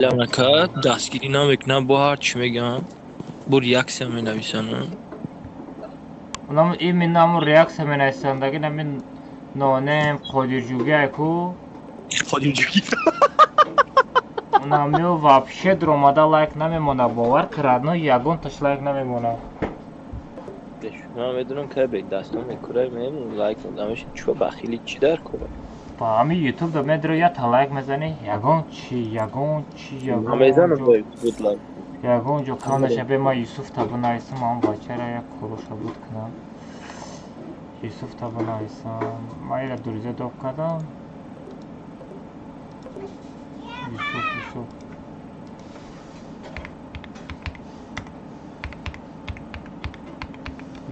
Ака, дастгирӣ намекунам, бо ҳар чӣ мегӯям, бо реаксия менависам. Унам именно ҳамун реаксия менависанд, аги нами нонем Қодирҷугӣ айку. Қодирҷугӣ. Унамё вообще дуромада лайк намемона, бовар ки, родной, ягонташ лайк намемона. Ман медонам, ки бе дастон мекура, мем лайк намеш, чӣ бахили, чӣ дар кора? Ба ҳами ютуб да медро ята лайк мезанӣ, ягон чи, ягон чи, ягон мезанам ба ютуб лайк. Ягон ҷо кам наша. Бе ма Юсуф та бинависам, ҳам бачара як короша буд кунам. Юсуф та бинависам. Ма ира дуриза доб кардам. Юсуф, Юсуф.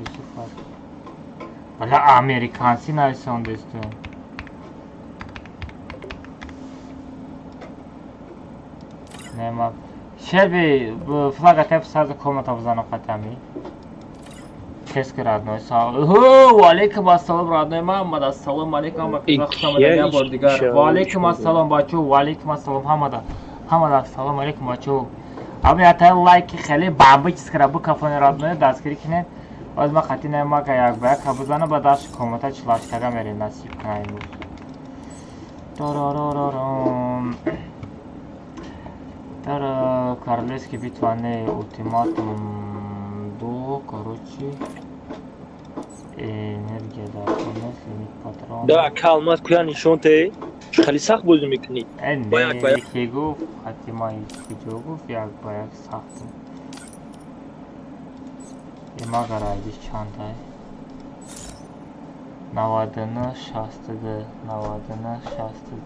Юсуф аст. Бала американци нависондесту. Нема. Шеби флага теп сразу комната бизанам қатами. Кески, родной. Ва алейкум ассалом, родной Муҳаммад. Ассалому алейкум, ҳама каса хуш омадед як бор дигар. Ва алейкум ассалом, бачо, ва алейкум ассалом ҳамада. Ҳамада ассалому алейкум, бачо. Ами ята лайки хеле бамби чиз кара букафони, родной, дастгирӣ кинед. Боз ма хати нема ка як ба як бизанам, ба дашт комната чилаштага мерем, насиб кунам имрӯз. Тарарарарам. Тара Королевский битва не ультиматум ду, короче, энергия дар нест, лимит патрон. Да, калмат куя нишон те, хеле сахт бозӣ мекунӣ. Бо як ба як гуфт, хати ма куҷо гуфт, як ба як сахт. Имагар айдиш чандай? 99 62, 99 62,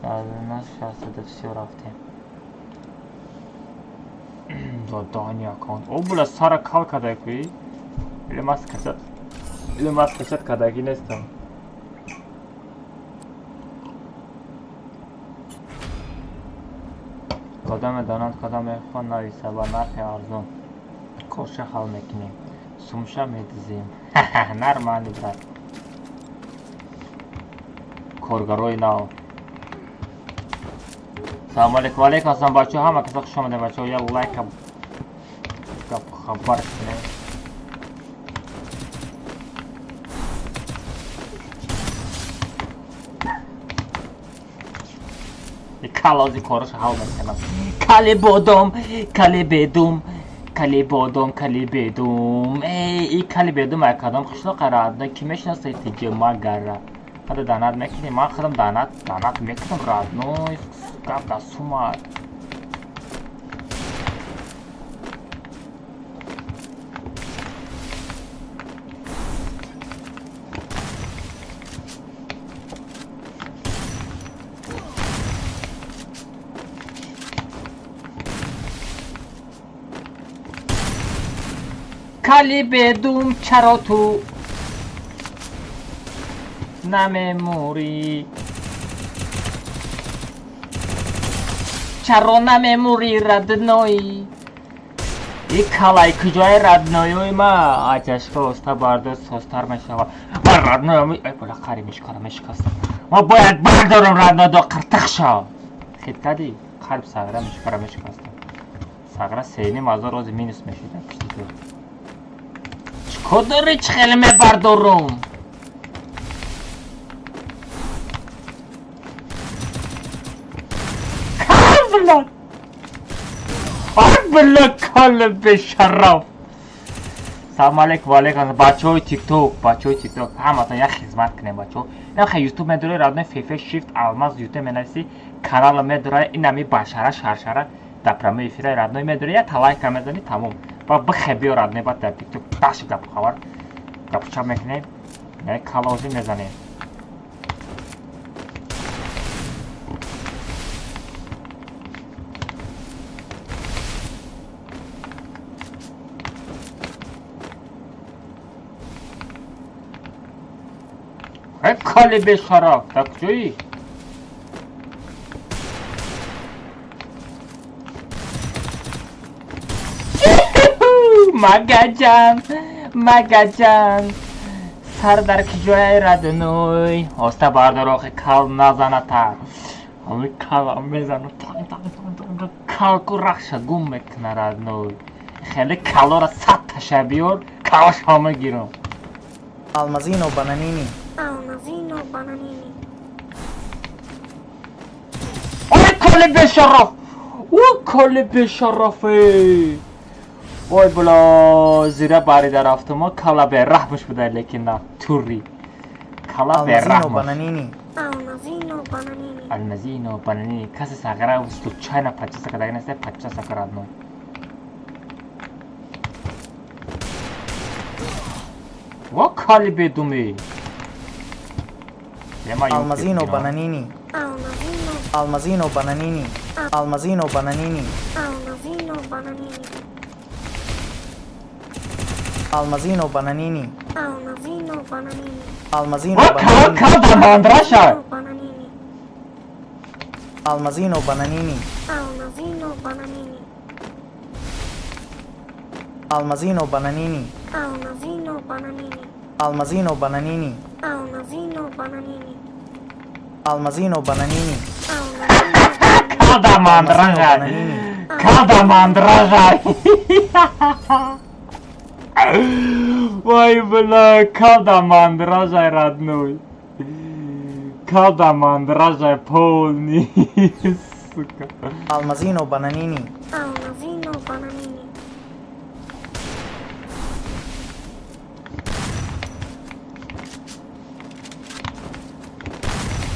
99 62, всё, рафтем. Додани аккаунт. О, була сара кал кадай куи? Или мас качат? Или мас качат кадаги нестам. Кадаме донанд, кадаме мехоҳанд нависа ба нархи арзон. Корша ҳал мекунем. Сумша медизем. Нормально, брат. Коргарои нав. Салом алейкум, алейкум ассалом, бачаҳо, ҳама каса хуш омадед, бачаҳо, як лайка гап хабар кунед. Калози короша ҳал мекунам. Кали бодом, кали бедум, кали бодом, кали бедум. Эй, и кали бедум ай кадом қишлоқа, родной, ки мешинасад тиҷи магара? Хада данат мекунӣ, ман худам данат, данат мекунам, родной, гап да сума. Кали бедум, чаро ту намемурӣ? Чаро намемурӣ, родной? И калай куҷои, родной ма? Ачашка оста бардор, созтар мешава. Ма, родной, ами ай бола қари мешкара мешикастам. Ма бояд бардорам, родной, до қиртиқ шав. Хит кади? Қариб сағра мешкара мешикастам. Сағра сеним ҳазор рози минус мешида пишти ту. Чико дорӣ, чӣ хеле мебардорум? Бля! Ай, бля, кали бешараф! Салом алейкум, ва алейкум бачаҳои тикток, бачаҳои тикток, ҳаматон як хизмат кунем, бачаҳо. Инам хай ютуб медорӣ, родной, фефе шифт алмаз ютуб менависӣ, канала медорӣ, инами башара шаршара дар прямой эфира, родной, медорӣ, як лайка мезанӣ, тамом. Ба бихе биё, родной, баъд дар тикток даши гап хабар гапчап мекунем, калозӣ мезанем. Эй, кали бешараф, дар куҷоӣ? Магаҷан, магаҷан, сар дар куҷои, родной? Оста бардор, охи кал назаната. Ҳами калам мезана. Калку рахша гум мекуна, родной. Хеле калора 100 таша биёр, калаш ҳама гирам. Алмазино бананини. Алмазино бананини. Ой, кали бешараф! О, кали бешарафе! Ой, бла, зира барида рафтума, кала бераҳмаш буда, лекин на тури. Кала Алмазино бераҳмаш. бананини. Алмазино бананини. Алмазино бананини. Каси сағира случайно подписка кардага неста, подписка кар, родной. Ва кали бедуми. Ема Алмазино бананини. Алмазино. Алмазино бананини. Алмазино бананини. Алмазино бананини. Алмазино бананини. Алмазино бананини. Алмазино Ва кала бананини. кала дар мандраша. Бананини. Алмазино бананини. Алмазино бананини. Алмазино бананини. Алмазино бананини. Алмазино бананини. Алмазино бананини. Алмазино бананини. Алмазино. Кала дар Алмазино мандраша. бананини. Кала дар мандраша. Вай, бля, кал да мандражай, родной. Кал да мандражай полный, сука. Алмазино бананини. Алмазино бананини.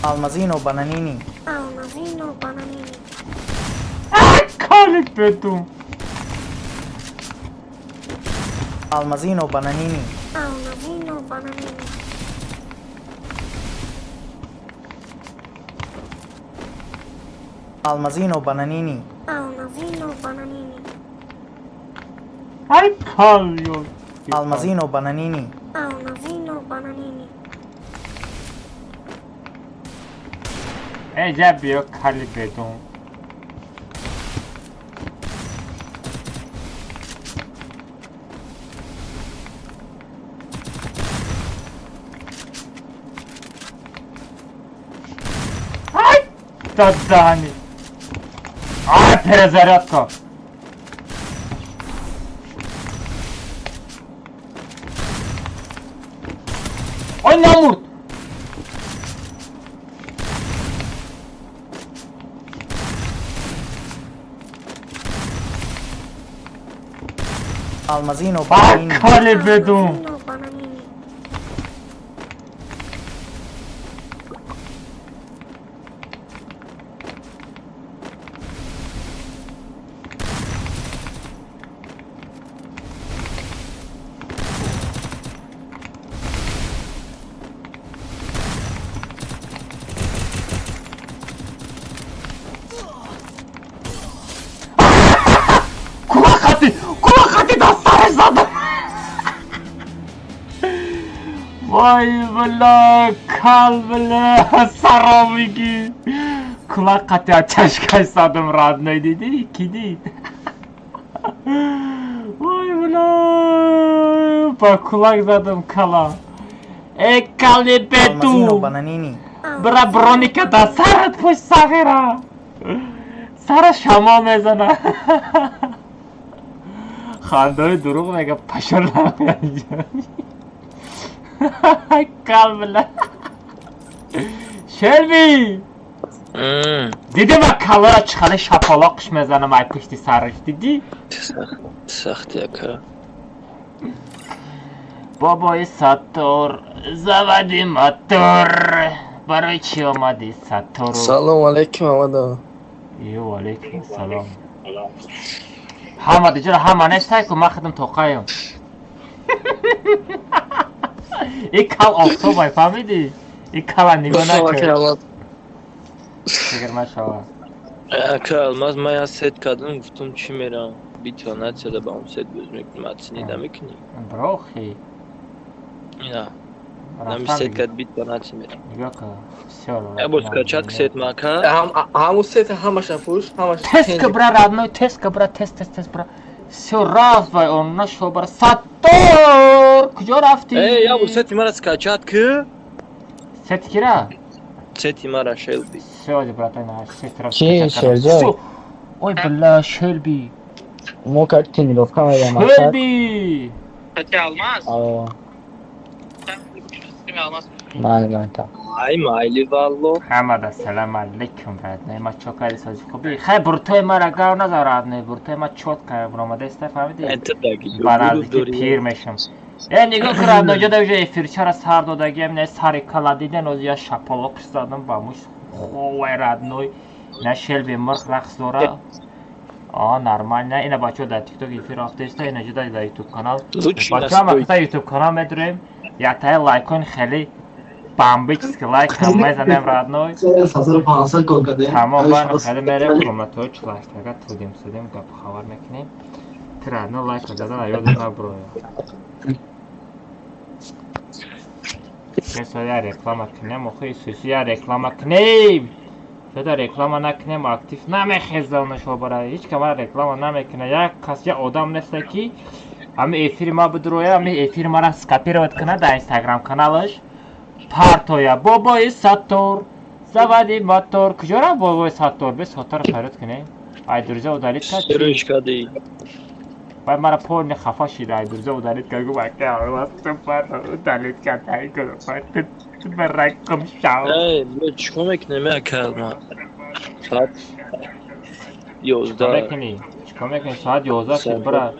Алмазино бананини. Алмазино бананини. Кали бедум. Алмазино бананини. Алмазино бананини. Алмазино бананини. Алмазино бананини. Ай, кал. Алмазино бананини. Алмазино бананини. Эй, я биё, кали бедум. Ай, дадани. Ай, перезарядка. Ой, намурд. Алмазино Ай, бананини. кали бедум. Алмазино бананини. Кулахати, кулахати да сараш задам. Вай, бля, кал, бля, саромиги. Кулақати чашкай задам, родной, диди, ки дид? Вай, бля, ба кулак задам кала. Э, кали Алмазино беду. бананини. Бра броника да сарат пуш сағира. Сара шамо мезана. Хандаи дурӯғ мега пашор намеяд. Кал, бля. Шелби! Диди ма калора чӣ шапалоқш мезанам ай пушти сараш, дидӣ? Сахти, ака. Бобои Саттор, заводи мотор. Барои чӣ омадӣ, Саттору? Салом алейкум, Амада. Ё, алейкум салом. Ҳама диҷара ҳама нестай ку, ман худам тоқаем. И кал офтобай, фаҳмидӣ? И кала нигоҳ накун. Фикр нашава. Ака Алмаз, ман як сет кардам, гуфтам, чӣ мерам битва натсияда ба он сет боз мекунем, аценида мекунӣ? Брохи. Ина нами сет кард, битва натсия мерам. Нигоҳ кун. Всё. Я бо скачать сет мака. Ҳамун сет ҳамаша фурӯш, ҳамаша. Тез ка бра, родной, тез ка бра, тез, тез, тез бра. Всё, рафт вай он нашо бра. Саттор! Куҷо рафтӣ? Э, я бо сети мара скачать ки? Сети кира? Сети мара, Шелби. Всё, братан, сетро. Чи, Шерҷон? Всё. Ой бля, Шелби. Мо как тренировка мерем. Шелби. Кстати, Алмаз. Ман та. Ай майли валло. Ҳамада салам алейкум, родной. Ма чо кади сози хуби? Хай буртои мара гав назар, родной. Буртои ма чётко буромадаста, фаҳмиди? Ба наздики пир мешам. Э, нигоҳ кун, родной, ҷода уже эфирчара сар додагиам, не сари кала диден, оз я шапалоқ задам ба муш. Ховай, родной. На Шелби мирх рақс дора. А, нормально. Ина бачаҳо дар TikTok эфир рафтаиста, ина ҷода дар YouTube канал. Бачаҳо ма ката YouTube канал медурем. Яктаи лайкон хеле бомбический лайк ҳам мезанем, родной. Тамом, бан хеле мерем комнатаҳои чилаштага тудим судим гап хабар мекунем. Ти родной лайк задан ёдат набуроя. Кесо я реклама кунем, охи Исуси я реклама кунем. Шода реклама накунем, актив намехезам нашобара. Ҳеҷ кама реклама намекуна. Як кас, я одам неста ки ҳами эфири ма бидуроя, ҳами эфири мара скопировать куна дар инстаграм каналаш. Партоя бобои Саттор, заводи мотор. Куҷо рафт бобои Саттор? Бе Саттор фарёд кунем. Ай друзья удалить кард. Серёж кади. Баъд мара полни хафа шид, ай друзья удалить кард. Гуфт, ака, алмаз, ту мара удалить кард, ай гуфт, ту мара гум шав. Эй, мо чикор мекунем, ака алмаз? Соат Чикор 11. мекунӣ? Чикор мекунӣ? Соат 11 шуд, бира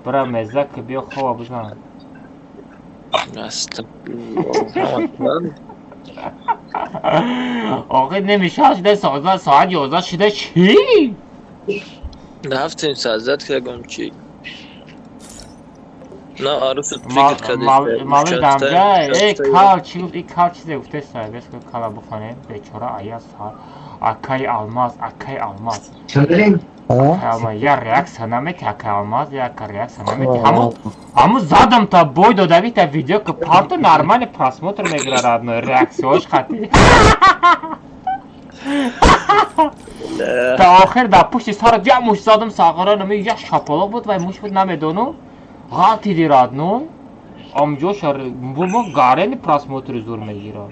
бира меза ки биё хова бизан. Астағфируллоҳ. Охи немиша шуда соат 11 шуда чӣ? Рафтем сазат кардам чӣ? На арусу прикид кади. Малу дамҷа, э кал чӣ гуфт? И кал чизе гуфтеста, бес ки кала бухонем. Бечора ая сар. Акай Алмаз, акай Алмаз. Акай Алмаз, я реаксия намети, акай Алмаз, я реаксия намети. Ҳаму ҳаму задам та бой додаги та видео ки парто нормальный просмотр мегира, родной, реаксияҳош хати. Та охир дар пушти сарат як муш задам сағира нами як шапалоқ буд вай муш буд намедонам. Ғалтиди родной. Амҷоша мо гарени просмотри зур мегира.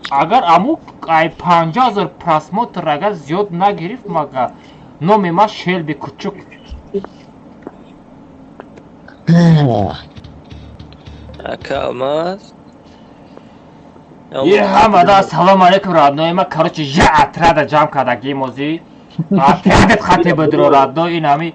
Агар аму ай 50 000 просмотр агар зиёд нагирифт, мага номи ма Шелби Кучук. Ака Алмаз. Е ҳамада ассалому алейкум, родной ма. Короче, я отряда ҷамъ кардагӣ мози. Отрядет хате бидро, родной, ин ҳами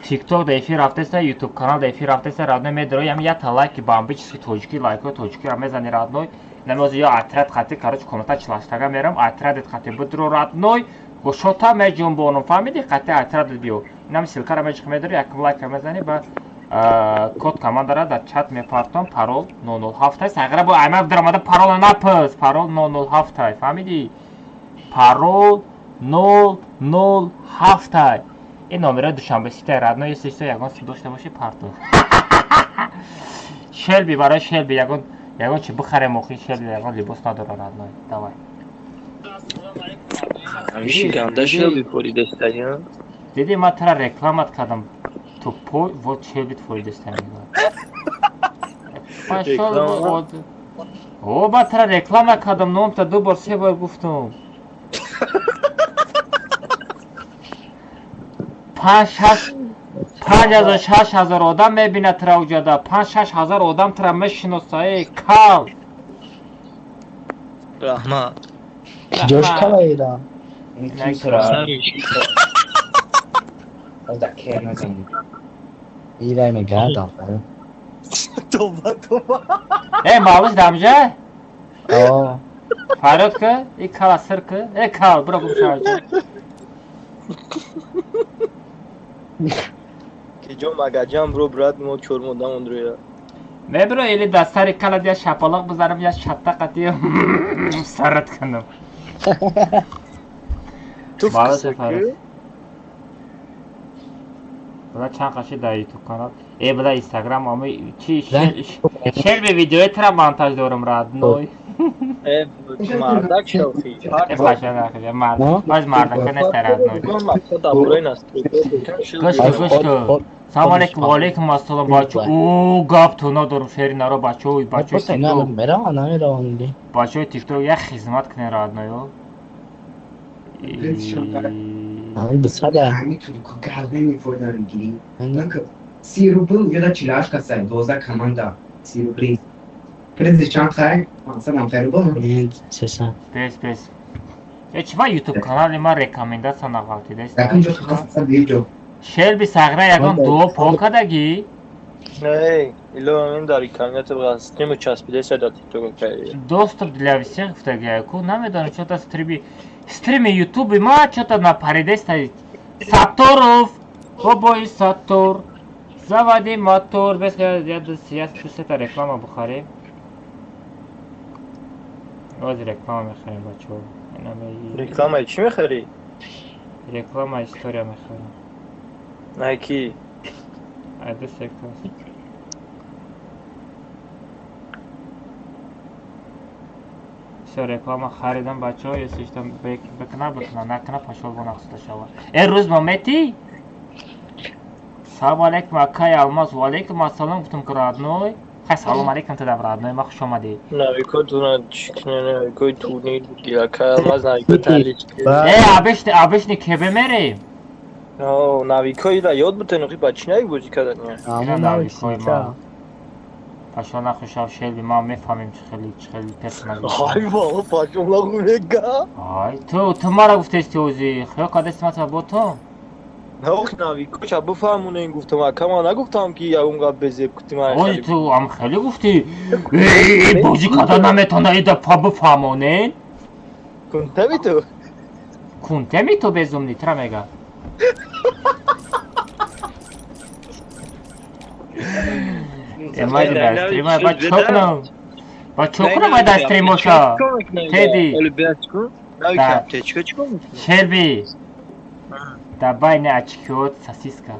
TikTok да эфир рафтеста, YouTube канал да эфир рафтеста, родной медро, ям я та лайки бомбический тоҷикӣ, лайкҳои тоҷикиро мезани, родной. Намози я отряд хати, короче, комната чилаштага мерам, отрядет хати бидро, родной. Гӯшота меҷунбонум, фаҳмидӣ? Хати отрядет биё. Инам ссылкаро меҷиқ медори, якм лайка мезани ба код командара дар чат мепартом, парол 007 сағира бо аймак даромада парола напӯс, парол 007, фаҳмидӣ? Парол 007. Ин номерои Душанбе ситай, родной, если что, ягон су дошта бошӣ парту. Шелби, барои Шелби ягон ягон чи бихарем охи Шелби ягон либос надора, родной. Давай. Ҳамиши ганда шуда бипоридастаи. Диди ман тара рекламат кардам. Тупой, вот Шелби фоидаста мегӯяд. Пошел. О, ба тара реклама кардам, номта ду бор се бор гуфтум. Панҷ шаш 5000 6000 одам мебинад тара уҷада, 5-6 ҳазор одам тара мешиноса, эй кал. Раҳмат. Ҷош калаида. Ирай мегардам. Тоба, тоба. Э, малыш дамжа? О. Фарёд ки, и кала сир ки, э кал, биро гум шаваҷа. Ки ҷо магаҷам бро брат мо чор модам ондроя. Мебиро или дар сари калат я шапалоқ бизанам, я шатта қати сарат кунам. Туф Малыш киса фарёд. ки? Била чанд қаши дар ютуб канал. Э, била инстаграм ами чи Шелби видеои тара монтаж дорам, родной. Э, мардак шавхи. Э, паша нахи, мард. Баз мардака нест, родной. Мақсад абрӯи настройка. Гӯш кун, гӯш кун. Салом алейкум, ва алейкум ассалом, бачо. О, гап ту надорам, шери наро бачо, бачо TikTok. Мерава, намеравам. Бачои TikTok як хизмат кунед, родной. Ҳами гардани фоида мегирӣ. 30 рубл ё 48 каса, 12 команда 30 рубли. Призи чанд хай? 500 ҳам хай рубл? 300. Бес, бес. Э, чӣ ба ютуб канали ман рекомендация нағалтидаст? Якум ҷо хастаса видео. Шелби сағра ягон дуо по кардагӣ? Не, ило ин дар интернет стриму часпидеса да тикток кай. Доступ для всех гуфтагӣ ку, намедонам чё-то стрими ютуби ма чё-то напаридеста. Сатторов, бобои Саттор, заводи мотор, бес я сета реклама бухарем. Ози реклама мехарем, бачаҳо. Реклама чӣ мехарӣ? Реклама история мехарем. Найки. Айда сектор. Всё, реклама харидам, бачаҳо, если что бикна, бикна, накна, пашол бо нақсуда шава. Э, рӯз момети? Салом алейкум, акай Алмаз, ва алейкум ассалом гуфтам ки родной. Хай, салом алейкум тадам, родной, ма хуш омадӣ. Навико туна чикне, навикои турнир буди, акай Алмаз навико талички. Э, обычный, обычный кебе мерем. О, навикои ра ёд бутен, охи ба чӣ навик бозӣ кардани? Ина навикои ма. Пашол нахушав, Шелби, ма мефаҳмем чӣ хели, чӣ хели персонаж. Ай вала, пашол наху мега. Ай, ту мара гуфтести ози, хиёл кардасти ман бо ту? Ох, навико ча бифаҳмонен гуфтам, ака ман нагуфтам ки ягон гап безеб кути ман. Ози ту ам хеле гуфтӣ. Э, бозӣ карда наметавона ида па бифаҳмонен? Кунтами ту? Кунтами ту безумни, тра мега. Эмайди дар стрима, ба чо кунам? Ба чо кунам ай дар стримоша? Теди. Шелби. Дар байни очкиот сосиска.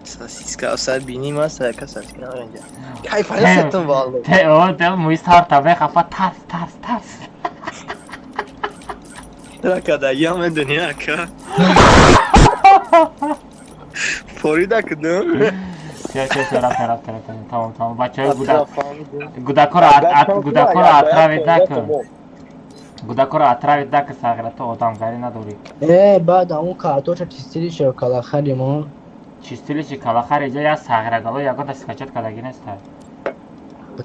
Сосиска, асар бини ма сака сосиска намеранҷа. Кайф ҳастам валло. Те, о, те муи сарта мехафа тарс, тарс, тарс. Ракада я медони ака. Форида кудум. Всё, всё, всё, рафтем, рафтем, рафтем. Тамом, тамом. Бачаҳои гудак гудакоро отравить накун. Гудакоро отравить накун, сағира, ту одамгарӣ надорӣ. Э, баъд ҳамун картоша чистилише калахари мо. Чистилиши калахари иҷа як сағирагало ягонта скачать кардагӣ неста.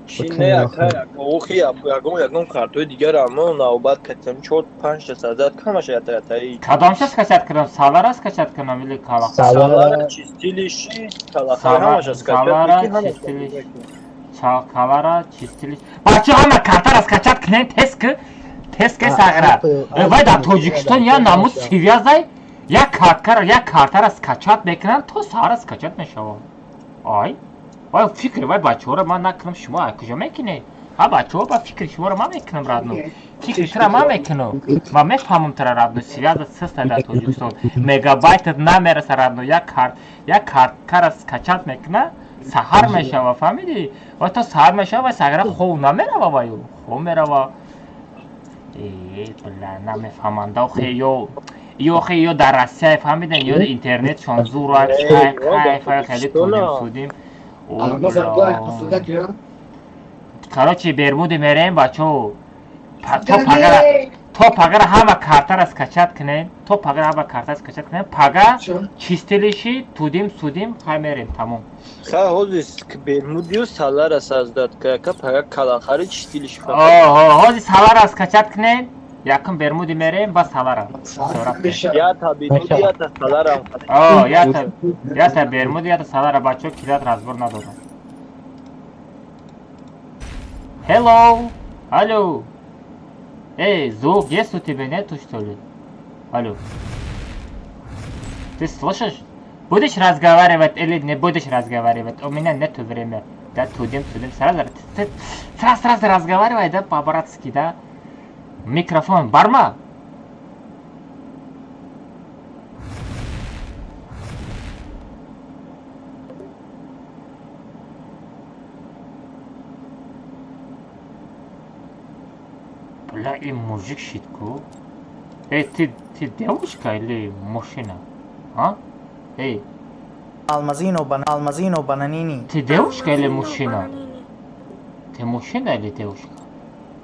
Чӣ не ака, охи ягон ягон картои дигар ама навбат катам 4 5 та сазад камаша ята ятаи. Кадомша скачать кунам? Салара скачать кунам или калахар? Салара чистилиши калахар ҳамаша скачать. Салара чистилиш. Калара чистилиш. Бача ҳама картара скачать кунем тез ки тез ки сағира. Вай дар Тоҷикистон я намуз связай як карткара як картара скачать мекунанд то саҳара скачать мешавад. Ай вай фикри вай бачаҳоро ман накунам, шумо ай куҷо мекунед? Ҳа бачаҳо, ба фикри шуморо ман мекунам, родной. Фикри тура ман мекунам. Ман мефаҳмам тура, родной, связа систа дар Тоҷикистон. Мегабайтат намераса, родной, як карт як карткара скачать мекуна, саҳар мешава, фаҳмидӣ? Вай то саҳар мешава, вай сағира хов намерава, ваю. Хов мерава. Э, бля, намефаҳманд. Охе ё охе ё дар Россия фаҳмиден, ё интернетшон зур аст, кайф, кайф, хеле тудим судим. Короче, Бермуди мерем, бачаҳо. То пагара ҳама картара скачать кунем, то пагара ҳама картара скачать кунем, пага чистилиши тудим судим, хай мерем, тамом. Хай ҳозир Бермудиу салара создать ка, пага калахари чистилиши. Оҳо, ҳозир салара скачать кунем, якум Бермуди мерем, ба салара. Я та Бермуди, я та салара. О, я та Бермуди, я та салара, бачаҳо кидат разбор надорам. Hello, алло. Эй, звук есть у тебя, нету, что ли? Алло. Ты слышишь? Будешь разговаривать или не будешь разговаривать? У меня нету времени. Да, тудим, тудим. Сразу, ты, сразу, сразу разговаривай, да, по-братски, да? Микрофон, барма? Бля, и мужик щитку. Эй, ты девушка или мужчина? А? Эй. Алмазино, Алмазино, бананини. Ты девушка или мужчина? Ты мужчина или девушка?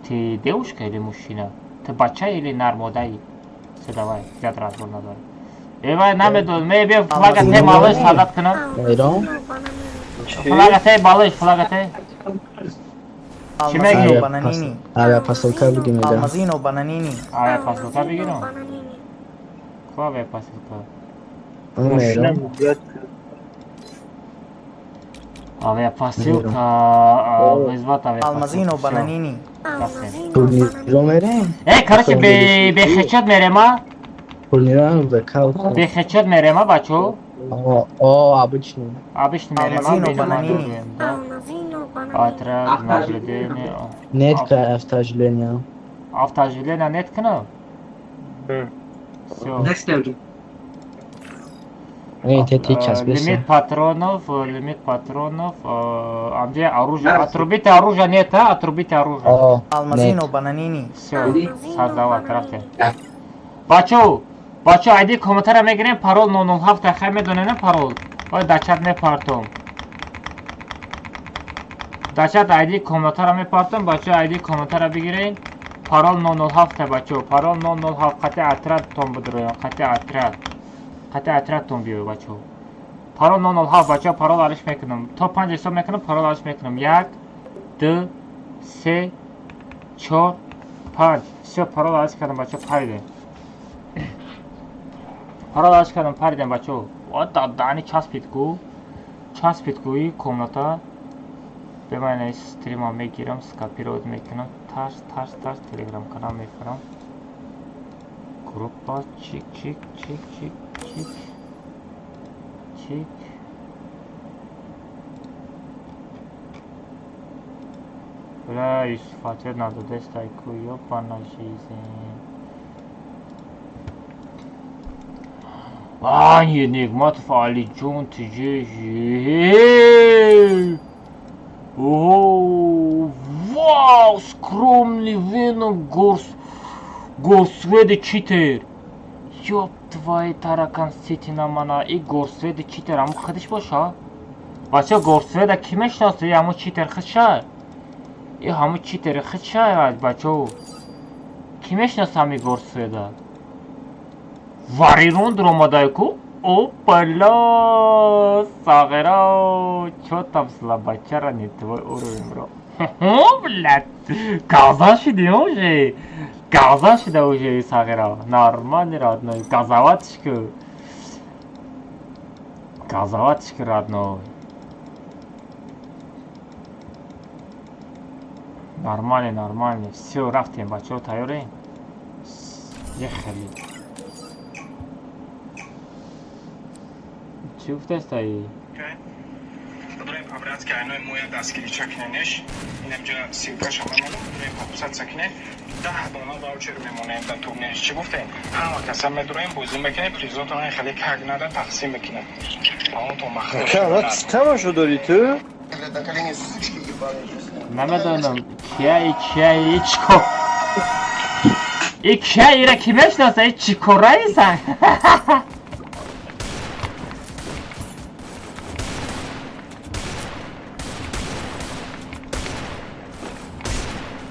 Ты девушка или мужчина? Ты бача или нармодай? Все, давай, зиёд разбор надорем. Эвай, намедонам, ме бия флага те малыш садат кунам. Флага те малыш, флага те. Чӣ мегӣ? Авиапосылка бигирем. Алмазино бананини. Авиапосылка бигирам? Ку авиапосылка? Авиапосылка, вызвать авиапосылку. Алмазино бананини. Турнирро мерем? Э, короче, бехечот мерема? Турнирро ВК. Бехечот мерема, бачо? О, обычный. Обычный мерема. Алмазино бананини. Отряд наблюдения. Нет автооживления. Автооживления нет кна? Всё. Лимит патронов, лимит патронов. А где оружие? Отрубите оружие, нет, а? Отрубите оружие. Алмазино бананини. Всё, создавать, рафте. Бачо, бачо, айди комментария мегирем, парол 007, хай медонем парол. Ой, дачат мепартом. Дачат айди комментария мепартом, бачо, айди комментария бигирен. Парол 007, бачо, парол 007, қати отряд тон будроям, қати отряд. Қати отрядтон биёй, бачо. Парол 007, бачо, парол алиш мекунам. То 5 ҳисоб мекунам, парол алиш мекунам. 1 2 3 4 5. Всё, парол алиш кардам, бачо, паридем. Парол алиш кардам, паридем, бачо. О, дани часпид ку. Часпид ку и комната. Беман стрима мегирам, скопировать мекунам. Тарс, тарс, тарс, телеграм канал мефарам. Группа, чик, чик, чик, чик. Чик, чик. Бля, Юсуф ответ надо дестайку, ёбана жизнь. А, Нигматов, Алиджун, ТЖ, О, вау, скромный Веном, Горсведы читер. Ёб твои таракан сити на мана и Горсведы читер, аму хадиш боша? Бача Горсведа ки мешносӣ? Аму читер хидша? И ҳаму читери хидша, бачо. Ки мешноса ҳами Горсведа? Варирон дуромадай ку? Опала, сағира, чё там слабачара не твой уровень, бро. Блядь, газа шиди уже. Газа шида уже сағира. Нормальный родной, газаватишку. Газаватишку, родной. Нормальный, нормальный. Всё, рафтем, бачо, тайёрем? Ехали. Чӣ гуфтастаи? По-братски айной моя дастгирича куненеш. Инамҷа ссылкаша мемонам, подписаться кунед. 10 дона ваучер мемонем дар турнириш. Чӣ гуфтем? Ҳама каса медуроем, бозӣ мекунем, призотон хеле как нада тақсим мекунем. Паонтон махрӯ. Чӣ тамошо дорӣ ту? Намедонам, кия, кия, чико. И кия ира ки мешноса, и чикораиса?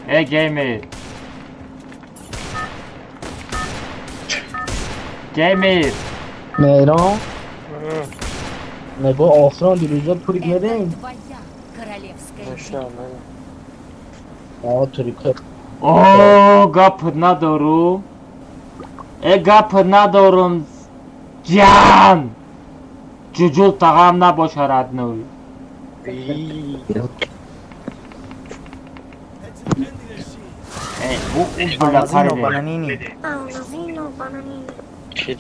Эй, геймер. Геймер. Меҳрон? Мегӯ охирон дирӯза турик мерем? Турик. О, гап надорум. Э, гап надорум. Ҷан! Ҷуҷул тағам набоша, родной.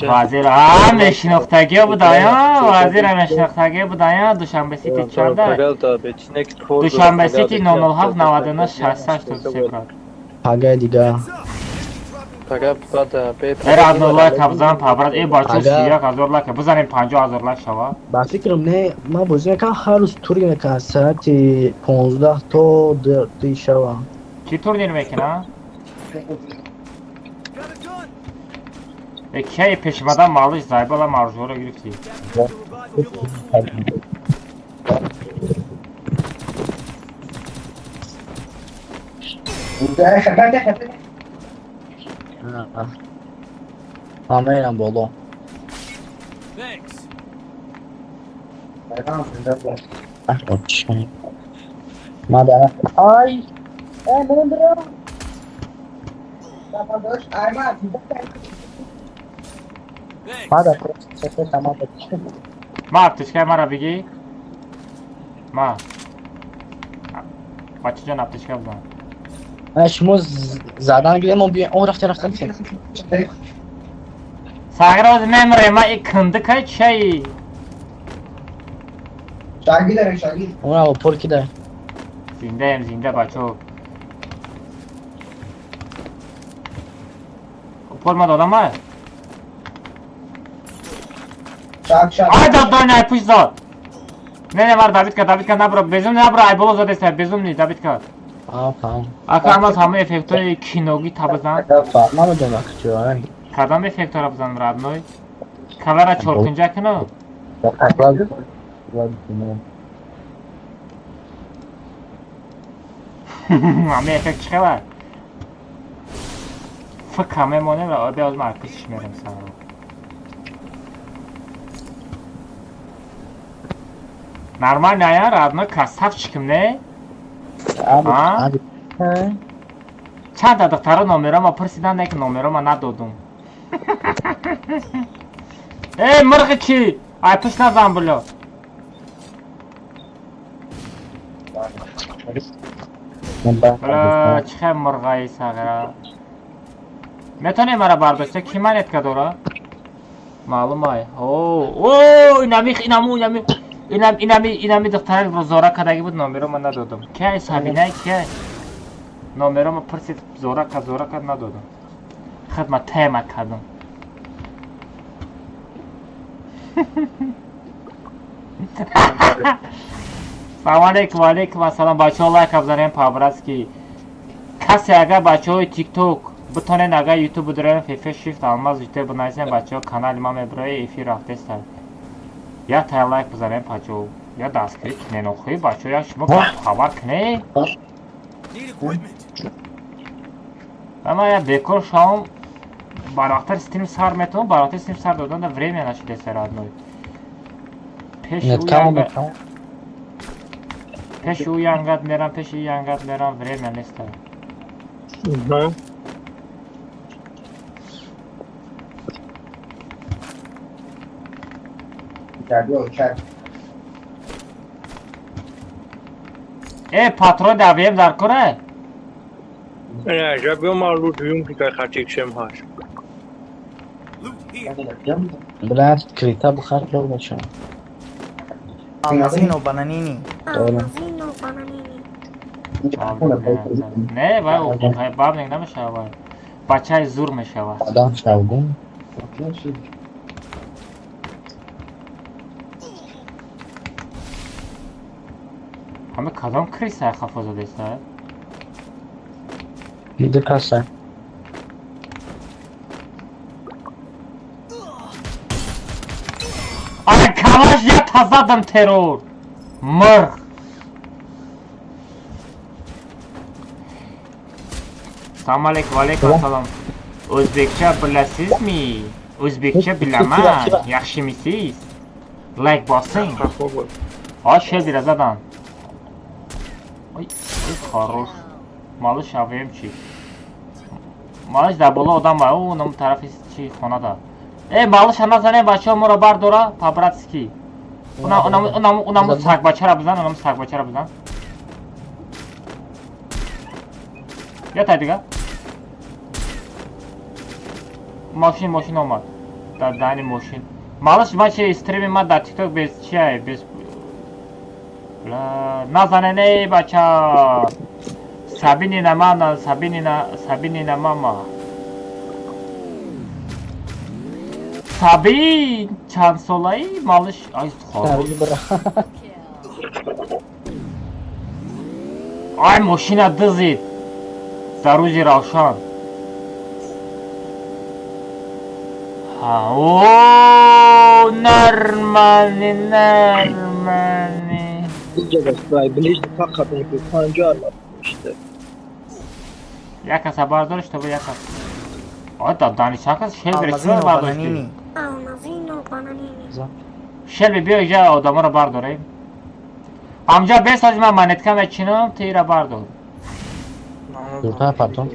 Вазир мешинохтагиё будая, вазира мешинохтагиё будая, Душанбе Сити чанда? Душанбе Сити 007 99 68 брат. Пага дига. Пага бада бе. Э, лайк бизан, брат, э бачо 31000 лайк бизанем, 50000 лайк шава. Ба фикрам не, ман бозӣ мекунам ҳар рӯз турик мекунам соати 15 то 2 шава. Чӣ турнир мекунам? Кей пешмадан малыш зайбала маржора гирифтӣ. Ман мерам боло. Ай! Ма аптечкаи маро бигӣ. Ма. Бачаҷон, аптечка бизан. Шумо задан гирем, мо биёем. О, рафтем, рафтем. Сағира, ози мемирем, ма и киндикай чиаи? Шагир дорем, шагир. Она пол ки дар. Зиндаем, зинда, бачо. Пол ма додам ма? Шаг, шаг. Ай, дод, дод, не, пуш зад. Не, не, мар добить ка, добить ка, набро, безумный набро, ай боло задеста, безумный, добить ка. Афа. Ака амаз ҳама эффектҳои киногӣ та бизан. Намедонам куҷо. Кадом эффектҳоро бизан, родной? Калара чоркунҷа куну? Ҳама эффект чӣ хелад? Фк мемонем ва беоз ман пишиш мерем саро. Нормально, ая, родной, красавчиким, не? А? Чанд та духтаро номерома пурсидан, не ки номерома надодум. Эй, мирғи чӣ? Ай пуш назан, булё. Бля, чӣ хел мирғаи сағира. Метавонӣ мара бардошта? Ки монетка дора? Маълум ай. О, о, инами, инаму, инами. Инам, инами, инами духтарак зора кардагӣ буд, номерома надодум. Ки ай Сабинай, ки ай? Номерома пурсид, зора кард, зора кард, надодум. Хидма тема кардум. Салом алейкум, алейкум ассалом. Бачаҳо, лайк бизанем по-братски. Касе агар бачаҳои TikTok битонен, агар YouTube бидорем, фефе shift алмаз ютуб бинависем, бачаҳо, канали ман мебирои, эфир рафтеста. Я тай лайк бизанем, бачаҳо. Я дастгирӣ кунен охи, бачаҳо, я шумо хабар кунед. Ама я бекор шавам, барвақтар стрим сар метавон, барвақтар стрим сар додан да время нашидеса, родной. Пеши ӯ янга пеши ӯ янгат мерам, пеши янгат мерам, время неста. Э, патрон давем дар кора? Не, жабё ма лут юмки кай хачик шем ҳаш. Блядь, крита бухар бача. Алмазино бананини. Алмазино бананини. Не, вай, бабник намешава, вай. Бачаи зур мешава. Адам шавгум. Ҳама кадом криса хафо задеста? Иди каса. Ана калаш я тазадам террор. Мирғ. Салом алейкум, алейкум ассалом. O'zbekcha bilasizmi? O'zbekcha bilaman. Yaxshimisiz? Лайк bosing. А шелбира задан. Ой, хорош. Малыш АВМчик. Малыш дар боло одам ба, ӯ нам тарафи чи хонада. Э, малыш назане, бачаҳо, моро бардора по-братски. Уна уна уна уна сагбачара бизан, уна сагбачара бизан. Я тай дига. Мошин, мошин омад. Дар дани мошин. Малыш бача стрими ма дар TikTok без чиай, без назане не бача. Сабинина мана, Сабинина, Сабинина мама. Сабин чанд солаи малыш? Ай, хорош. Ай, мошина дызид. Дар рӯзи равшан. О, нормальный, нормальный. Фақат 50 лап мешта. Як каса бардориш, то як кас. Ой, дани чанд кас Шелби Алмазино бардошти? Бананини. Алмазино Бананини. Шелби, биё иҷа, одаморо бардорем. Ҳамҷа бесози, ман монетка мечинам, ту ира бардор. Дуртар партон.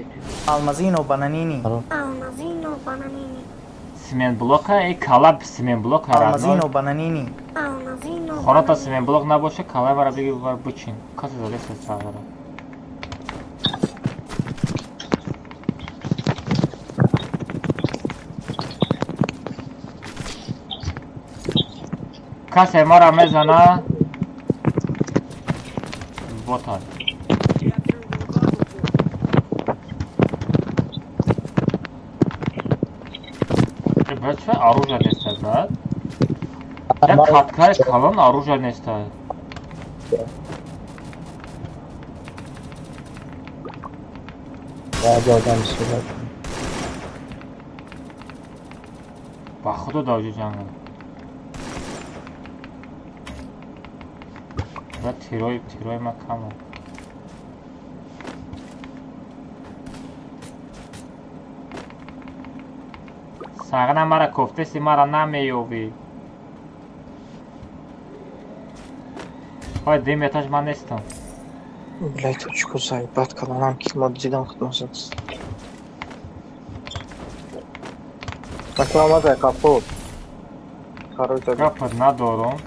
Алмазино Бананини. Алмазино Бананини. Цемент блока, э, кала цемент блока. Алмазино Бананини. Алмазино Хоната Бананини. Цемент блок набоша, калаи мара биги, бар бучин. Касе задаест сағара. Касе мара мезана, ботан. Брат, чӣ оружие неста, брат? Як каткаи калон оружие неста. Баъзе одам суҳбат. Ба худо, даоҷо ҷанга. Брат, тирои ма кама. Сағна мара кофтеси, мара намеёбӣ. Ой, дим этаж ман нестам. Блядь, точку заебат калонам ки мо дидам худмосад. Ака омада капот. Хорош. Гапат надорум.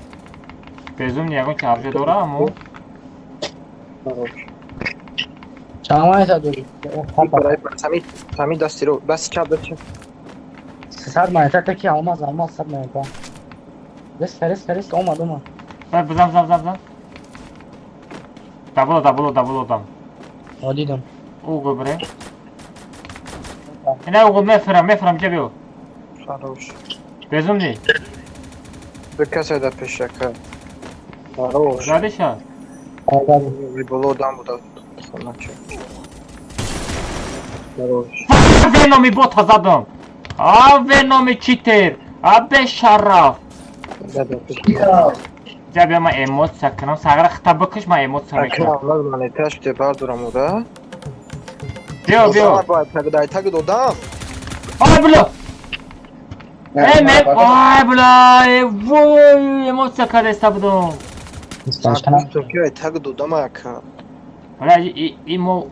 Безум ягон чи оружие дора, аммо Хорош. Чанд монета дорӣ? Сами сами дасти ро дасти чап, дасти чап. 100 монета таки алмаз, алмаз 100 монета. Резко, резко, резко, омад, омад. Бай, бизан, бизан, бизан, бизан. Даболо, даболо, даболо дам. О, дидам. Угол бре. Ина угол мефрам, мефрам, ҷа биё. Хорош. Безумни. Бе касе да пешака. Хорош. Задиша? Боло дам буда. Хонача. Хорош. Веноми бота задам. А веноми читер. А бешараф. Ҷа биё, ман эмоция кунам. Сағра хита бикиш, ман эмоция мекунам. Ака, ман монеташ те бардорам уда. Биё, биё. Бояд таг дай таг додам. Ай, бля! Эй, ме, ай, бля, э, вой, эмоция кадаста будам. Ки таг додам, ака. Бля, и мо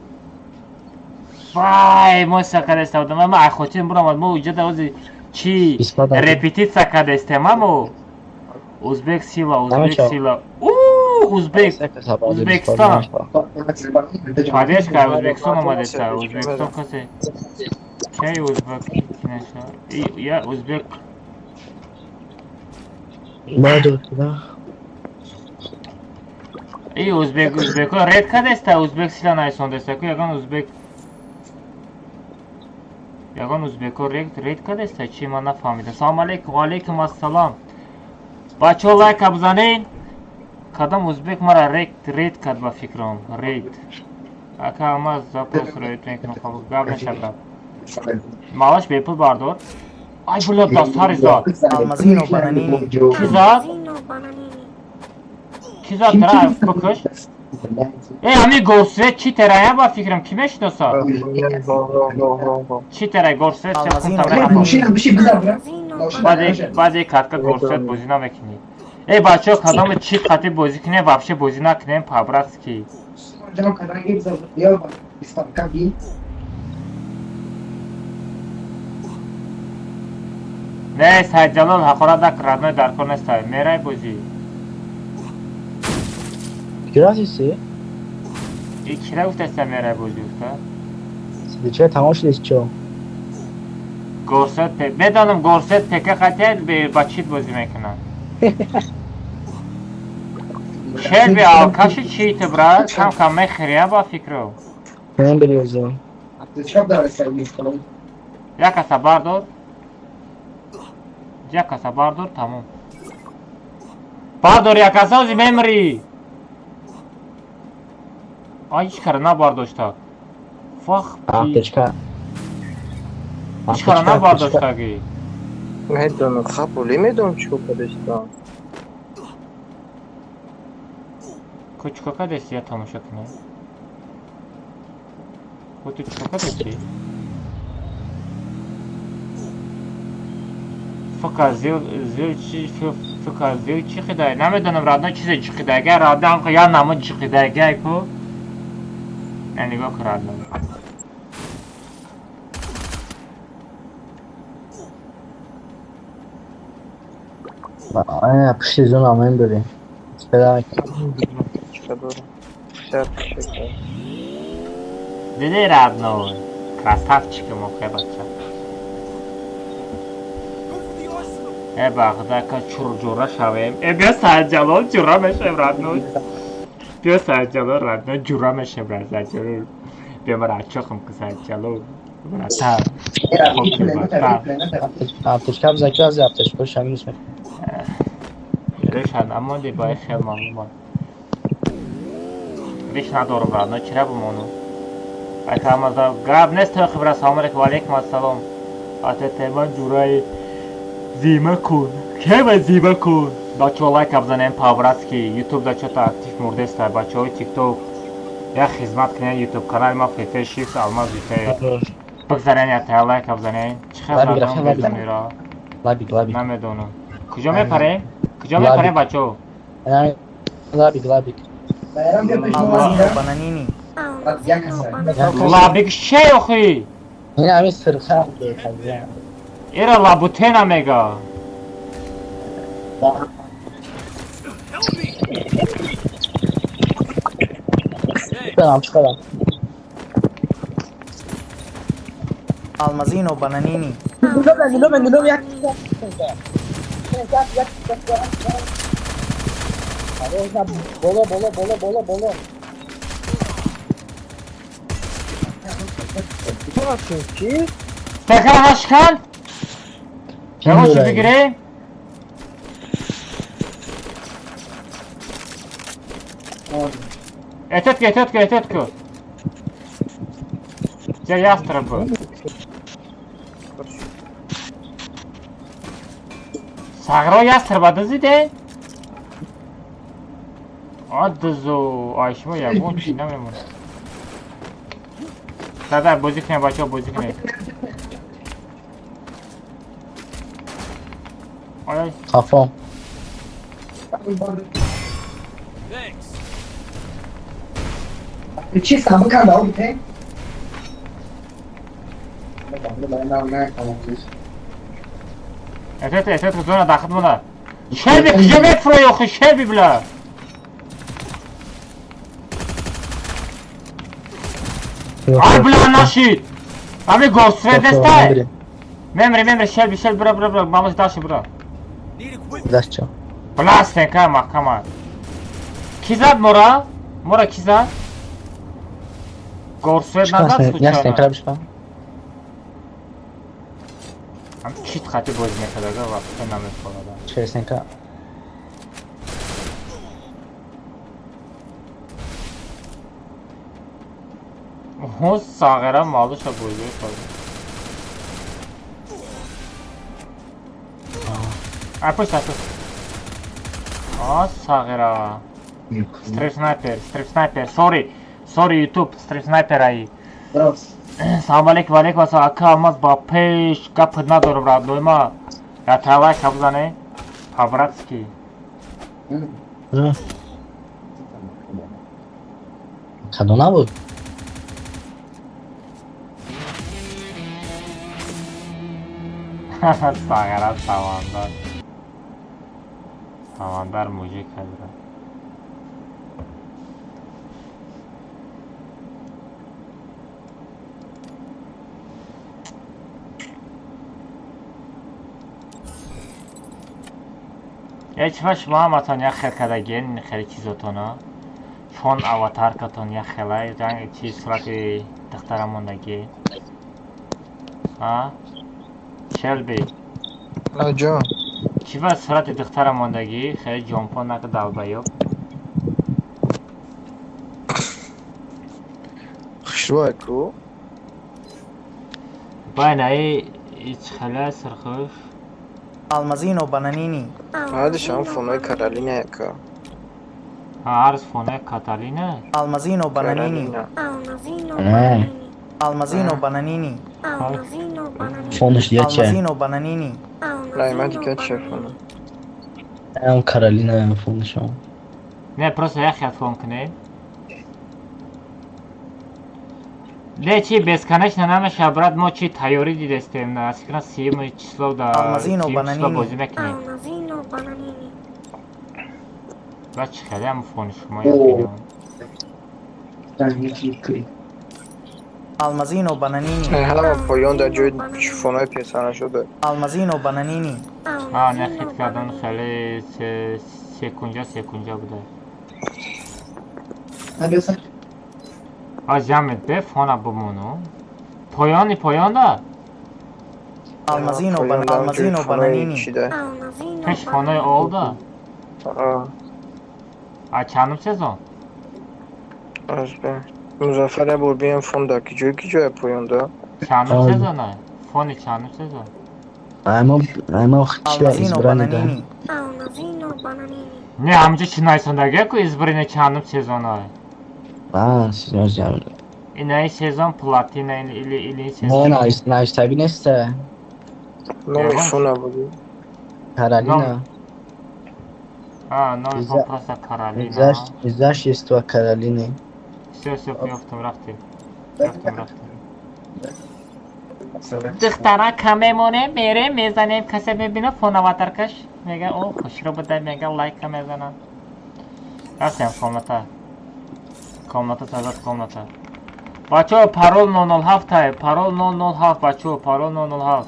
вай, эмоция кадаста будам. Ма хотир бурамад, мо уҷа да чи репетиция кадастем, амо. Узбек сила, узбек сила. У, узбек, Узбекистон. Поддержка Узбекистон омадеста. Узбекистон касе. Чай узбек кинаша. Я узбек. Бадо, да. И узбек, узбек ред кадеста, узбек сила найсондеста. Ку ягон узбек, ягон узбеко ред кадеста, чи ман нафаҳмидам. Салом алейкум, ва алейкум ассалом. Бачаҳо, лайка бизанед. Кадом узбек мара ред кард, ба фикрам? Ред. Ака, ма запрос ред мекунам, қабул гап наша гап. Малаш бепул бардор. Ай, бля, да сари зад. Алмазино Бананини. Ки зад? Алмазино Бананини. Ки зад, тра бикуш. Э, ҳами горсвет чи терая, ба фикрам, ки мешиноса? Чи терай горсвет? Алмазино. Алмазино. Баъде катка горсвет бозӣ намекунӣ. Э, бачаҳо, кадоме чи қати бозӣ кунем, вообще бозӣ накунем, по-братски. Ҷамъ кардан гиб за биё бисфарка би. Не, Сайдҷалол, ҳақорат накун, родной, дар кор нестай. Мерай бозӣ. Кира си? И кира гуфтаста мерай бозӣ гуфта? Сидича тамом шудест чо? Горсет медонам, горсет пека қатия ба чит бозӣ мекунад. Шерби алкаши читы, брат, кам кам мехӯрия, ба фикру. Ман бирёзам. Чоп дар сар. Як каса бардор. Як каса бардор, тамом. Бардор як каса, ози мемрӣ. Ай, ҳеҷ кара набардошта. Вах, Аптечка. ҳеҷ кара набардоштагӣ. Медонам, хапули медонам, чӣ кор кардастам. Ку чикор кардасти, я тамошо кунем. Ку ту чикор кардасти? Фка зил чи фка зил чи хидай? Намедонам родной чизе чи хидай. Агар родной ҳам я намуд чи хидай гай ку. Не нигоҳ кун родной. Пушти зона мембарем. Диди родной. Красавчик мохе бача. Э бахда ка чурҷура шавем. Э биё Саидҷалол ҷура мешавем родной. Биё Саидҷалол родной ҷура мешавем Саидҷалол. Биё мара ачохам ки Саидҷалол. Братан. Аптечка бзаки аз аптечка шамил нест. Реша намонди бо хел маълумот. Реш надорам родной, чира бимону? Айка гап нест то хибра. Салом алейкум ва алейкум ассалом. Атетема ҷураи зима кун. Кема зима кун. Бачаҳо лайк бзанем по-братски. YouTube да чота актив мурдеста. Бачаҳои TikTok як хизмат кунед YouTube канали ма ФФ Shift Алмаз ЮТ. Бигзарен я та лайк бзанем. Чӣ хел? Лабик, лабик. Намедонам. Куҷо мепарем? Куҷо мепарем бачаҳо? Лабик, лабик. Алмазино бананини. Лабик чӣ охи? Ин ҳамин сирха. Ира лабутена мега. Чиқарам. Алмазино бананини. Боло, боло, боло, боло, боло. Стакан ҳашкан? Ягон чӣ бигирем? Эҳтиёт ку, эҳтиёт ку, эҳтиёт ку. Ҷа ястреб буд. Сағро ястреба дузиде? А дузу, ай шумо ягон чӣ намемонад. Дада бозӣ кунем бачаҳо, бозӣ кунем. Хафо. Чӣ сабукам ба бите? Эҳтиёт, эҳтиёт, зона дахт монад. Шеби куҷо мефурӯи охи шеби била? Ай била нашид. Ами горсвет нестай. Мемри, мемри, шеби, шеби, бира, бира, бира, мамош даши бира. Дашчо. Била стенка маҳкама. Ки зад мора? Мора ки зад? Горсвет назад случайно. Ам чит хати бозӣ мекардага вақте намефорада. Честненько. Ҳо сағира малуша бозӣ кард. Ай пушт, ай пушт. А сағира. Стрип снайпер, стрип снайпер. Сори, сори YouTube, стрип снайпер ай. Салом алейкум, алейкум ассалом. Ака Алмаз ба пеш гап надорам родной ма. Я та лайк бзане. По-братски. Кадо набуд? Сағира савандар. Савандар мужик ҳазра. Ечва шумо ҳаматон як хел кардагиен хеле чизотона. Фон аватаркатон як хела, ранг чи сурати духтара мондагӣ. А? Шелби. Ҷон. Чи ба сурати духтара мондагӣ? Хеле ҷонпон нака далбаёб. Хушрӯй ку? Байнаи ич хела сирхуш. Алмазино бананини. Ҳадишам фонаи Каролина яка. Ҳарз фонаи Каталина? Алмазино бананини. Алмазино бананини. Фонаш дия чия? Алмазино бананини. Найма дига чӣ фона? Ам Каролина фоншон. Не, просто як хел фон кунем. Не, чи бесконечно намеша, брат, мо чи тайёрӣ дидестем, на сикна сиюми число да Алмазино сиюм число Бананини. бозӣ мекунем. Алмазино Бананини. Баъд чӣ хеле ам фони шумо як миллион. Алмазино Бананини. Не, ҳама поён дар ҷои фонаи песана шуда. Алмазино Бананини. А, не, хит кардан хеле секунҷа секунҷа буда. А ҷамъет бе фона бимону. Поёни поёнда? Алмазино Поён дар ҷои Алмазино фонаи Бананини. чида. Алмазино Пеш фонаи олда? Аа, А чандум сезон? аз бе. Музаффар як бор биям фон дар ки ҷой ки ҷоя поён да? Чандум Ай. сезона? Фони чандум сезон? Ама ама чия Алмазино избрани да. Бананини. Алмазино Бананини. Не, ҳамҷо чи найсондагия ку избрани чандум сезона? А, серьёзно. Инаи сезон платина или Не, сезон? найс найстаги неста. Номи Ягон? фона буди. Каролина. А, номи фон Иза- просто Каролина. Изящество Каролины. Всё, всё, ёфтам, рафтем. Рафтем, рафтем. Духтара кам мемонем, мерем, мезанем, касе мебина фон аватаркаш, мега, о, хушро буда, мега лайка мезанам. Рафтем комната. Комната сазад комната. Бачаҳо, парол 007 ай, парол 007, бачаҳо, парол 007.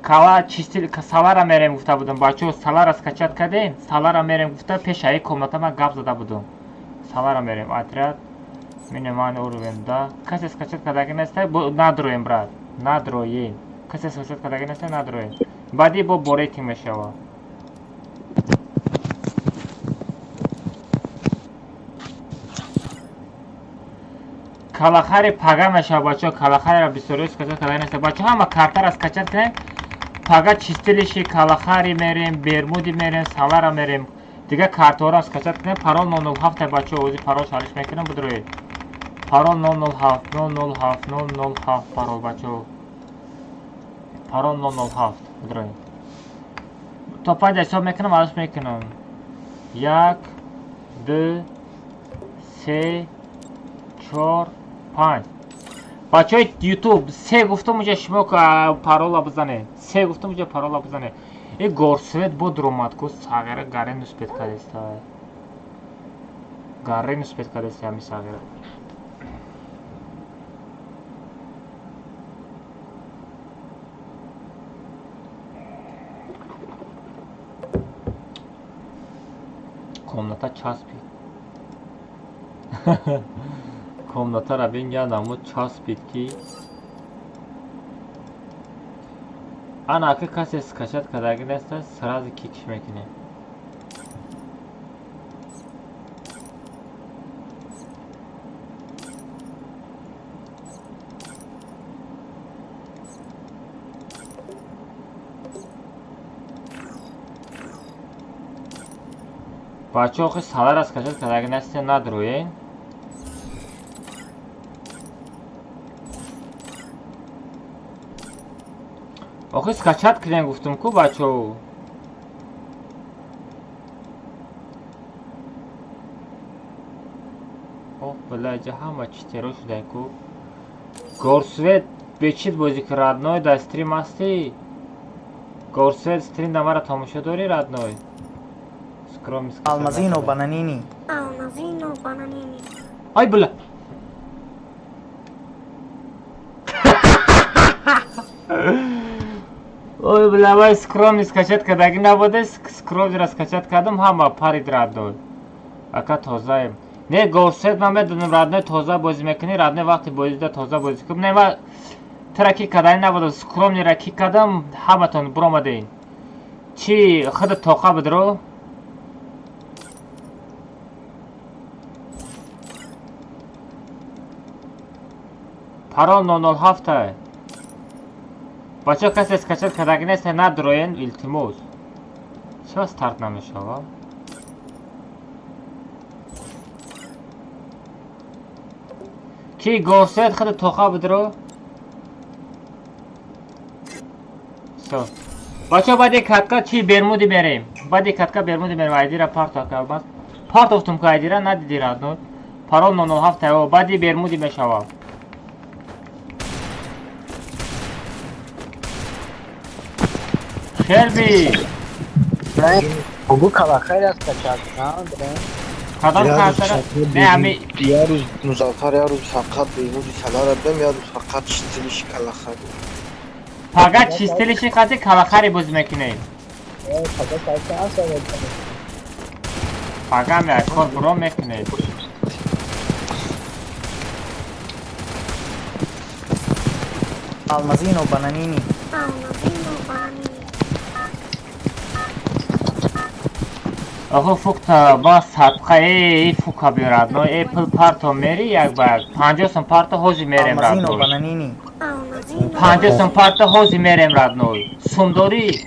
Кала чисти салара мерем гуфта будам, бачаҳо, салара скачать кардем, салара мерем гуфта пеш аи комната ман гап зада будам. Салара мерем, отряд минимальный уровень, да. Касе скачать кардаги неста, надроем, брат, надроем. Касе скачать кардаги неста, надроем. Баъди бо бо рейтинг мешава. Калахари пага мешава, бачаҳо, калахариро бисёриё скачать кардаги неста. Бачаҳо, ҳама картаро скачать кунем, пага чистилиши калахари мерем, бермуди мерем, салара мерем. Дигар картаҳоро скачать кунем, парол 007, бачаҳо, ози парол шариш мекунам, бидроед. Парол 007, 007, 007 парол, бачаҳо. Парол 007, бидроед. То панҷ ҳисоб мекунам, алиш мекунам. Як, ду, се, чор, панҷ. Бачаҳои YouTube, се гуфтам уҷа шумо парола бизанед. Се гуфтам уҷа парола бизанед. И горсвет бо дуромад ку сағира гаре нуспет кардеста. Гаре нуспет кардеста ҳами сағира. Комната часпид. Комнатара бин я намуд часпид ки ана ака касе скачать кардаги неста, сразу кикш мекунем. Бачаҳо, охи салара скачать кардаги неста, надроен. Охи скачать кунем гуфтум ку, бачаҳо. Ох, била, иҷа ҳама читеро шуда ку. Горсвет бечит бозӣ ки родной дар стрим ҳастӣ? Горсвет стрим да мара тамошо дорӣ, родной? Скромный скачать Алмазино накарда. Бананини. Алмазино Бананини. Ай, била! Ой, била, вай скромный скачать кардаги набуде, скромныйро скачать кардам, ҳама парид родной. Ака тозаем. Не, горсвет ман медонам, родной тоза бозӣ мекунӣ, родной вақти бозида тоза бозӣ кун. Не, ман тра кик кардани набудам, скромныйро кик кардам, ҳаматон буромадем. Чи худа тоқа бидро? Парол 007. Бачаҳо, касе скачать кардаги неста, надроен, илтимос. Чаро старт намешава? Ки горсвет худа тоқа бидро? Всё. Бача баъди катка чи бермуди мерем? Баъди катка бермуди мерем. Айдира парто калбас. Партофтум ка айдира надиди родной. Парол 007 таё баъди бермуди мешава. Шелби. Бугу кала хайр аст качак, кадом картара? Не ами я рӯз Музаффар, я рӯз фақат бермуди салара дам, я рӯз фақат чистилиши калахари. Пага чистилиши қати калахари боз мекунем. Пага ами кор буро мекунем. Алмазино бананини. Алмазино бананини. Охо фукта ба садқа э фука биёрад. Но э пул парто мери як ба як. 50 сом парто ҳози мерем Алмазино родной. бананини. 50 сом парто ҳози мерем родной. Сумдорӣ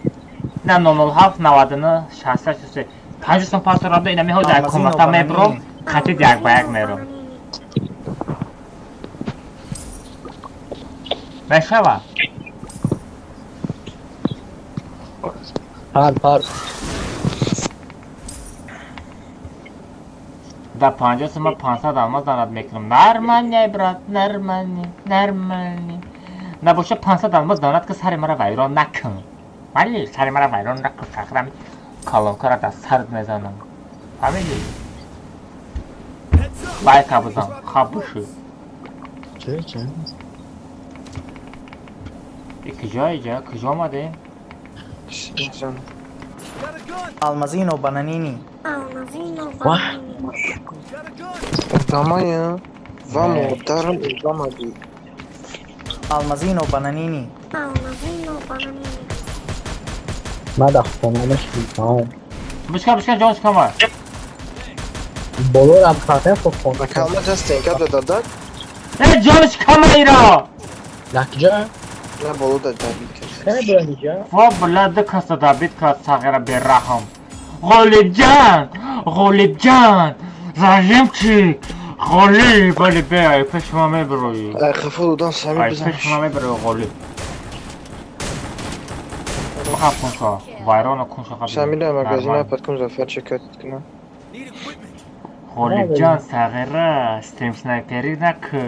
на 007 99 66 50 сом парто родной инами ҳози як комната мебром қатид як ба як мером. Мешава? Пар пар. Да 50 сом 500 алмаз данад мекунам. Нормальный брат, нормальный, нормальный. Набоша 500 алмаз данад ки сари мара вайрон накун. Вале сари мара вайрон накун, сахрам колонкара дар сард мезанам. Фаҳмидӣ? Лайка бизан, хаб биши. Чӣ чӣ? И куҷо иҷа? Куҷо омадем? Алмазино бананини. Алмазино бананини. Одамая ва модарам одамади. Алмазино бананини. Алмазино бананини. Ма дар хона мешидам. Бишка, бишка, ҷонш камар. Боло рафтам хоб хона. Калма ҷастен кап дадада? Э ҷонш камайро. Якҷа? На боло да дабит кард. Кане буран иҷа? Ва бла ду каса дабит кард сағира бераҳм. Ғолибҷан, Ғолибҷан, зажимчик, Ғолиб, вале бе, ай пеш ма меброи. Ай хафа додам сами Ай бизан. пеш ма меброи Ғолиб. Бихаб кунша, вайрона кунша хаб. Сами да магазина паткум Зафар чекат кунам. Ғолибҷан сағира, стрим снайпери наку.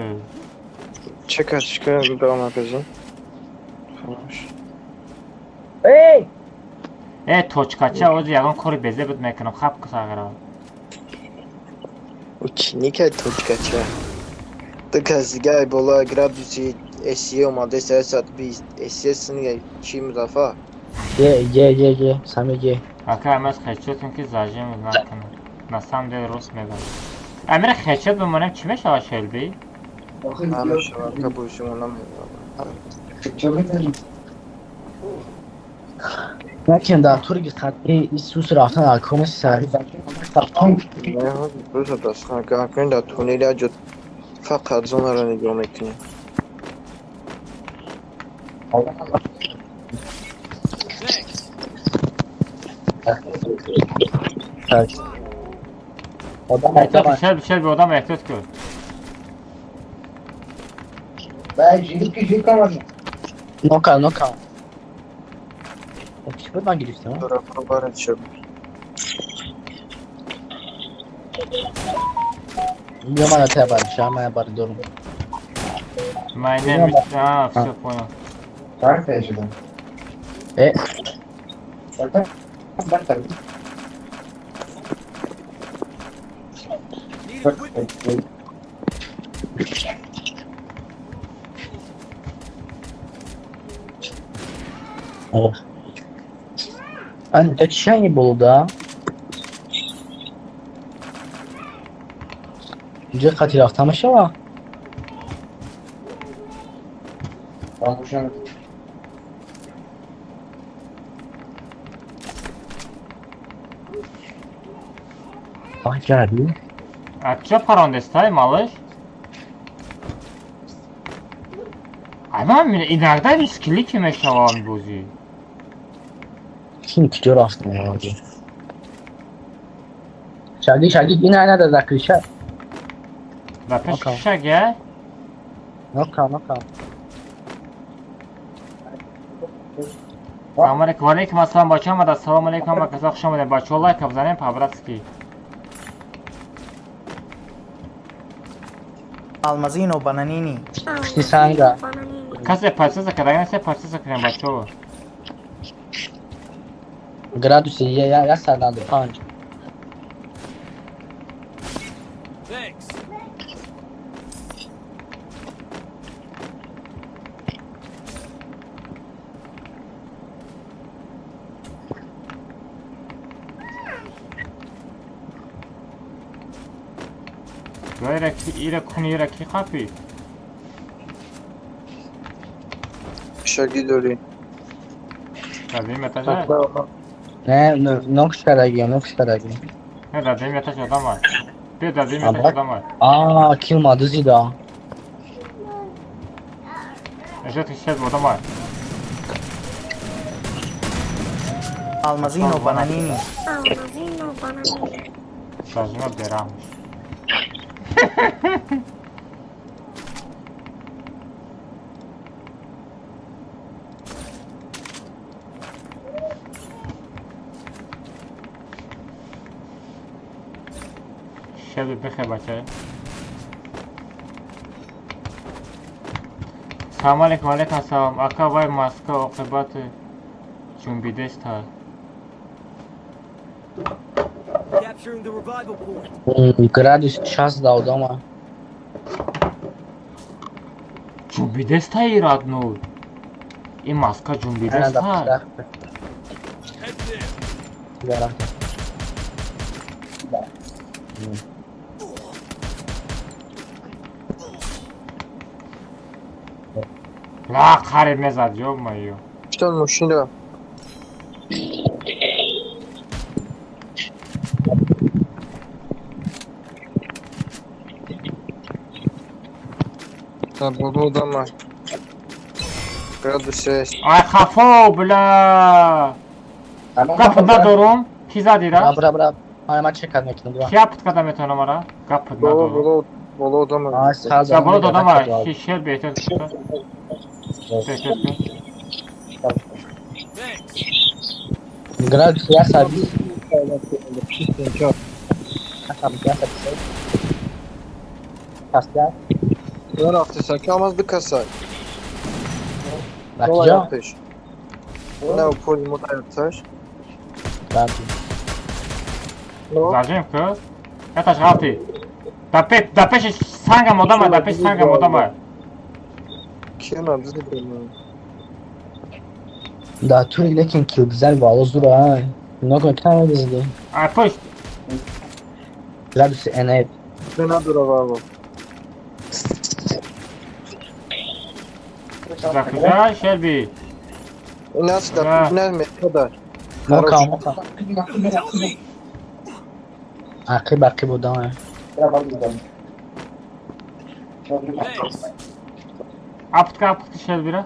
Чекат кунам ба магазин. Хамош. Эй! Э точкача ози ягон кори безе буд мекунам, хаб ку сағира. Ученика точкача. Ду кас дига боло градуси СЕ омаде 120 СЕ сини чи Музаффар? Е, е, е, е, сами е. Ака амаз хечотун ки зажим накунам. На самом деле рост мегам. Амира хечот бимонем чӣ мешавад Шелби? Намешавад, ка бошимо намешавад. Накем дар турги хатти Исус рафтан дар комаси сари. Не, просто дастхан кунем дар туннел як ҷо фақат зонаро нигоҳ мекунем. Одам Эҳтиёт Шелби, Шелби одам эҳтиёт кун. Нока, нока. Чӣ буд ман гирифтам? Баробар шуд. Я мана тебя бариша, ман бар дорум. My name is... А, всё понял. Э, о. Ан, это чай не было, да? Инҷа хати рафта мешава? Оҳ, кардӣ? А чё парондестай, малыш? Ай ман иногда мисклики мешавам бозӣ. Кин куҷо рафтам? Шаги, шаги, ина ина да закриша. Да пеш Окей. кишак, я? Нока, нока. Салом алейкум, ва алейкум ассалом, бачаҳо омада. Салом алейкум, ҳама каса хуш омадед. Бачаҳо, лайка бизанем по-братски. Алмазино Бананини. Пушти санга. Касе подписаться карда нест, подписаться кунем, бачаҳо. Градуси 195. Ира куни, ира ки қапи? Шаги дорӣ. Дар этажа? Не, нокш кардаги, нокш кардаги. Не, дар дуюм этаж одам аст. Биё, дар дуюм этаж одам аст. Аа, килма дузида. Эжот шед одам аст. Алмазино Бананини. Алмазино Бананини. Зажима берам. Шеби бихе, бача. Салом алейкум, алейкум ассалом. Ака, вай маска оқибати ҷунбидеста. Градус 60 да одама. Ҷунбидеста и родной. И маска ҷунбидеста. Ла қариб мезад, ё-моё. Что мошина? Дар боло одама. Градус 6. Ай хафо, бля. Гап надорум. Ки задира? Бра, бра. Ай, ма чекат мекунам, бра. Ки апт када метавонам ара? Гап надорум. Боло, боло одама. Ай, саз. Да боло одама. Шер беҳтар. Градус 120. Рафти сака алмаз ду касай. Накиҷа? Не, пули мо даёташ. Зажим ку? Яташ ғалти. Да пеши сангам одама, да пеши сангам одама. Кина дузидам. Да тури лекин килбизани бало зура, ай. Нокун кам дузиди. Ай пушт. Градуси НФ. Надора ваво. Да куҷа, Шелби? Нас да не метода. Мока, мока. Ақиб, ақиб одама. Аптка, аптка, Шелбира.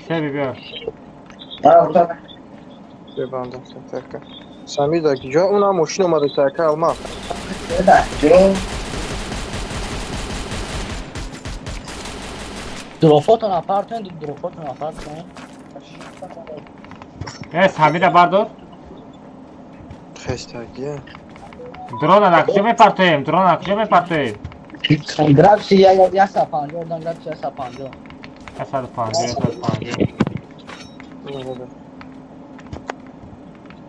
Шелби биё. Бебандам сака. Сами да киҷо уна мошин омада сака алма. Дрофотон апартон, дрофотон апартон. Э, Самира бардор. Хестагия. Дрона на куҷо мепартоем? Дрона на куҷо мепартоем? Градуси 150, одам градуси 150. 150, 150.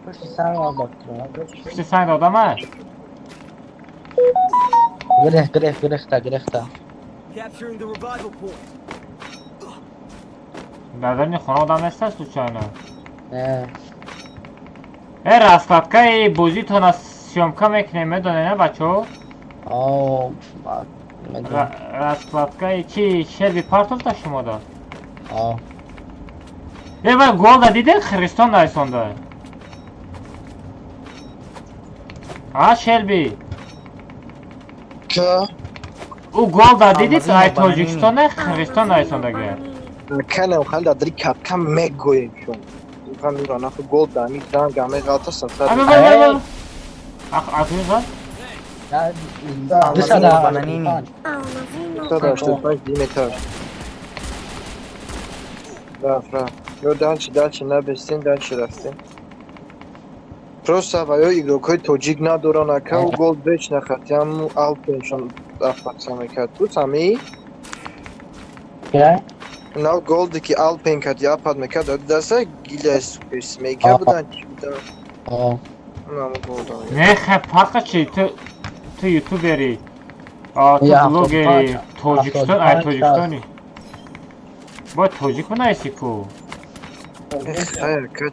Пушти санг одам. Пушти санг одам аст? Грех, грех, грехта, грехта. Дар даруни хона одам неста случайно? Не. Э, раскладкаи бозитона съёмка мекунем, медонед, не, бачаҳо? О, медонам. Раскладкаи чи Шелби партовта шумода? О. Э, вай голда дидед? Христон найсонда. А, Шелби? Ка? Ӯ голда дидед? Ай Тоҷикистон, Христон найсондага. Канам ханда дри капка мегӯем шум. Ҳамира наху гол да ами ранг ами ғалтасан. Ай, вай, вай, вай. Ах, аз зад? Алмазино Бананини. 285 диметр. Рафт, рафт. Ё дальше, дальше набестен, дальше рафтем. Просто ва ё игрокҳои тоҷик надоран, ака, у гол беч нахати, ҳаму алпеншон рафтса мекард. Ту самӣ? Нав голде ки алпен кард, япад мекард, даста гиля суперсмейка будан, чи будан? Наму голдан. Не, хе, фарқа чи? Ту ютубери, ту блогери, Тоҷикистон, ай Тоҷикистони. Бояд тоҷик бинависи ку. Хай, ака,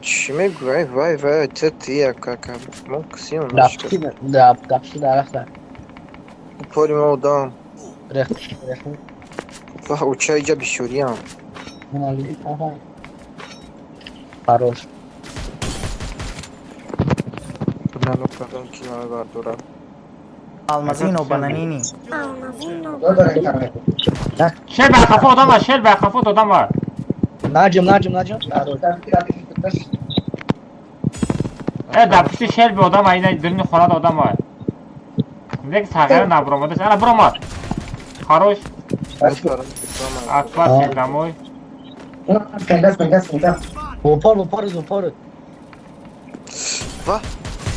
чӣ мегӯй? Вай, вай, ти ти ака, ака. Мо кисиён. Дапши дарахта. Пори мо одам. Рехт, рехт. Ва оча иҷа бисёриям. Хорош. Нано кардам ки намебардорам. Алмазино Бананини. Шер ба қафо одам var, шер ба қафо одам var. Наҷм, наҷм, наҷм. Дар пушти шер би одам, ина дирни хонада одам var. Нек сағира набуромадаш. Ана буромад. Хорош. Акбар шер домой. Опор, опор, опор. Ва,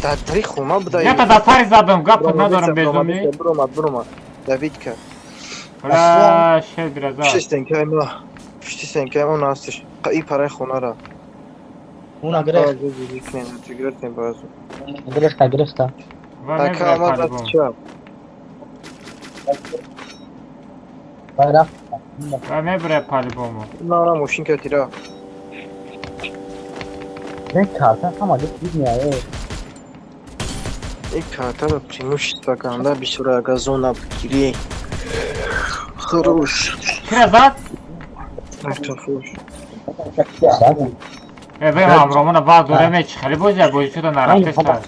дар тари хома буда. Ята дар сари задам, гап надорам безумӣ. Буромад, буромад. Давид кард. Бля, шер бираза. Пушти стенкаи ма. Пушти стенкаи мо настиш. И параи хонара. Уна гирехт. Гирехтем баъзу. Гирехта, гирехта. Ака, ама даст чап. Рафт. Ва мебуре по-любому. На, на, мошин кати рафт. Не, карта ҳама ҷо дид меояд. Ин картаро преимущество ганда бисёр ага зона бигирӣ. Хорош. Кира зад? Хорош. Вай ҳамромона баъд дорем, чи хеле бозия бозӣ шуда нарафтеста.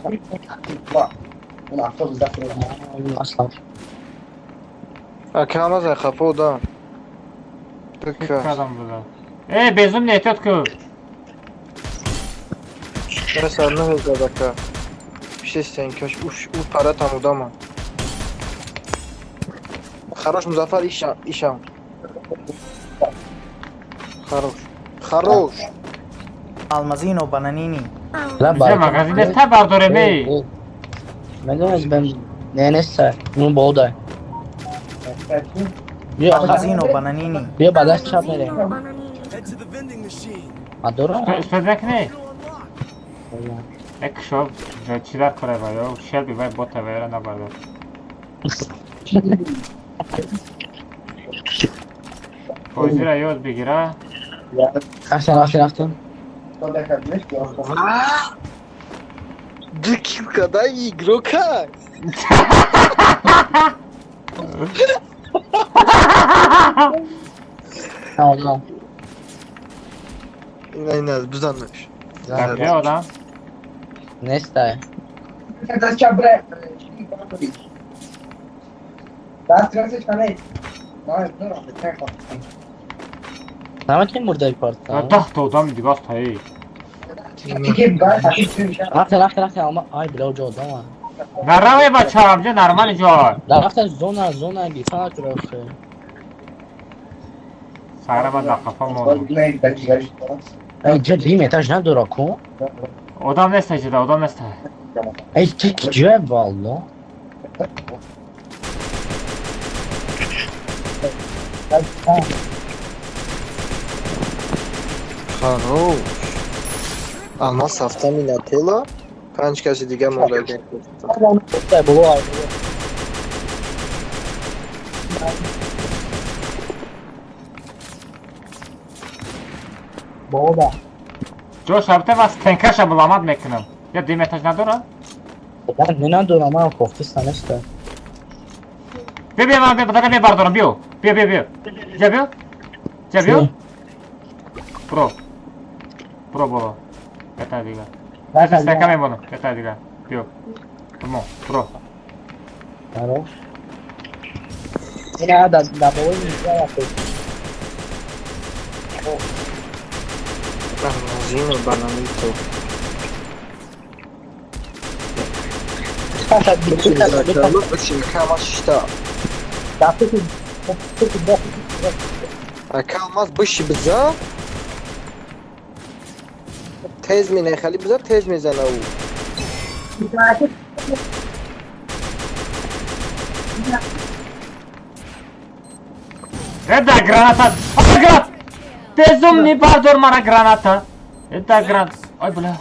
Ака, ама за хафо одам. Кадам буда. Э, безум не эҳтиёт кун. Сар нӯҳ ака. Пишти стенкаш, у пара там одама. Хорош, Музаффар, ишам, ишам. Хорош. Хорош. Алмазино Бананини. Биза магазин нест бардорем эй. Медонед бем не нест, ну бода. Алмазино Бананини. Биё ба даст чап мерем. Ма дорам? Успед накунӣ? Э, кишо чӣ дар кора вай? Шер би вай бота вайра набардор. Бозира ёд бигира. Рафтем, рафтем, рафтем. Ду кил када игрока. Одам. Ина, ина, бизанаш. Дар одам? Нестай. Наметонем мурдаи парта. 10 та одами дига аст эй. Рафтем, рафтем, рафтем. Ама ай била уҷо одама. Нараве бача, амҷа нормали ҷой. Рафтем зона, зона гифа накура. Сара ба дар қафо мондам. Эй, ҷа дим этаж надора ку? Одам нест ҷида, одам нест. Эй, чи ҷой валло? Хорош. Алмаз ҳафтами нателла, панҷ каси дига монда. Боба. Ҷош абте ва стенкаша муламат мекунам. Я дим этаж надора? Не надорам, ман кофтиста неста. Биё, биё, ман бадара мебардорам, биё. Биё, биё, биё. Ҷа биё. Ҷа биё. Бро. Бро боло. Бета дига. Стенка мемонам, бета дига. Биё. Бмо, бро. Хорош. Ина да болои миза рафт. Алмазино Бананито. Ака алмаз биши биза. Тез мине хали биза тез мезана ӯ. Это граната! Гранат! Безумный бардор мара граната! Это гранат. Ой, бля.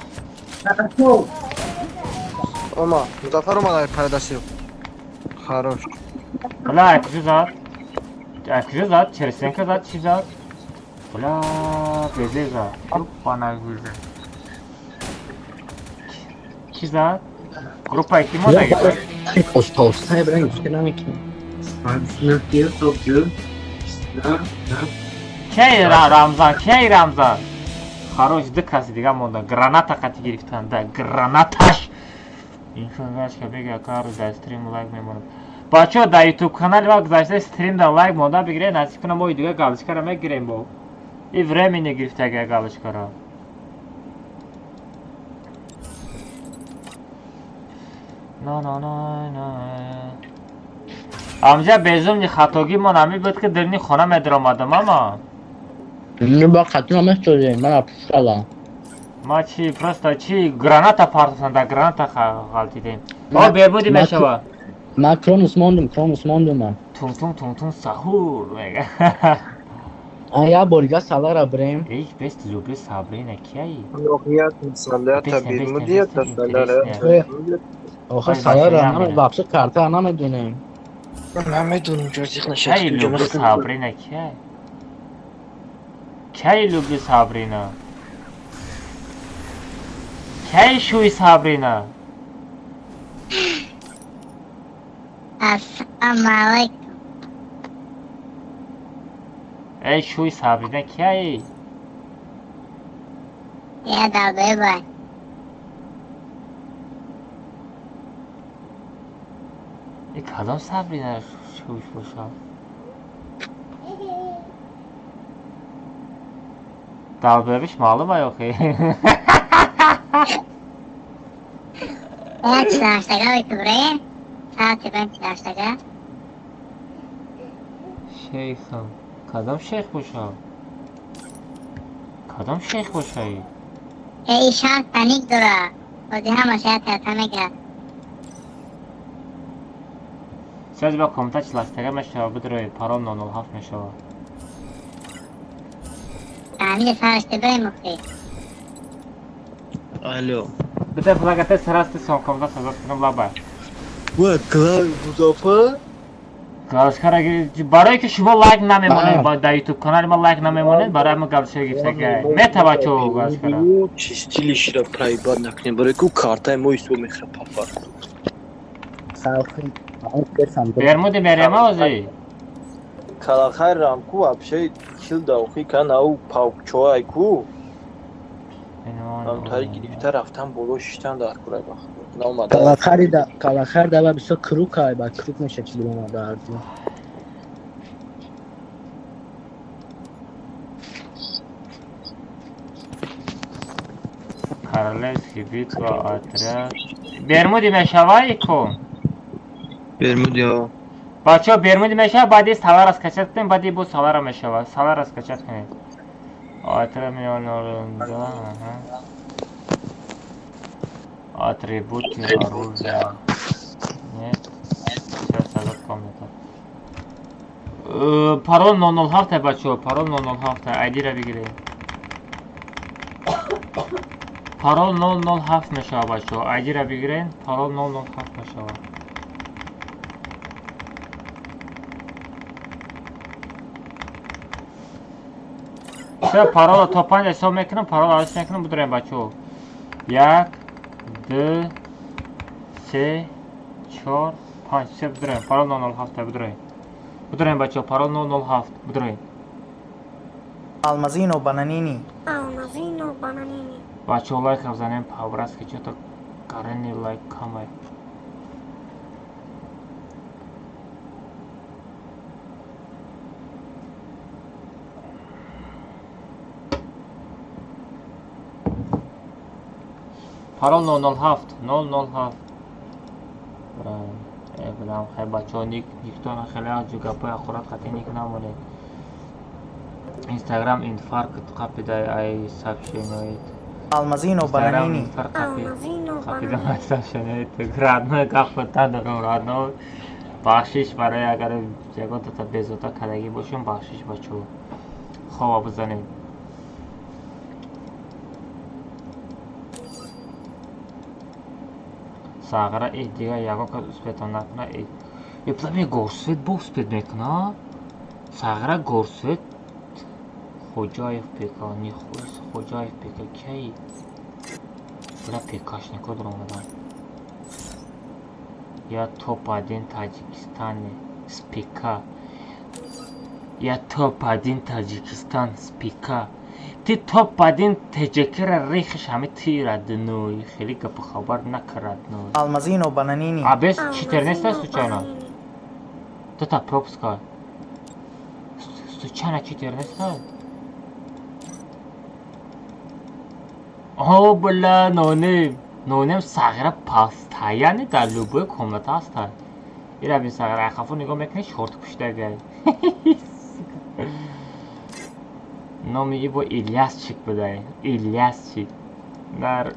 Ома, Музаффар омад парадасил. Хорош. Бля, куҷо зад? Куҷо зад? Чересенка зад, чӣ зад? Бля, безе зад. Ёбана гӯза. Чӣ зад? Группа ки мо дагӣ? Оста оста бран гуфта намекунам. Кей Рамзан, кей Рамзан? Хорош, ду каси дига монда. Граната қати гирифтан, да, гранаташ. Инфогашка бега кару дар стрим лайк мемонам. Бачаҳо дар ютуб канали ва гузашта стрим дар лайк монда бигиред, насиб кунам мои дига галочкаро мегирем бо. И времени гирифтага галочкаро. На на на на. Амҷа безумни хатогӣ мон ҳами буд ки дилни хона медаромадам ама. Ну ба хато намешудем, ман апушкалам. Ма чи просто чи граната партофтан, да граната ғалтидем. О, бербуди мешава. Ман кронус мондум, кронус мондум ман. Тум тум тум тум сахур мега. А я бор дига салара брем. Эй, бест люблю Сабрина, кияи? Лоқият салата салара. Охир салара наме вообще карта намедонем. Намедонам ҷозиқ нашаст. Кай люблю Сабрина, кияй? Кай люблю Сабрина? Кай шуи Сабрина? Ассалому алайкум. Эй, шуи Сабрина кияй? Я далбай. И кадом Сабрина шуиш боша? Далбевиш маълум ай охи. Я чилаштага бикубре. Саати бен чилаштага. Шейхам. Кадом шейх боша? Кадом шейх бошаи? Эй, шарт паник дора. Оди ҳама шаят ята мега. Саз ба комната чилаштага мешава, бидрои парол 007 мешава. Амир сараште брем охи. Алло. Бита флагате сарасте сон комната сазат кунам лаба. Ва клав Музаффар? Галочкара барое ки шумо лайк намемонед, дар ютуб канали ма лайк намемонед, барои ма галочка гирифтага. Метава чо галочкара. Чи стили шира проебать накунем, барои ку картаи мо исо мехра пафар. Бермуди мерема ози? Калахай рамку вообще кил даохи кан ау паукчоай ку. Амтари гирифта рафтан боло шиштан дар курай бахт. Наомада. Калахари да, калахари да ба бисёр круг ай, ба круг меша чи омада арзу. Королевский битва отряд. Бермуди мешавай ку? Бермуди. Бачаҳо бермуди мешава, баъди салара скачать кунем, баъди бо салара мешава. Салара скачать кунед. Отряд миллион ага. Атрибуты оружия. Нет. Сейчас создать комната. Парол 007 бачаҳо, парол 007, айдира бигиред. Парол 007 мешава бачаҳо, айдира бигиред, парол 007 мешава. Всё, паролро то панҷ ҳисоб мекунам, паролро ҳис мекунам, бидурем бачаҳо. Як, ду, се, чор, панҷ. Всё, бидурем. Парол 007 бидурем. Бидурем бачаҳо, парол 007 бидурем. Алмазино бананини. Алмазино бананини. Бачаҳо лайк бизанем, по-братски чё-то карени лайк камай. Парол 007, 007. Хай бачаҳо, ник никтона хеле аҷу гапои ҳақорат қатъи ник намонед. Инстаграм инфаркт қапидай ай сообщениёит. Алмазино Инстаграм Бананини. инфаркт қапидам ай сообщениёит. Родной, гапа надорам, родной. Бахшиш барои агар ягон тата безота кардагӣ бошем, бахшиш, бачаҳо. Хова бизанед. Сағира э дигар ягон кас успетон накуна э. Э плами горсвет бо успет мекуна? Сағира горсвет Хоҷаев пека, нихуя Хоҷаев пека кай? Бля, пекашнико даромадан. Я топ-1 Таджикистане с ПК. Я топ-1 Таджикистан с ПК. Ти топ-1 ТЖК-ра рехиш ҳами ти родной. Хеле гапу хабар накар, родной. Алмазино Бананини. А без 14 случайно? Тата пропуска. Случайно 14? О, бля, нонем. Нонем сағира постоянно дар любой комната ҳастад. Ира бин сағира, хафо нигоҳ мекунӣ, шорт пӯшидагай. Номи и бо Ильясчик будай. Ильясчик. Нар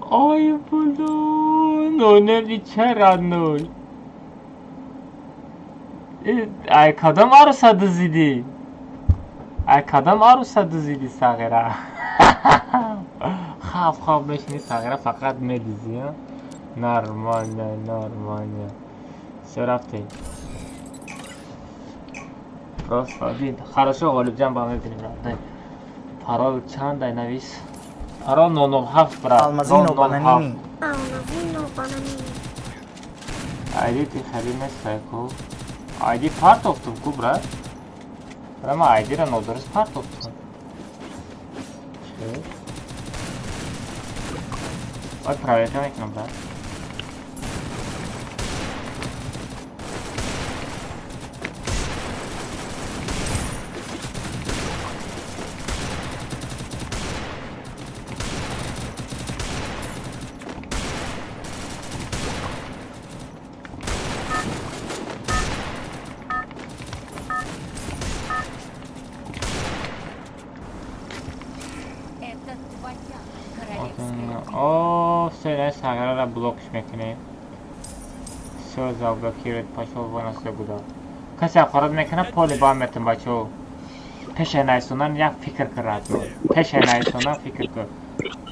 Ой, бля, нонем и ча родной? Ай кадом аруса дузидӣ? Ай кадом аруса дузидӣ, сағира? Хав хав мешини, сағира, фақат медизӣ, Нормально, нормально. Всё, рафтем. Просто один. Хорошо, Ғолибҷан, ба мебинем, родной. Парол чанд ай навис? Парол 007, брат. Алмазино 007. Бананини. Алмазино Бананини. Айди ти хеле нестай ку. Айди партофтум ку, брат. Бра, ман айдира нодуруст партофтум. Чӣ? Ой, проверка мекунам, брат. Это твоя королевская О, все, не сағирара блокш мекунем. Все, заблокировать, пошел вон отсюда куда. Касе ҳақорат мекунад, поли бам метам, бачаҳо. Пешаи найсонан як фикр кар, родной. Пешаи найсонан фикр кар.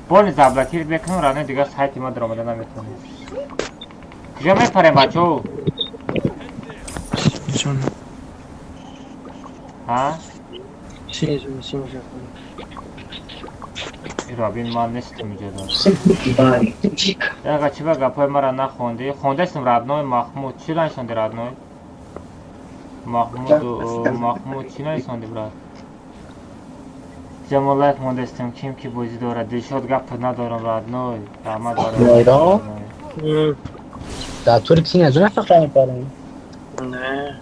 Боли заблокировать мекунам, родной, дигар сайти ма даромада наметавонем. Куҷо мепарем, бачаҳо? Ҳа? Робин, ман нестам иҷозат. Яга чӣ ба гапҳои маро нахондӣ? Хондастам, родной. Маҳмуд, чӣ нависонди, родной? Маҳмуду Маҳмуд чӣ нависонди, брат? Ҷамолаев, мондастам, ким ки бозӣ дорад. Дилшод, гап надорам, родной. Раҳмат барои Майрон? Дар тури кси аз нафақра мепарем. Не.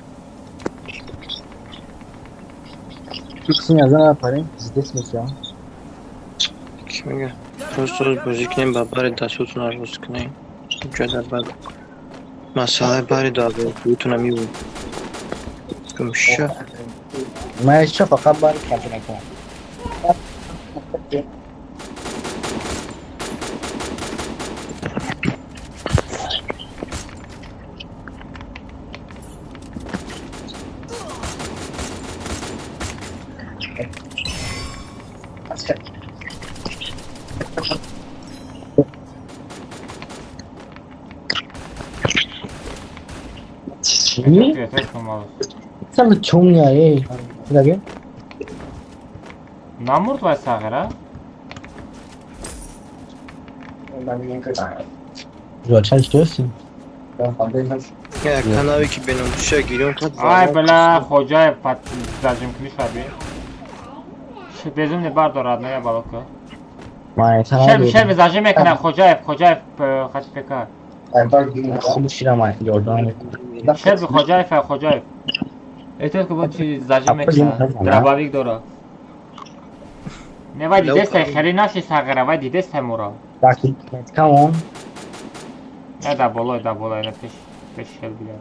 Кси аз напарем, здесь мешавам. Чӣ мега? Просто рӯз бозӣ кунем, ба бари дастотона рост кунем. Ҷада бад. Масъалаи бари даъвотона мебуд. Гумша. Ман ча фақат бари кафе мекунам. Чӣ? Сама чуня, эй. Даге? Намурд вай сағира? Чаш дӯстӣ? Як канаве ки беномуша гирён кард. Ай, бля, Хоҷаев зажим кунӣ шаби. Безумни бардор, родной, я балока. Шерби, шерби зажим мекунам, Хоҷаев, Хоҷаев хати пека. Хуб ширам, ёрдам. Шерби Хоҷаев, Хоҷаев. Эҳтиёт ки бо чи зажим мекунад. Дробовик дора. Не, вай дидестай, хеле наши сағира, вай дидестай моро. Таки, come on. Не да болой, да болой, на пеш, пеш шел, бля.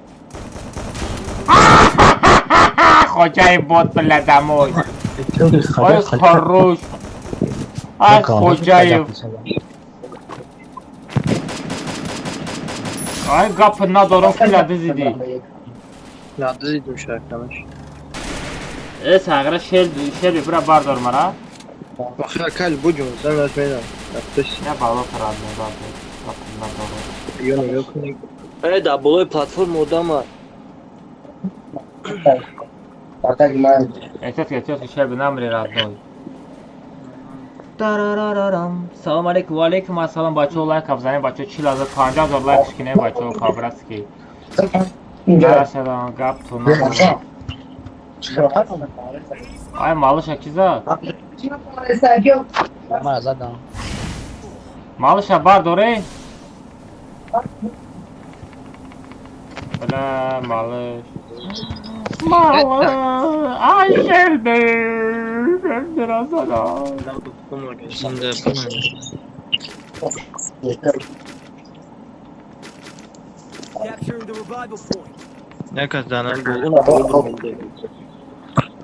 Хоҷаи бот, бля, домой. Ой, хорош. Ай, Хоҷаев. Ай, гап надорам, бля, дизиди. На дизидим шаркамаш. Э, сагра шел, шел бира бардор мара. Охир кал буҷум, зан аз менам. Рафташ. Я бало карадно, бардор. Гап надорам. Ё нигоҳ кунед. Э, да болои платформа одама. Эҳтиёт, эҳтиёт, шеби намри родной. Тарарарарам. Салом алейкум, ва алейкум ассалом, бачаҳо лайк бизанед, бачаҳо 40 000, 50 000 лайк кунед, бачаҳо по-братски. Нарасадам, гап ту надорам. Ай, малыша ки зад? Мара задам. Малыша бардоре? Бля, малыш. Малыш, ай, шелби, разадам. Зинда. Яка занам был.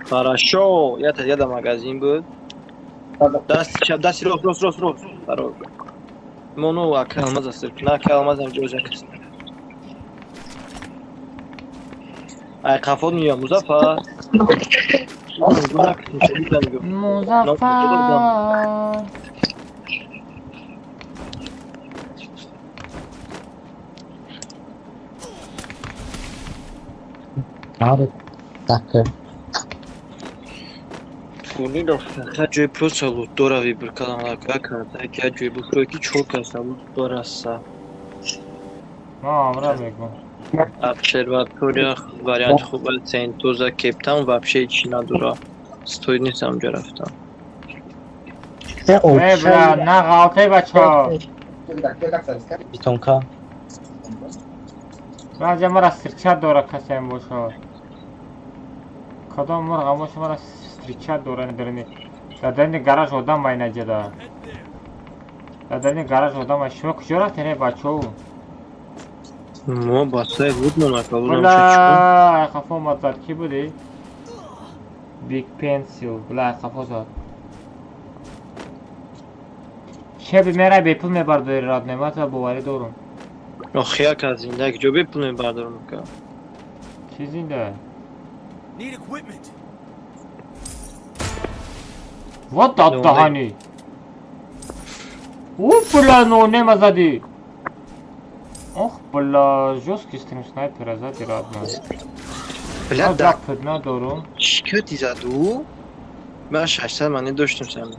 Хорошо, я до магазин был. Даст чап, даст рост, рост, рост, рост. Хорош. Моно акалмаз асыр. На акалмаз ам ҷоҷа кас. Ай қафо мия Музаффар. Музаффар. Аре, так. Ҷои просто лутдора выбор кардам, лака карда, ки ҷои бухро ки чор каса лутдораса. Ма амра мегум. Обсерватория вариант хуб аст, Сентоза, Кейптаун вообще ҳеҷ надора. Стоит нест ҳамҷо рафтан. Э, бля, на ғалтай бачаҳо. Битонка. Баъзе мара сирчат дора касеам бошад. Кадом мурғ боша мара стричат дора дарини. Дар дарини гараж одам ай наҷада. Дар дарини гараж одам ай. Шумо куҷо рафтен, э, бачаҳо? Мо басай буд монака, будам. Бля, ай қафо омад зад. Кӣ будӣ? Big Pencil, бля, ай қафо зад. Шеби мерай бепул мебардори родной, ман туро боварӣ дорум. Охи яка зинда ҷо бепул мебардорам ка. Чӣ зинда? Вот даҳани. О, бля, ну нема задӣ. Ох, бля, жёсткий стрим снайпера зади, родной. Бля, Ман да. гап надорум. Чӣ кати заду? Ман 600 мане доштам сам.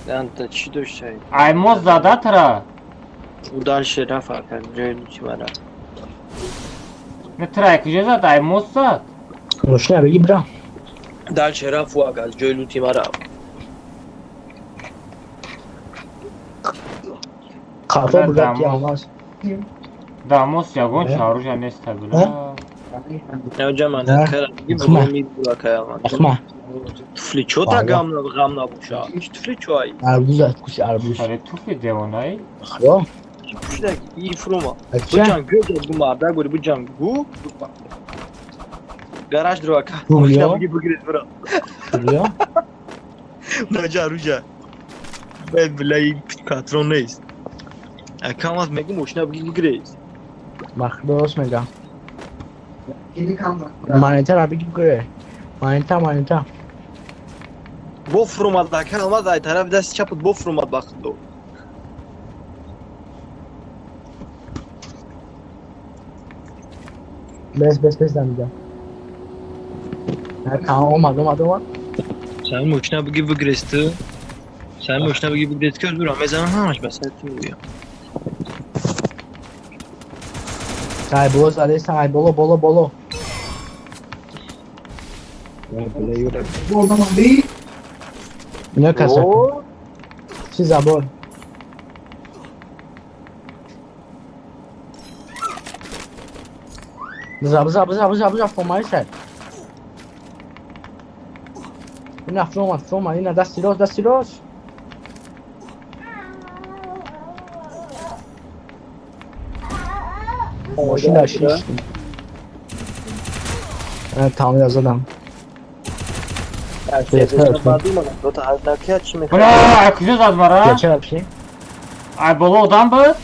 Анта чӣ доштай? Ай мо зада тра. У дальше рафт ака ҷои лути мара. Не тра куҷо зад? Ай мо зад. Мошина беги бира. Дальше рафт ака ҷои лути мара. Қафо Бля, буда ки дамоз. алмаз. Дамоз ягон Э? чаруша неста, бля. Наҷа ман Да. кара Ахма. мибула каяман. Ахма. Туфли чо та Ага. гам гам набуша. Чӣ туфли чо ай? Арбуз куши арбуз. Аре туфли девонаи? Хо? Пушда и фрума. Ача. Буҷан гӯ гу марда гури буҷан гу. Гараж дро ака. Гу, Мошина ё? буги бугиред бира. Куҷо? Наҷа руҷа. Бай билай патрон нест. Ака маз мегу мошина буги бугиред. Махдос мега. Монета беги бигире. Монета, монета. Бо фрумад ака алмаз ай тараф дасти чапут бо фрумад бахто. Бес, бес, бес дамида. Омад, омад, омад. Сан мошина буги бугиред ту. Сан мошина буги бугиред ки дура мезанам ҳамаш ба сар ту мегӯям. Ай боло задеста, ай боло, боло, боло. Ино каса. Чӣ забон? Биза, биза, биза, биза, биза, фомаи шад. Ина фромад, фромад, ина дасти рост, дасти рост. Мошин дар шиш. Тамом задам. Бля, куҷо зад мара? Ай боло одам буд?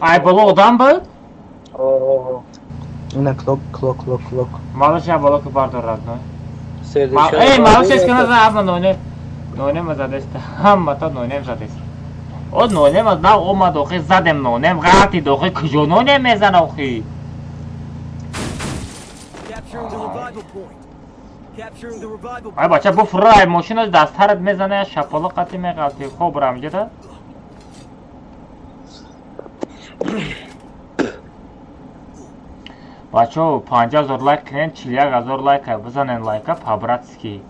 Ай боло одам буд? Ина клок клок клок клок. Малыш я боло ки бардор родной. Эй, малыш эс кана за ама ноне. Нонем задест. Ҳама та нонем задест. О нонем аз нав омад охи задем нонем ғалти дохи куҷо нонем мезана охи. Ай бача буфрай мошина дастарат мезана шапало қати меғалти хоб рамҷада. Бачо 50,000 лайк кунен 41,000 лайка бизанен лайка по-братски.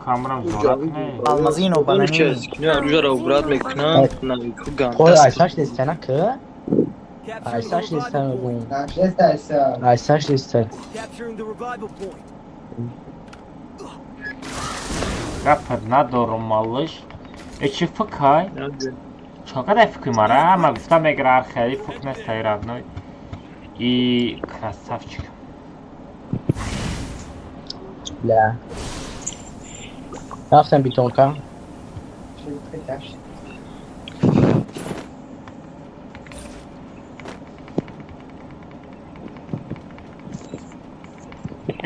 Камерам зора кунен. Алмазино бананини. Оружие убрат мекунам, навику ганда. Қой айсаш нестана ки? Айсаш нестана гум. Айсаш неста. Гапад надорум малыш. Э чи фикай? Чақадар фикр мара? Ма гуфта мегира хеле фикр нестай родной. И красавчик. Бля. Рафтам битонка.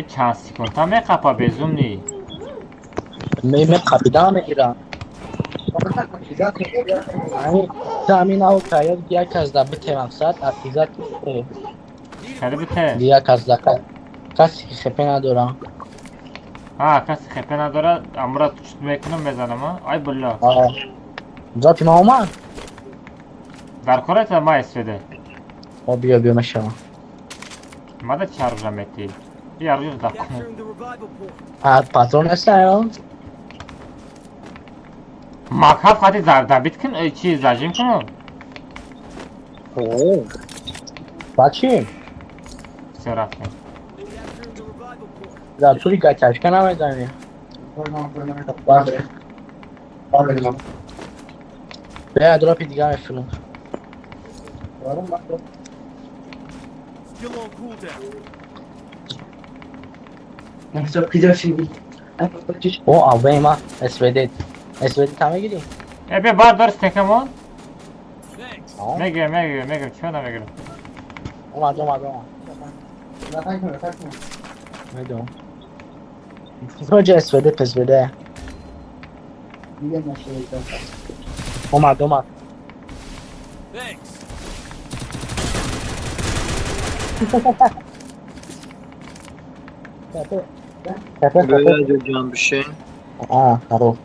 Чанд секунда меқапа безумни? Меқапида мегирам. Ҳамин ав каёд як аз да бите мақсад активат хеле бите. Як аз да каси хепе надора. А, каси хепе надора, амра чут мекунам мезанам, ай билла. Зати ма омад? Дар кората ма СВД. О биё биё мешава. Мада чӣ оружие мети? И оружие да кун. А патрон неста? Макаф хати зардабит кун, чи зажим кун? О. Бачи? Всё рафтем. Да, тури гачашка намезанӣ. Бля, дропи дига мефурам. О, авема, СВД. СВД та мегирӣ? Э, бе бардор стекамон. Мегирам, мегирам, мегирам, чӣ намегирам? Омад, омад, омад. Медонам. Роҷа СВД, ПСВД. Омад, омад. А, хорош.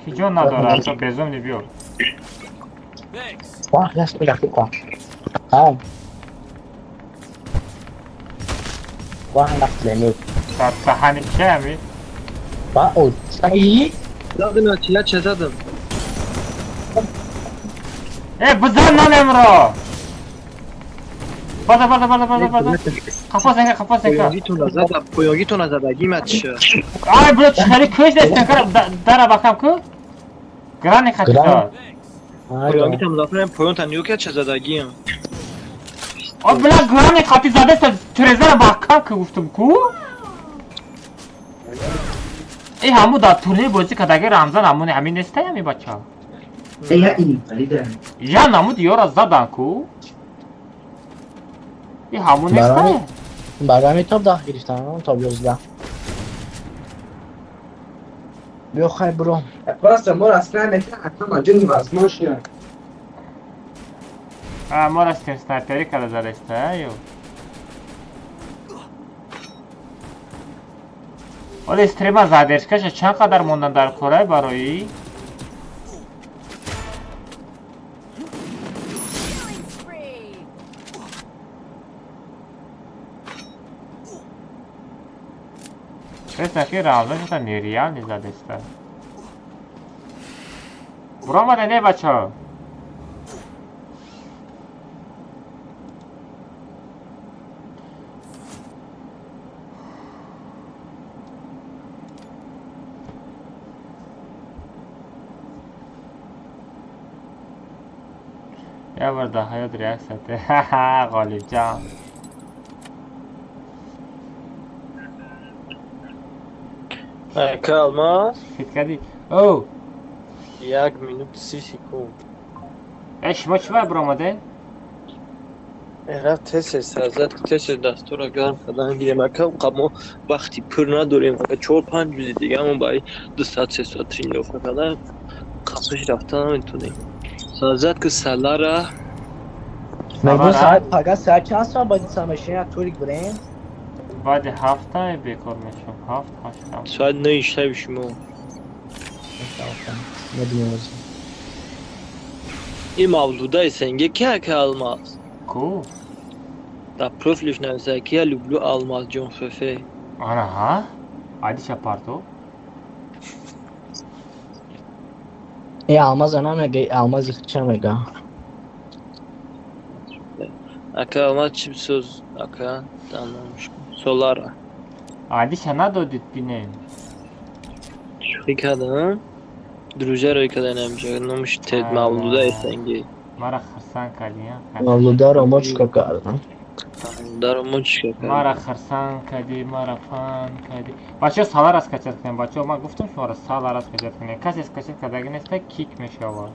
Ки ҷон надорад, то безумни биё. Вах, яс мега фука. Ам. Вах, нахлемет. Дар саҳани чи ами? Ба, о, саи? Задам, я че задам? Э, бизан нанемро! База, база, база, база, база. Қафо сенка, қафо сенка. Поёгитона задаги матша. Ай, бро, чи хеле кӯш нестен, дара бакам ку? Грани хатида. Поёгитам зафрем, поёнта нюка че задагиам. О, бля, грани хати задаста, трезара бакам ку гуфтум ку? Э, ҳаму дар турнир бозӣ кардаги Рамзан ҳамуни ҳамин нестай ҳами бача? Я намуд ёра задан ку? И ҳамун нестай? Барами топ 10 гирифтан, топ 11. Биё хай бро. Просто мо снайпер ҳама ҷин возможно. А, мо растем снайпери када задаста, ё. Оле стрима задержкаша чанд қадар мондан дар корай барои? Честно, ки Рамзан что-то нереальный задаста. Буромада не бачо. Я бор дар ҳаёт реаксия те. Ха-ха, Ғолибҷон. Ака Алмаз. Хит кардӣ? О! 1 минут 30 секунд. Э, шумо чӣ вай биромадед? Рафт тез сазад тез дастура гарм кардан гирем. Ака мо вақти пур надорем. Ака 4-5 рӯзи дига мо барои 2 соат 3 соат тренировка кардан қапиш рафтан наметонем. Сазад ки салара Мегӯ саат пага саат чанд соат бояд самашина турик бирем? Баъди ҳафта бекор мешавам. 7-8. Соат 9 шаби шумо. Ин мавлудаи сенге ки ака Алмаз? Ку? Дар профилш нависа ки я люблю Алмаз ҷон фефе. Ана ҳа? Айдиша парту? Э Алмаза намега, Алмази ча мега? Ака Алмаз чӣ бисоз ака? Данамш. Солара. Айдиша надодид бинем. Шӯхӣ кардам? Друзьяро кардан ҳамҷо номаш Тед Мавлудаи сенге. Мара хирсан кардӣ, а? Мавлударо мо чикор кардам? Мавлударо мо чикор кардам? Мара хирсан кардӣ, мара фан кардӣ. Бачаҳо салара скачать кунем, бачаҳо ман гуфтам шуморо салара скачать кунем. Касе скачать кардаги неста кик мешавад.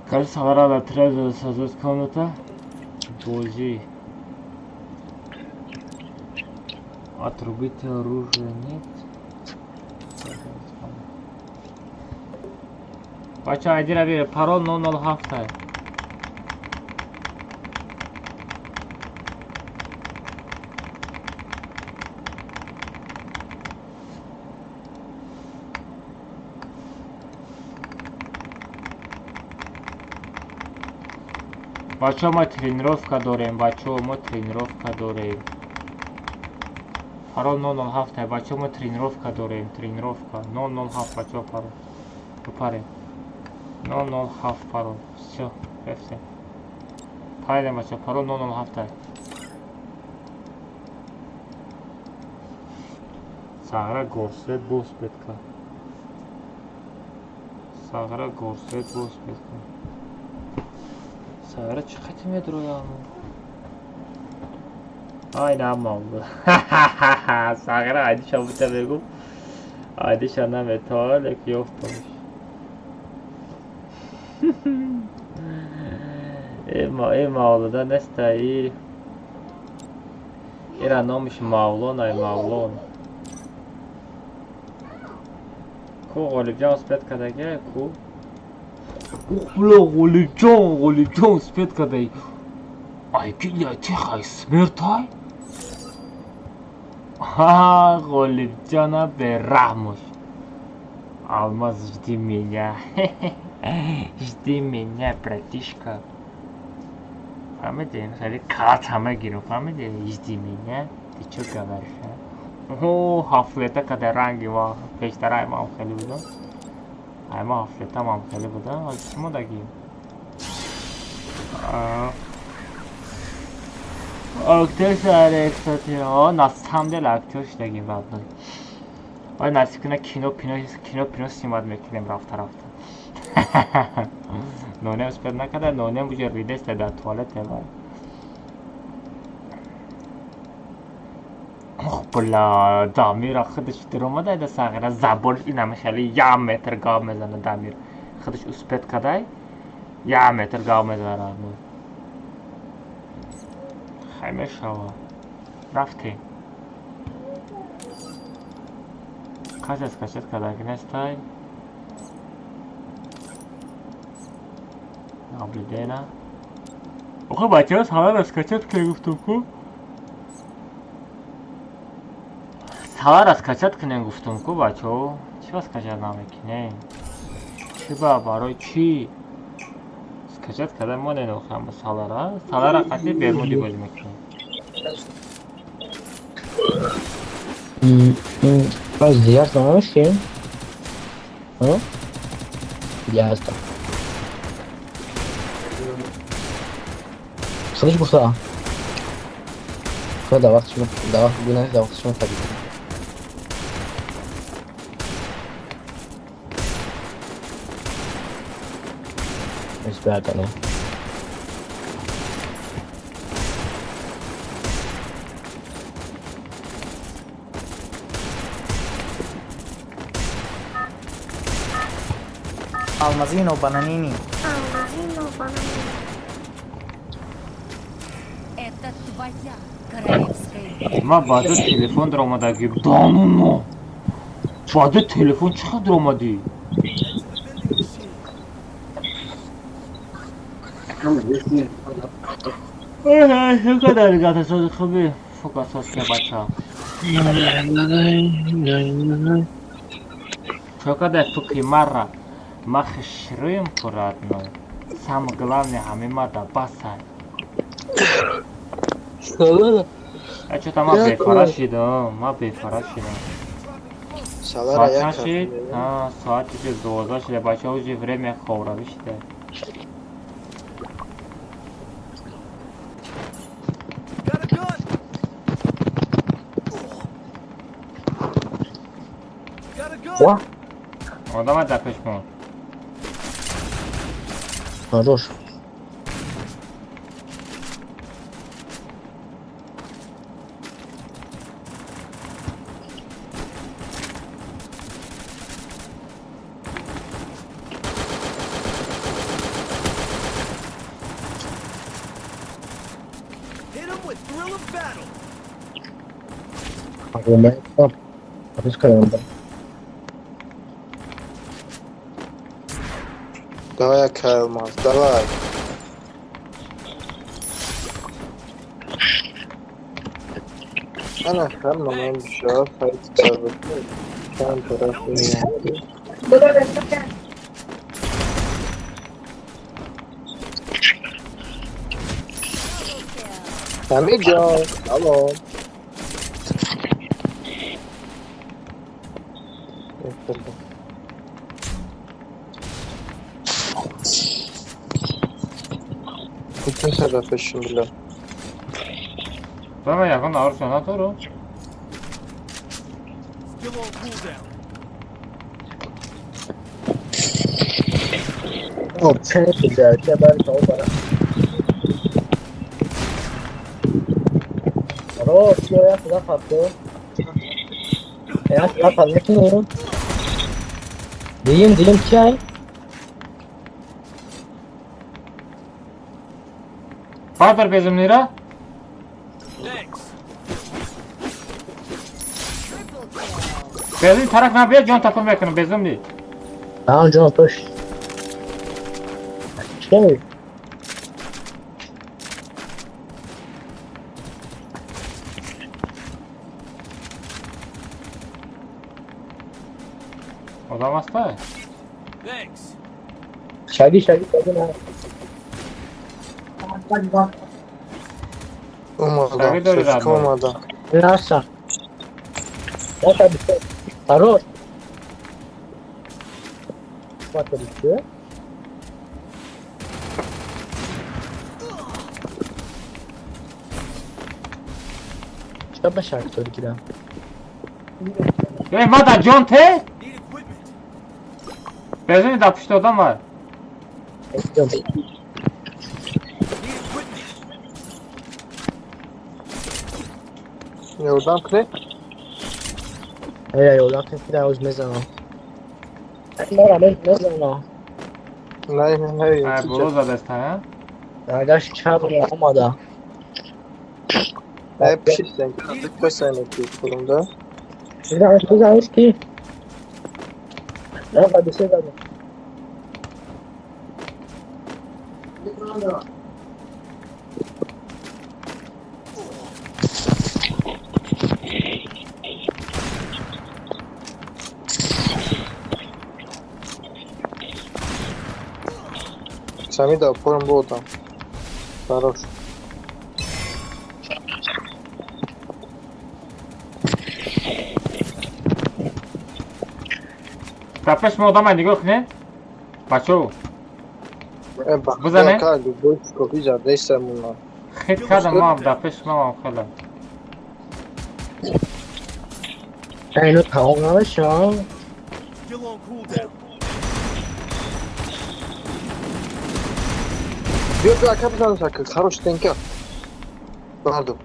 Касе салара дар трезор созад комната бозӣ. Отрубить оружие нет. Бача айдира бире парол 007. Бача мо тренировка дорем, бача мо тренировка дорем. Парол 007, бача мо тренировка дорем, тренировка 007 бача парол. Бупарем. 007 парол. Всё, рафтем. Паридем бача, парол 007. Сағра горсвет бос бетка. Сағра горсвет бос бетка. Сағра чӣ қати медроям? Ай намонду. Сағра айдиша бута бегум. Айдиша наметавонад, лекин ёфтамш. Э мавлуда неста и ира номиш Мавлон ай Мавлон. Ку Ғолибҷон успет кардаги ку? Ух бля, Ғолибҷон, Ғолибҷон успет кардаги. Ай ки тихай смертай? Ха, Ғолибҷона бераҳмош. Алмаз, жди меня. Жди меня, братишка. Фаҳмидем? Хеле кат ҳама гирем, фаҳмидем? Жди меня. Ты чё говоришь, а? О, ҳафлета када ранги ма пештара ай мам хеле будам. Ай ма ҳафлета мам хеле будам. Ҳозир чӣ модаги? Актер шаре, кстати. О, на самом деле актер шудагим родной. Ой, насиб кунад кино пино кино пино снимать мекунем рафта рафта. Нонем успел накарда, нонем уже ридеста дар туалет вай. Ох, бля, Дамира худаш даромада да сағира забонаш инаме хеле 1 метр гав мезана Дамир. Худаш успет кадай 1 метр гав мезана родной. Хай мешава. Рафтем. Касе скачать кардаги нестай? Наблюдена. Охо бачаҳо салара скачать кунем гуфтум ку? Салара скачать кунем гуфтум ку бачаҳо? Чӣ ба скачать намекунем? Чӣ ба барои чӣ? Скачать кардан монем охам салара. Салара қатъи бермуди бозӣ мекунем. Аз дигар намешем? Ҳа? Яста. Худаш гуфта. Худо дар вақти шумо, дар вақти гунаҳ, дар вақти шумо табиӣ. Спрятаны. Алмазино Бананини. Алмазино Бананини. Это твоя королевская. Ма баъду телефон даромадаги. Да ну но. Баъду телефон чӣ қадр омадӣ? Чокада фикри мара ма хишрӯем курадно. Самое главное ҳами мада басай. А чё-то ма бефара шидам, ма бефара шидам. Соат чанд шид? Соат 12 шида, бачаҳо уже время хобравӣ шида. Одама дар пеш мо. Хорош. Давай, Кайлмас, давай. Ана хамма шо файт чанд тараф меяд. Ҳамид ҷон, салом. Давай, ягон оружие надору. О, чё это было? Хорош, я сюда хапну. Я сюда хапну. Дим, дим, чай. Бардор безумныйра. Безумный тараф набия, ҷон такун мекунам, безумный. Ам ҷон тош. Чай. Одам аста? Шаги, шаги, шаги на. Омада, сучка омада. Наша. Наша бисёр. Хорош. Смотрите. Что бы шаг только да. Эй, мада ҷон те? Безумный дар пушти одам бар. Ёрдам кунед? Эй, ёрдам кунед, ки оз мезанам. Мара мезанам. Не, не, не. Ай, боло задаста, а? Агаш чап омада. Ай, пишистен, касайно ки худам, да? Да, что знаешь ки? Да, беседа. Сами да опорам бота. Хорош. Дар пеш мо одама нигоҳ кунед. Бачаҳо. Бизанед? Хит кардам ман дар пеш ман хеле. اینو تمام نمیشه. Биё биё ака бизанам ака, хорош тенка. Бардо.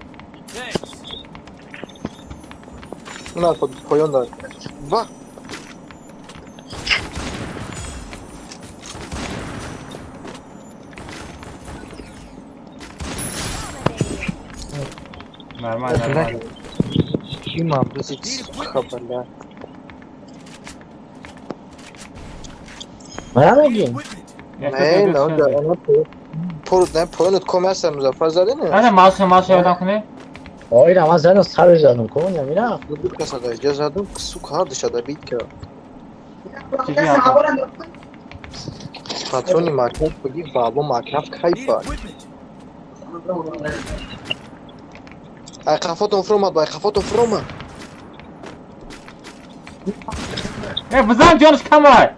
На поён дар. Ва. Нормально, нормально. Кима, блядь, сука, бля. Мара мегӣ? Не, не, она поёнат ком ҳастам Музаффар зади не? Не, маус маус ёдам кунӣ. Ой, ман задам сар задам, кун мира. Ду каса да иҷа задам, сука, ҳар душада бит ка. Патрони Майнкрафт буги бабо Майнкрафт кайфа. Ай қафотон фуромад, ай қафотон фуромад. Э, бизан ҷониш камай.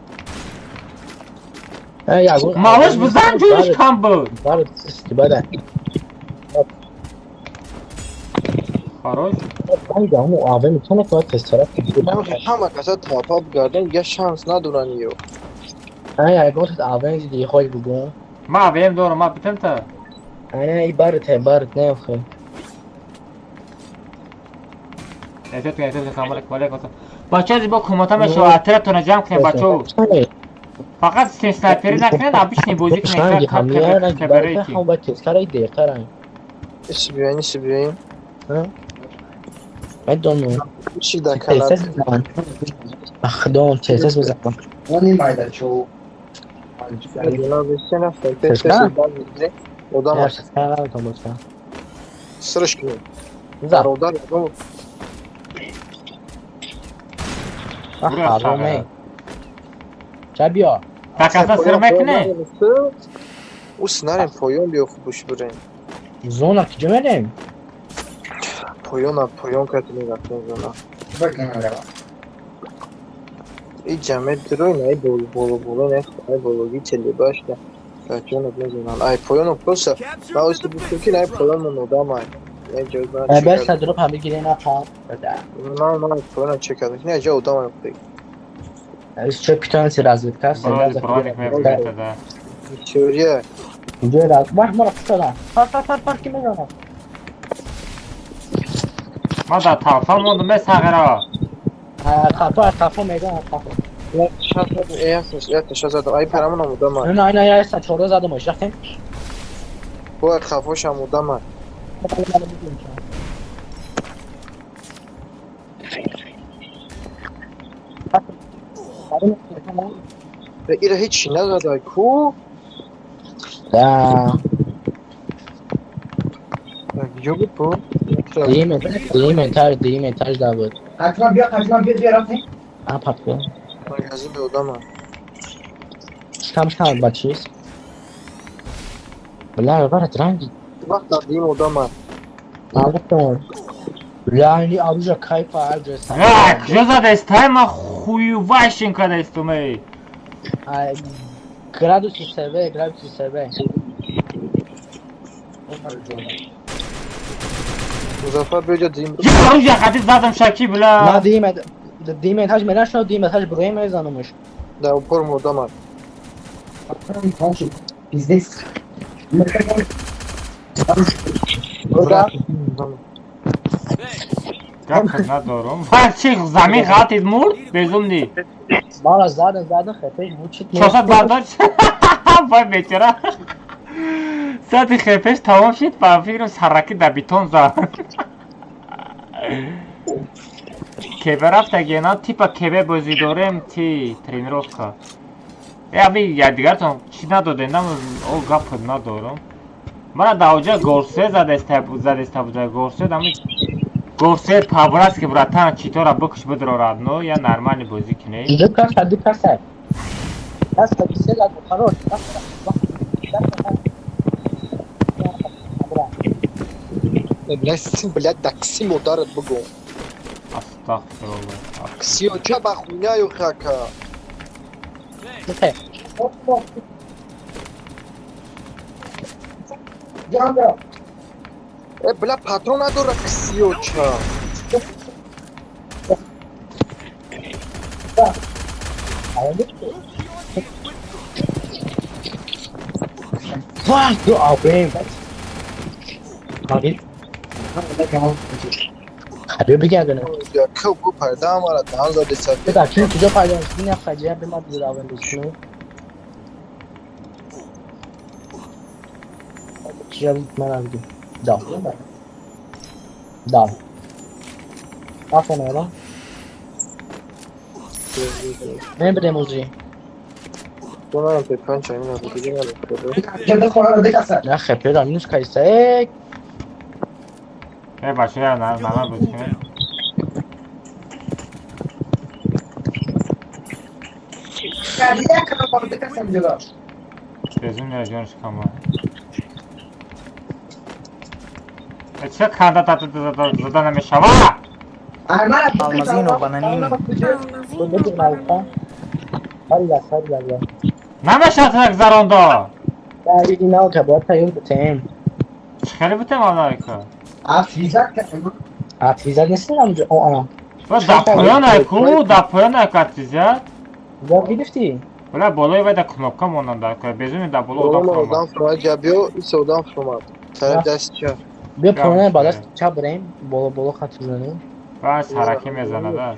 Малыш бизан ҷониш кам буд. Бада. Хорош. Ҳама каса тапа бигарден, я шанс надоран ё. Ай, гот авен ди хой бугун. Ма авем дорам, ма битам та. Ай, барт, барт, не охе. Эҳтиёт кунед, эҳтиёт кунед, салом алейкум, алейкум ассалом. Бачаҳо зибо кумата мешава, отрядтонро ҷамъ кунед, бачаҳо. Фақат снайперӣ накунед, обычный бозӣ кунед, кабарети. Иси биёин, иси биёин. Медонам. Чӣ дар канал? Ахдом, тезтез бизанам. Одам сирш кунед. Бародар, ҳароме. Ча биё. Такаса сир мекунӣ? Ус нарем поён биё хубуш бирем. Зона куҷо мерем? Поёна, поён кати мерафтем зона. И ҷамъе дурой на, боло боло боло не, ай бологи телебаш на. Поёна мезанан. Ай поёна просто ма оси гуфтем ки най поён одам ай. Бес дроп ҳам бигирем на пам. На на поёна чек кардем. Не ҷо одам ай. Чё питонси разведка? Броник мебурад да. Теория. Ҷо раз. Баш мара пушта. Пар пар пар пар ки мезанад. Ма дар талфа мондум ме сағира. Қафо қафо мегам қафо. Ша задам. Ай парамон одам ай. Не не не, са чорда задам, рафтем. Бо қафошам одам ай. Ира ҳеҷ назадай ку? Да. Ҷо буд бу? Дуюм этаж, дуюм этаж да буд. Ҳатман биё, ҳатман биё, биё рафтем. А папка. Магазин бе одам ай. Шикам шикам ба чиз? Бля, барат ранги. Вақт дар дуюм одам ай. Албатта. Бля, ини оружие кайфа, оружие. А, куҷо задестай ма хуювашин кадестум эй. Градуси себе, градуси себе. Музаффар биё ҷа дуюм. Оружие хати задам шаки бля. На дуюм дуюм этаж мерашно, дуюм этаж буроем мезанумш. Да упорм одам ай. Пиздец. Гап надорум. Ва чи замин ғалтид мурд? Безумни. Мара задам, задам, хепеш бучит. 400 бардошт. Вай бечора. Сати хепеш тамом шид, ба фикрам сараки дар бетон зад. Кебе рафтагена типа кебе бозӣ дорем ти тренировка. Э аби якдигартон чӣ надодем, нам о гап надорам. Мара даоҷа горсе задеста задеста буда горсе дами горсе по-братски братан читора бикуш бидро родной я нормальный бозӣ кунӣ. Ду каса, ду каса. Даста бисел хорош. Блядь, блядь, да кси модарат бугу. Астағфируллоҳ. Ксио ча ба хуйняю хака. Окей. Э, бля, патрон надора ксио ча. Вах, ду авем. Хабир бигардонем. Ку бу пайда амара даҳан зади сафед. Да, чун куҷо пайдо шуд? Ин хаҷия ба ма ду авем бизну. Чия ман видим. Да. Да. Афонора. Мебрем узи. Донам пе панч амина буди на. На хепера минус кайса. Э бача на на буди. Безумно жонш кама. Ча ханда та зада намешава? Алмазино бананини. Намешава так зарондо. Инака бояд тайёр бутем. Чӣ хеле бутем алайка? Афизак нестем амҷо. Оа. Да поён айку, да поён айку афизак. Бо гирифтӣ? Бля, болои вай да кнопка монанд айку. Безумно да боло одам фромад. Одам фромад, ҷабиё, ис одам фромад. Тараф даст чап. Бیا поён ба даст чап бирем, боло боло хат бизанем. Бас ҳараке мезанад, а.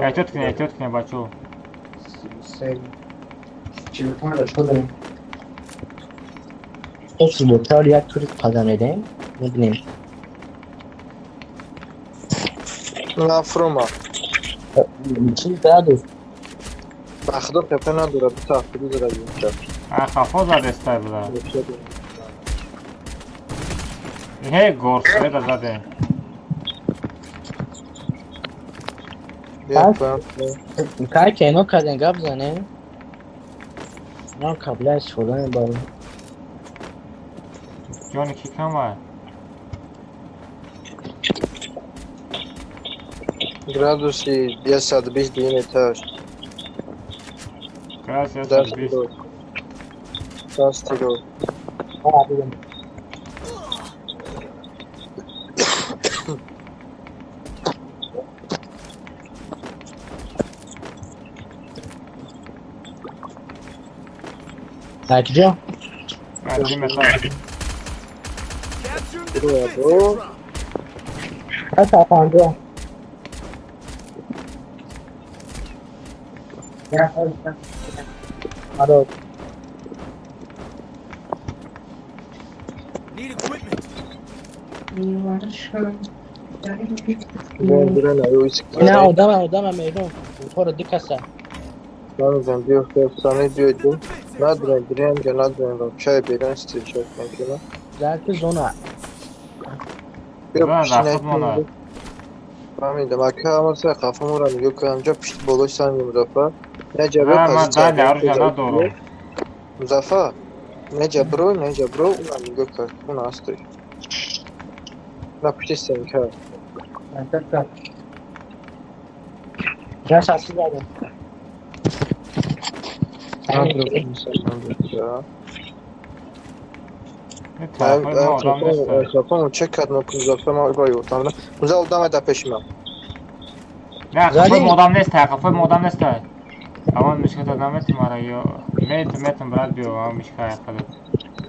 Эҳтиёт кунед, эҳтиёт кунед, бачаҳо. Чор як тури қадам медем, мебинем. На фрома. Чӣ дадус? Ба худо пепе надорад, ду тафтиду дорад инҷа. А хафо задестай буда. Ҳе горсведа заде. Кай ки ино кардем гап занем. Ман қабла истифода мебарам. Ҷони ки кама? Градуси 120 дуюм этаж. Градус 120. Дасти ро. Дар куҷо? Дуюм этаж. Ҳаста панҷоҳ. Аро. Не, одам, одам мейдон. Тора ду каса. Намедонам, биё афсона биёд. Надорем, бирем ҷа надорем вообще берун встречать мекунам. Дар зона. Фаҳмидам, ака ҳама сай қафомонро нигоҳ кунам, ҷа пишти болои санги Музаффар. Не ҷабро позитсия. Надорам. Музаффар, не ҷабро, не ҷабро, уна нигоҳ кар, уна ҳастой. На пишти стенка. Ҷа шаси задем. Хапам чек кард, Музаффар ма бой гуфтам. Музаффар одам дар пеши ман. Не, хафои модам нест, хафои модам нест. Амон мишката намети мара ё мет метм брат биё, ам мишка яқада.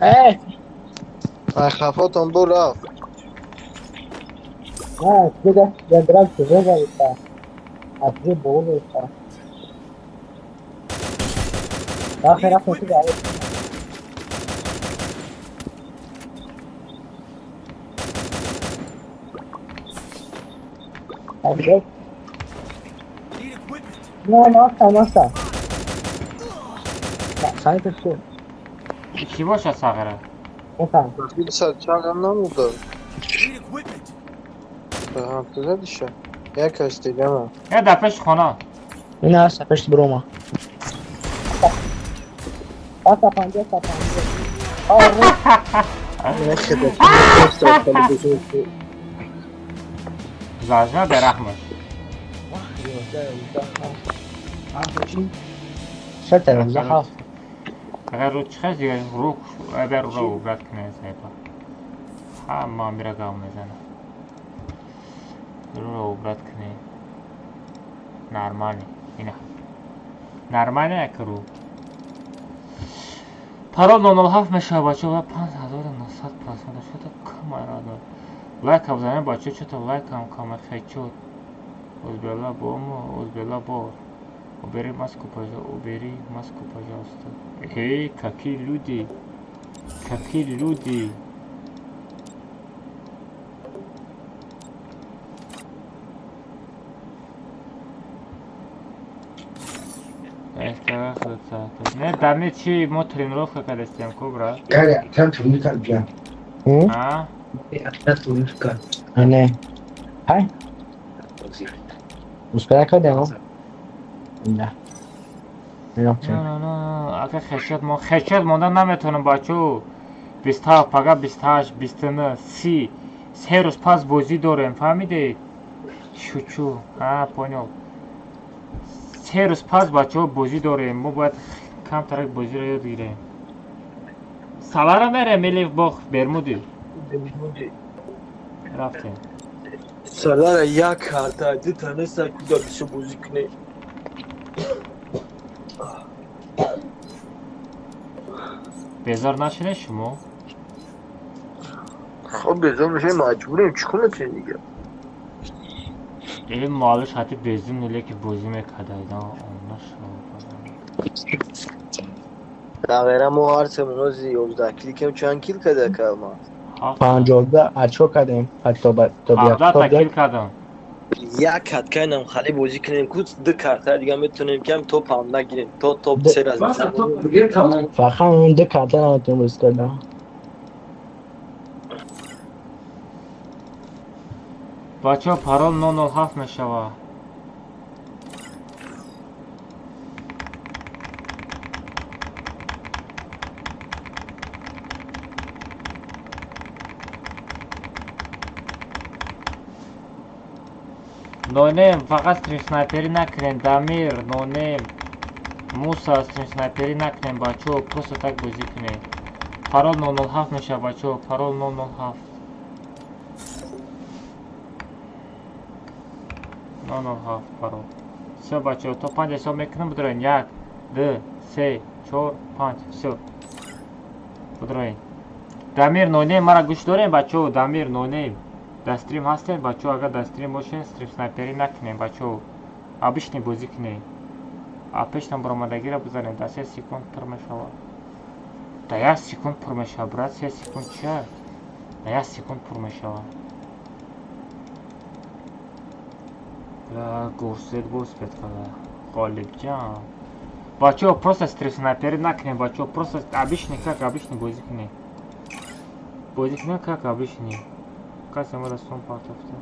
Э! Ай хафотон бу рафт. Не, дига, я брат куҷо зариста? Аз куҷо боло зариста? Рафт, рафт, куҷо? Не, nossa, nossa. Сай пешо. Чӣ бошад сағира? Чандам намуда. Задиша. Як кас дигама. Э, дар пеши хона. Ин аст пеши брома. Паса панҷоҳ, па панҷоҳ. Зажма бераҳмаш. Агар рӯ чихес дигар рӯ агар рӯ убрат кунед сайпа. Ҳама мира гав мезана. Рӯ убрат кунед. Нормально. Ина. Нормально як рӯ. Парол 007 мешава, бачаҳо, ва 5900 просмотр шуда, камай, родной. Лайка бизанем, бачаҳо, чё-то лайкам камай, хечот. Узбела бомо, узбела бор. Убери маску, пожалуйста, убери маску, пожалуйста. Эй, какие люди! Какие люди! Не, дами чи мо тренировка кардастем, ку, брат? Каря, там турнир кард бия. А? Там турнир кард. Не. Ҳай? Успея кардем? Не. Не, не, не, ака хешот мо хешот монда наметонам, бачо. 27, пага 28, 29, 30. 3 рӯз пас бозӣ дорем, фаҳмидед? Шучу. А, понял. 3 рӯз пас, бачаҳо, бозӣ дорем. Мо бояд камтарак бозиро ёд гирем. Салара мерем или бох Бермуди? Рафтем. Салара як карта, дута неста, куда бисё бозӣ кунем. Безор нашудед шумо? Хоб, безор мешавем, маҷбурем, чӣ кор мекунем дига? Ин муаллиш ҳати безум леки бозӣ мекарда. Дағера мо ҳар се мунози 11 кил кем, чанд кил када калма? 50 ачко кардем. 17 кил кардам. Як каткайнам хали бозӣ кунем, ку ду карта дига метонем, кам топ ҳам нагирем, то топ се раз. Фақат он ду карта наметонем бозӣ кардам. Бачаҳо, парол 007 мешавад. Нонем, фақат стрим-снайперӣ накунем, Дамир, Нонем, Муса, стрим-снайперӣ накунем, бачаҳо, просто так бозӣ кунем. Парол 007 мешавад, бачаҳо, парол 007. 007 парол. Всё, бачаҳо, то панҷ ҳисоб мекунам, бидроен. Як, ду, се, чор, панҷ. Всё. Бидроен. Дамир, Нонем, мара гӯш дорем, бачаҳо, Дамир, Нонем. Дар стрим ҳастем, бачаҳо, агар дар стрим бошем, стрим снайперӣ накунем, бачаҳо. Обычный бозӣ кунем. А пештан баромадагиро бизанем, дар 3 секунд пур мешавад. Дар як секунд пур мешавад, брат, 3 секунд чия? Дар як секунд пур мешавад. Гурсед успеть када. Ғолибҷон. Бачаҳо, просто стрим снайперӣ накунем, бачаҳо, просто обычный, как обычный бозӣ кунем. Бозӣ кунем как обычный. Касе омада сум партофта.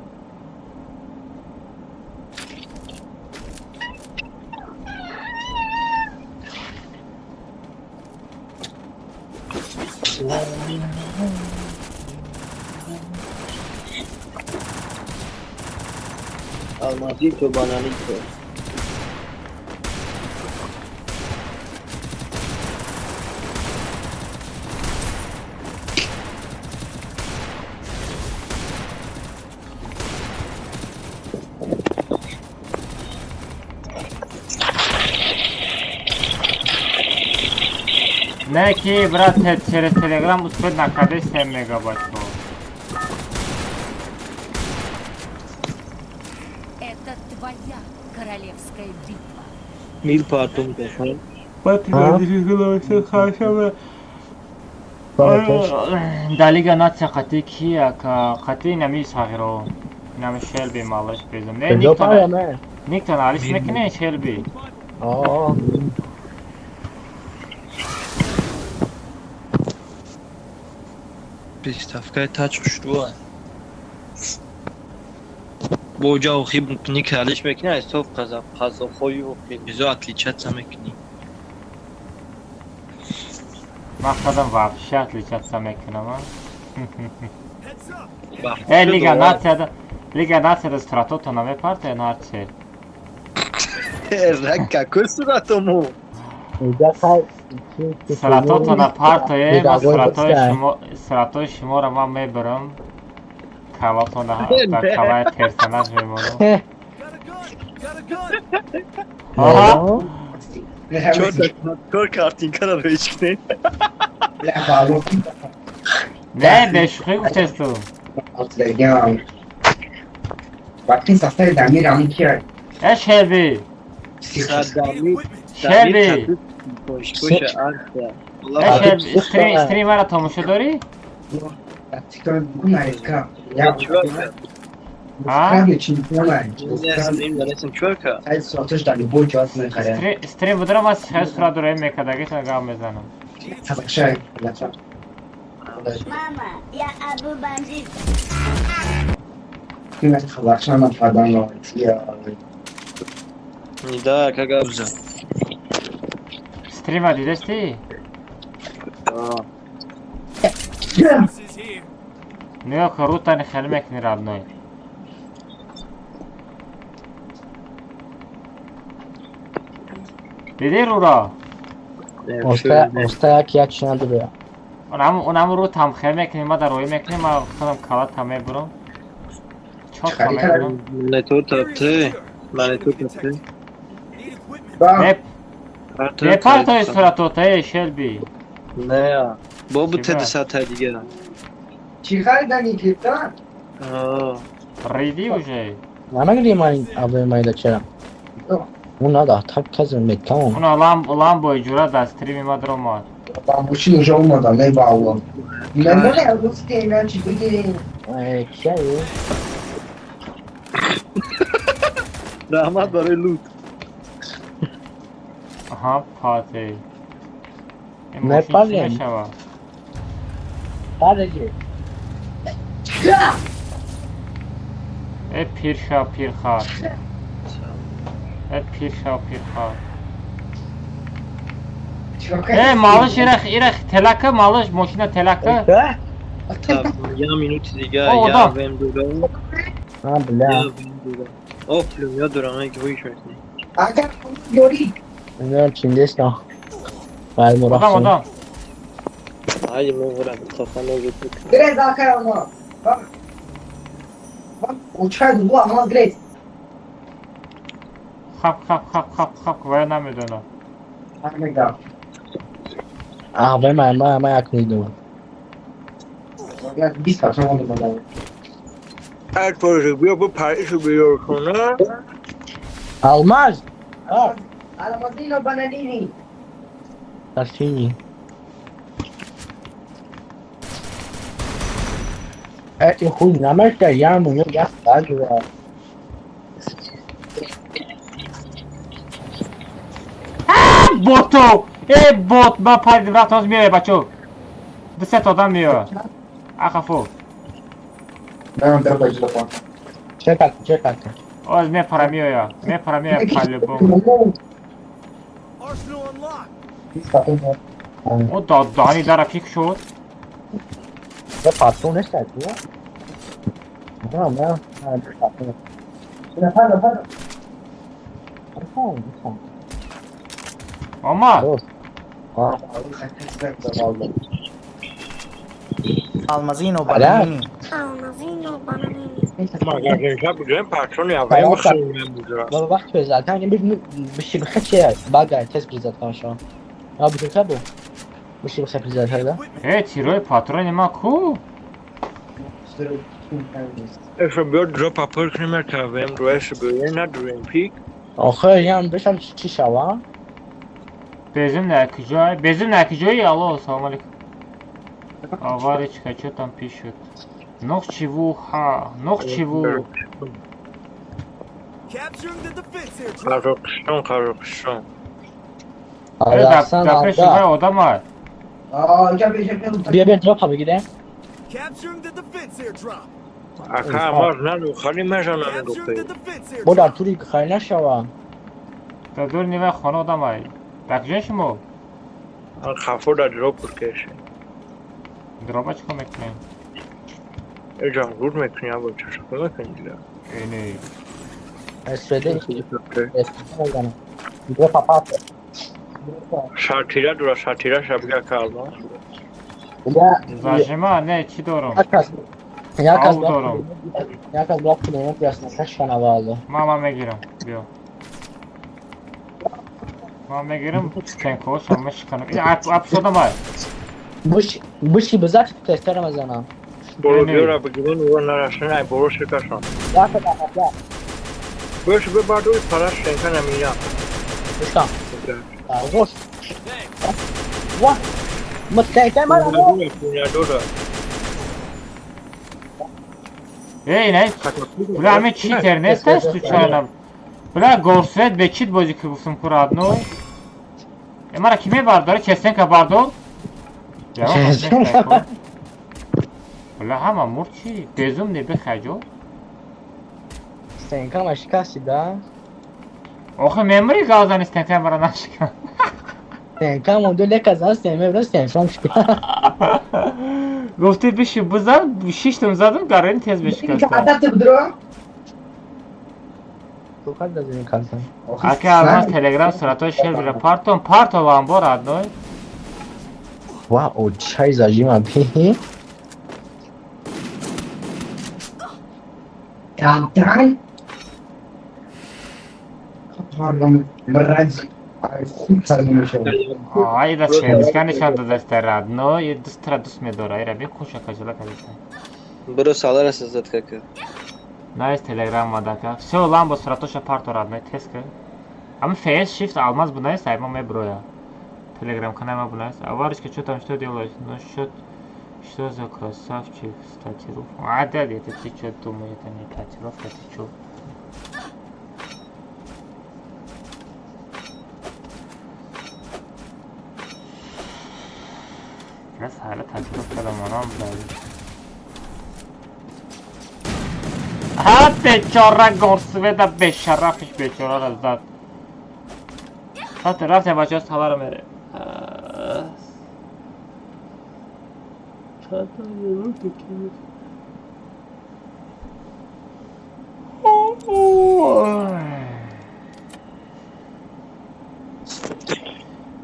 Алмазито, бананито. Не ки, брат, через телеграм успеть накардестем, мега, бачаҳо. Это твоя королевская битва. Мил партум кафан. Дар Лига Нация қатӣ ки ака? Қатӣ нами сағиро. Нами Шелби малаш безум. Не, никтона. Никтона алиш мекунем Шелби. Аа. Приставкаи тач хушрӯа. Бо ҷа охи ник алиш мекунӣ, ҳисоб қазоқҳою қирғизо отличаться мекунӣ. Ман худам вообще отличаться мекунам, а? Э, Лига Нацияда, Лига Нацияда суратото намепартоен ҳарче. Какой суратому? Суратотона партое, ман суратои шумо, суратои шуморо ман мебарам. Калотона дар калаи персонаж мемонам. Аҳа. Чор картинка ро бечкне. Не, бешухӣ гуфтесту. Вақти састаи Дамир ҳамун кия? Э, Шелби. Шелби. Э, Шелби, стримера тамошо дорӣ? Стрим будара ман хеле сурат дораи мекардагита гап мезанам. Мама, я Абу Бандит. Да, как абза. Стрима дидести? Нигоҳ кун, рутани хеле мекунӣ родной. Дидӣ руро? Оста як як чи надора. Онам ру там хеле мекунӣ, ма дар роӣ мекунӣ, ма худам кала там мебурам. Чор там мебурам. Монитор тапте, монитор тапте. Не партои суратота, э, Шелби. Не, бобу те дусата дига. Чӣ харидани крипта? Риди уже. Намегири ман абои майда чера? Он надо, так казем меткам. Она ламбо ҷура дар стрими ма даромад. Ламбочи уже омада, не баулам. Мемоне русский иначе бигирем. Э, чай. Раҳмат барои лут. Аҳа, пате. Не парем. Пареги. Э, пирша пирхар. Э, пирша пирхар. Э, малыш ирах ирах телака, малыш мошина телака. Я минути дига, я вем дурам. А, бля. О, плюм, я дурам, я гӯй шуд. Агар дори. Не, чиндесно. Баъд мо Одам, одам. Ай, мо вора, хафано буд. Грез акай оно. Учай ду алмаз грез. Хап хап хап хап хап вай намедонам. Намедонам. А, вай ман ман ман як медонам. Я 20 патрони модам. Ай, позже, биё бу паришу биё куна. Алмаз. Алмазино бананини. Картини. Эти хуй намешта яму, я стажу. Боту! Э, бот, ба паридим рафт ҳоз меояд, бачо. Ду се та одам меояд. Ахафо. Чекат, чекат. Оз мепара меояд, мепара меояд по-любому. О, даҳани дара фик шуд. Я патрон нест, ку? Не, не, патрон. Омад. Алмазино бананини. Алмазино бананини. Вақт презентация биши бихаче бага тест презентация шо. А бихаче бу. Биши бихаче презентация да? Э, тирои патрони ма ку? Эшо биё дропа пур кунем та вем руэш биё на дуем пик. Охе, ям бишам чи шава? Безим на куҷой? Безим на куҷои? Алло, салом алейкум. Аваричка, что там пишут? Нох чего, ха, нох чего. Қазоқистон, Қазоқистон. Да пеши вай одама. Бия бия дропа бигирем. Ака, маз наду, хали мезанам гуфти. Бо дар тури хали нашава. Дар дури нивай хона одамай. Дар куҷои шумо? Хафо дар дроп кеше. Дропа чӣ кор мекунем? Эҷам руд мекунӣ, або чашко мекунӣ дига. Эне. СВД. СВД. Дропа папа. Шартира дура, шартира шабга калма. Зажима, не, чӣ дорам? Як аз дорам. Як аз блок кунем, ясно, шашка навалду. Мама мегирам, биё. Ман мегирам стенкоша мешиканам. Ин апшода май. Буш буши бизат тестера мезанам. Боло биёра бигирен ва нарашен ай боло шикашон. Да да да. Буш бибардуй параш стенка намина. Бушка. Вош. Ва. Мастенка мара. Эй, не. Бля, ами читер несташ случайно. Бля, горсвет бе чит бозӣ ки гуфтам ку родной. Э, мара ки мебардори? Честенка бардор? Бля, ҳама мурд чи? Безум не бихаҷо? Стенка ма шикасти, да? Охи мемри галзани стенка мара нашикан. Стенка монду лека зан стен мебра стенкам шикан. Гуфти биши бизан, шиштам задам, гарен тез бишикаст. Ака алмаз телеграм суратои шелбира партон парто ламбо родной. Ва, о чай зажима би. Там. Ай, да шелбишка нишон дадаста родной, дустра дуст медора, ира би куша кажала кажа. Бро салара сазад кака. Найс телеграм мадака. Всё, ламбо суратоша парто родной, теска. Ама фейс shift алмаз бунайс, айма ме броя. Телеграм канал бунайс. А варочка, что там, что делаешь? Ну что за красавчик с татуировкой? А, да, это ты что думаешь, это не татуировка, ты чё? Бля, сара татуировка да манам, блядь. Ҳа, бечора горсведа бешарафиш бечора зад. Рафте бачаҳо салара мерем.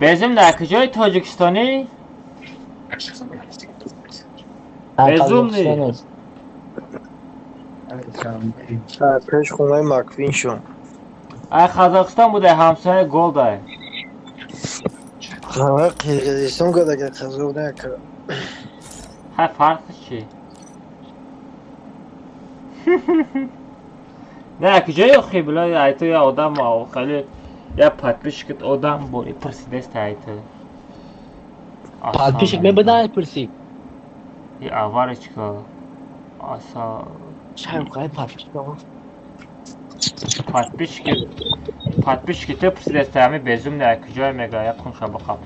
Безум дар куҷои Тоҷикистонӣ? Безум ни? Пеш хонаи Маквин шон. Ай Қазоқистон будай, ҳамсояи Голдай. Ҳа, Қирғизистон гадага Қазоқ нака. Ҳа, фарқи чи? Не, куҷои охи била ай ту я одам хеле я подписчикат одам бори пурсидест ай ту. Подписчик мебудай пурси. И аваричка. Аса Чай хай подписчик. Подписчики подписчики ту пурсидест ами безум не куҷое мега я кунша бақап.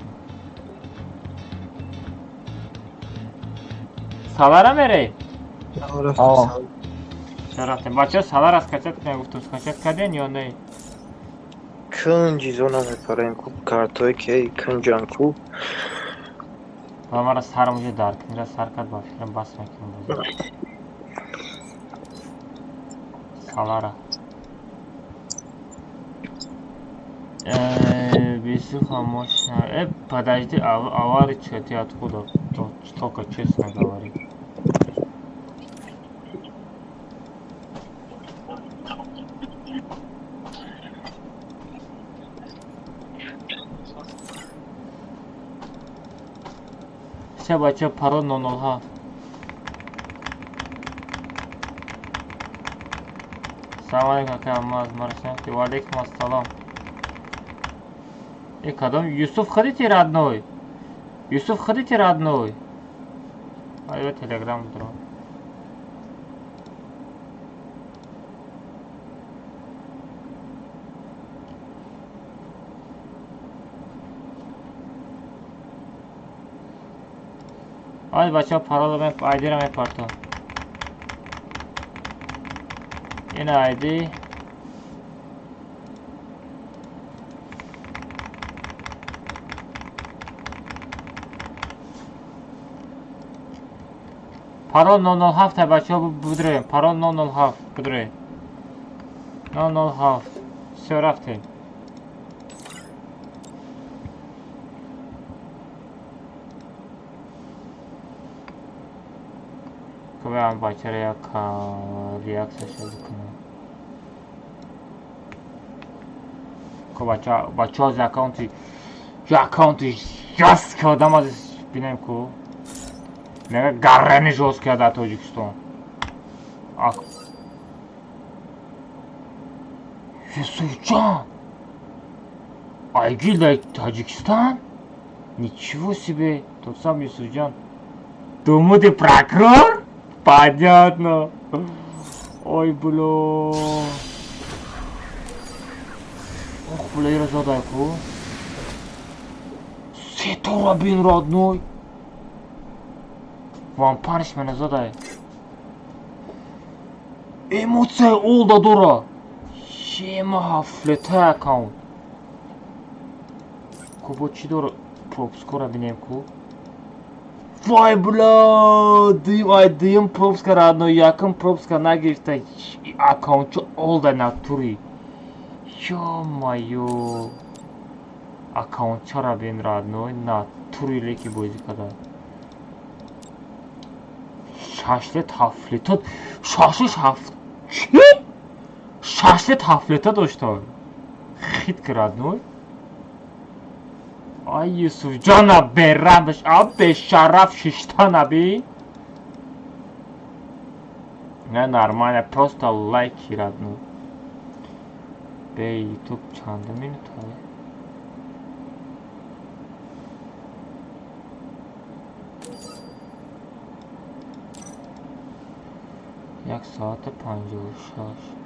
Салара мерей? Аа. Рафтем. Бачаҳо салара скачать кунем гуфтум, скачать карден ё не? Кунҷи зона мепарем ку картое ки кунҷан ку. Ва мара сарам уже дард кунра сар кард ба фикрам бас мекунам боз. Салара. Бисуха мощно. Подожди, аваричка, ты откуда? Только честно говори. Все, бача, парол 007. Салам алейкум, ака Алмаз, марашам. Ва алейкум ассалом. Э, кадом? Юсуф ходите, родной? Юсуф ходите, родной? А я телеграм дро. Ай, бача, пароло ме айди ра мепартам. Ин айди. Парол 007 бачаҳо будроем. Парол 007 будроем. 007. Всё, рафтем. Кубе бачаро як реаксияша бикунам. ку бача, бача аз аккаунти, аккаунти жёсткий одам аз бинем ку. Мега гарани жёсткий дар Тоҷикистон. Юсуфҷон! Айгил дар Таджикистан? Ничего себе! Тот сам Юсуфҷон. Думаете, прокурор? Понятно. Ой, бля. Ох, бля, ира задай ку. Сетора бин, родной. Вам паниш мене задай. Эмоция олда дора. Шема ҳафлета аккаунт. Ку бо чӣ дора? Пропускора бинем ку. Вай, бля, дим, ай дим пропуска родной, якум пропуска нагирифта аккаунтчо олда натури. Ё-моё. Аккаунтчора бин родной, натури леки бозӣ када. Шашлет ҳафлета, шашлет ҳафт, чӣ? Шашлет ҳафлета дошта. Хит ки родной. Ай Юсуфҷона берамдаш, а бешараф шишта наби. Не, нормально, просто лайки родной. Бе YouTube чанд минута? Як соата 56.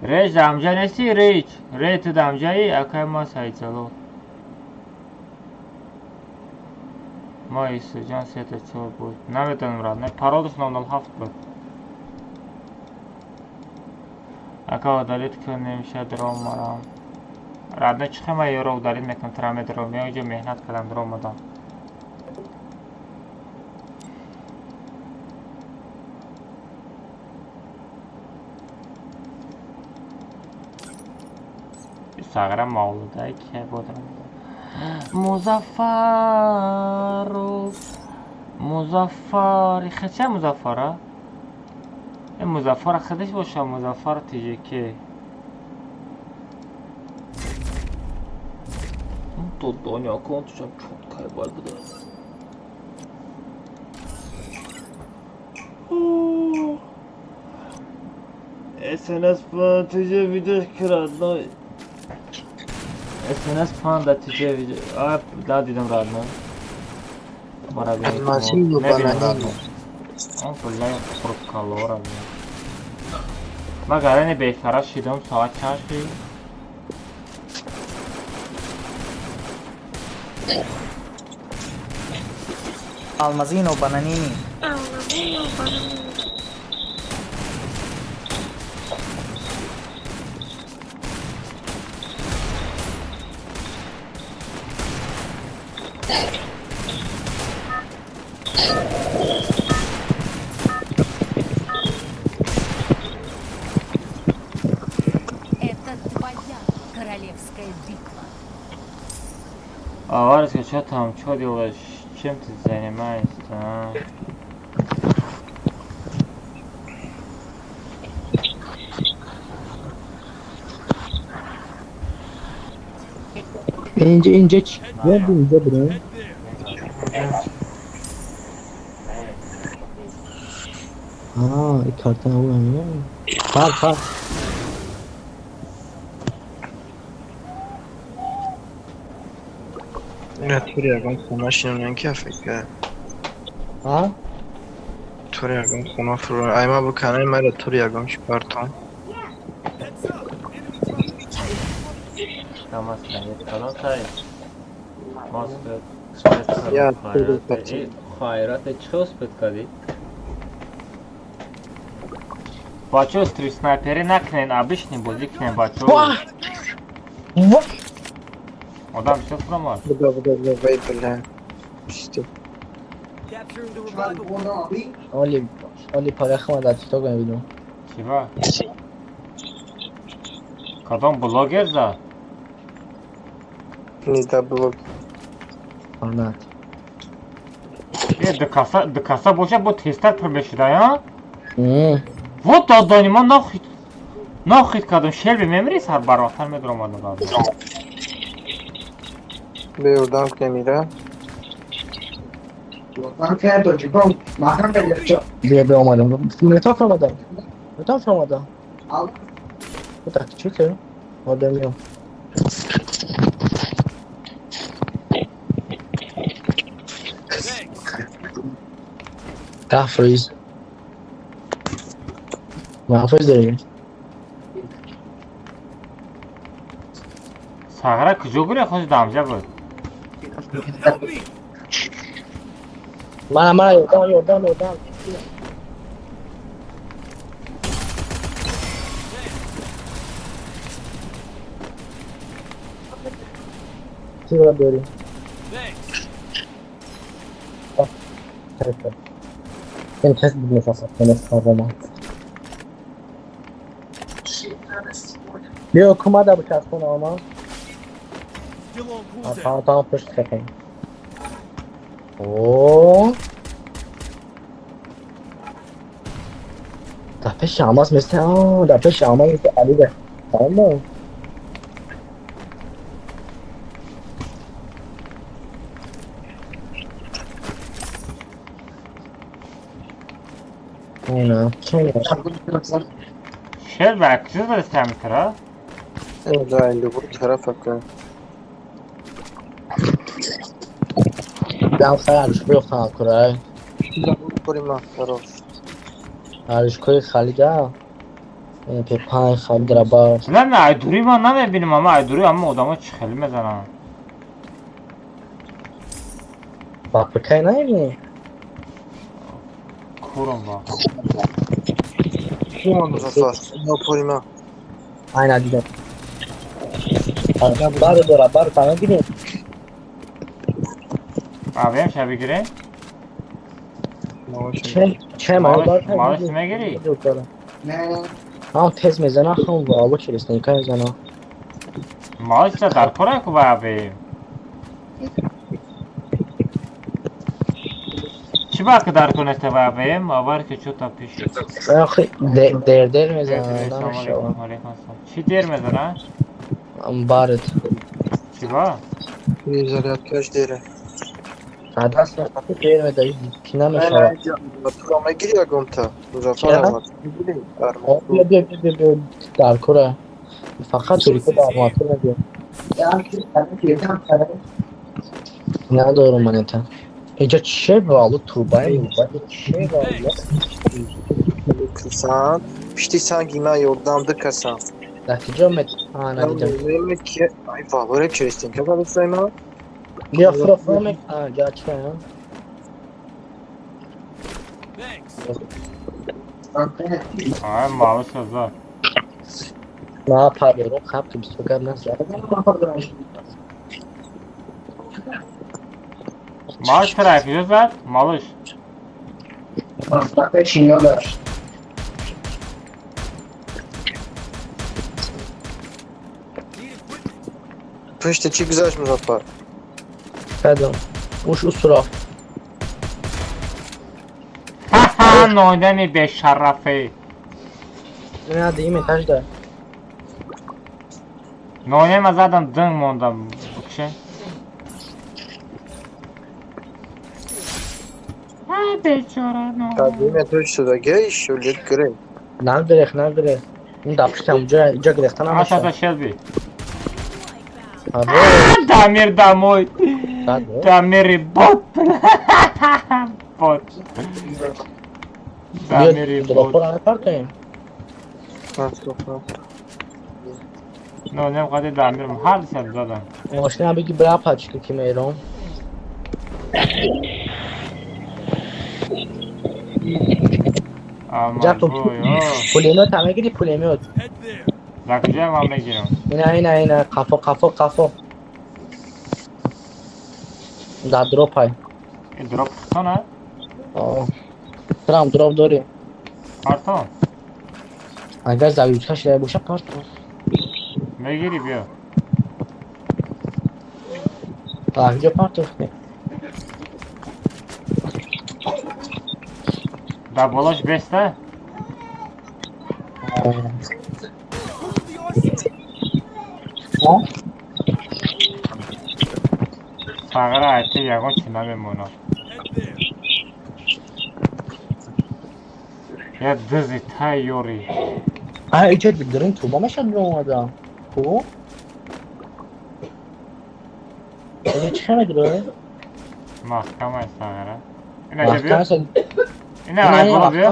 Реҷ дамҷа нести, реҷ. Ре ту дамҷаи, акай ма Саидзалол. Ма Юсуфҷон сета чор буд. Намедонам рад, не паролаш 007 буд. Ака удалить ки немешад ромарам. Радно чӣ хема ёро удалить мекунам, тра медорам. Я уҷо меҳнат кардам, ромадам. Сагра мавлудай ки бодам. Музаффаров. Музаффар, хача Музаффара? Э Музаффар хадиш боша, Музаффар ТЖК. То доня аккаунтшам чот кайбал буда. SNS ТЖ видео крадной. SNS панда ТЖ видео. А, да, дидам родной. Бара Алмазину бананину. Он бля проколора. Ма гарани бехара шидам соат чанд шид? Алмазино бананини. Алмазино бананини. Это твоя королевская битва. А, Варечка, что там, что делаешь? Чем ты занимаешься, а? اینجا اینجا چی؟ اینجا برو. آه این کارتن او همینه. فر فر. نه توری ягон хона шинонем ки афека. ها؟ Тури ягон хона фуро. Ай ма буканай мара тури ягон чи партон. Намаз калон сай. Москва. Я хайрат чӣ успед кардӣ? Бачо стрит снайпери накунен, обычный бозӣ кунен бачо. Одам всё фуромад. Буда буда буда вай бля. Писте. Оли оли парахма дар тикток мебинам. Чива? Кадом блогер зад? Не да блок. Фанат. Е, дкаса боша бо тезтар пур мешуда, я? Вот додани ман нохит кардам, шелби мемири сар барвақтар медуромадам баъд. Беёрдам кунем ира. Бия, бия, омадам. Метаф омадам. Метаф омадам. Так, чӣ кардам? Одам меом. 10%. 9% дорем. Сағра куҷо гурехт? Ҳозир дамҷа буд. Мана, мана, ёрдам, ёрдам, ёрдам. Чӣ бояд дорӣ? Ин кас мефасад, биё кумада бучаспон ома. Тамом, пушт кардем. О, дар пеши ҳамас мисли, дар пеши ҳама мисли Алида. Тамом. Шер ба куҷо задастам тара? Да, любой тараф ака. Дам хай аришкои охтан курай. Пурима, хорош. Аришкои халида. MP5 халид раба. Не, не, айдури ман намебинам, ама айдури ама одамо чӣ хеле мезананд. Ба ПК намебинӣ? Курам ба. Куман Музаффар, пурима. Ай надидам. Баро дора, баро тамом бинем. Авем ша бигирем? Че ман малаш мегири? Ҳам тез мезана, ҳам вало челесника мезана. Малаш ча дар кора ку ба авем? Чӣ ба ки дар кунеста ба авем? Авар ки чӯ та пиш. Охи дер дер мезана. Чӣ дер мезана? Барет. Чӣ ба? Зарядкаш дере. Даст дер медаи, ки намешавад. Туро мегири ягонта? Музаффар Аҳмад. Бия, бия, бия, бия, дар кора. Фақат турика дар арматур мебия. Надорам монета. Инҷа че вало турбаи че вало? Касан, пишти санги ман ёрдам ду касан. Дар куҷо мет? А, надидам. Ай валоре черестинка задастай ман? Бия, фуро, фуро мек. А, ҷа чӣ? Ай, малаш зад. На, парверо хаб ки бисёр гап назад. Малаш тара куҷо зад? Малаш. Пушти чӣ гузашт Музаффар? Кадом? Уш усуроф. Ха-ха, нодами бешарафе. Не, дими тажда. Нонема задам дынг мондам. Букше. Ай, бечора, но. Дими тож шуда гей шулет гирей. Нагрех, нагрех. Ин дапштам ҷа ҷа гирехта намешавад. Аша шелби. Дамир домой. Дамири бот. Бот. Дамири бот. Но нем қади дамир ҳар сад задам. Мошина бигӣ бира пачка ки мером. Пулемёт ҳам мегири пулемёт. Дар куҷоя ман мегирам? Ина, ина, ина, қафо, қафо, қафо. Дар дроп ҳай. Дроп хона? О. Трам дроп дорӣ. Картон. Агар загрузка шуда боша картон. Мегири биё. Инҷо партохтем. Дар болош беста? Сағира айти ягон чи намемонад. Я дызи тайёри. А иҷо дирин туба мешад биомада. Хуб? Иҷо чӣ медирои? Маҳкам аст сағира. Ина биё. Ина ай боло биё.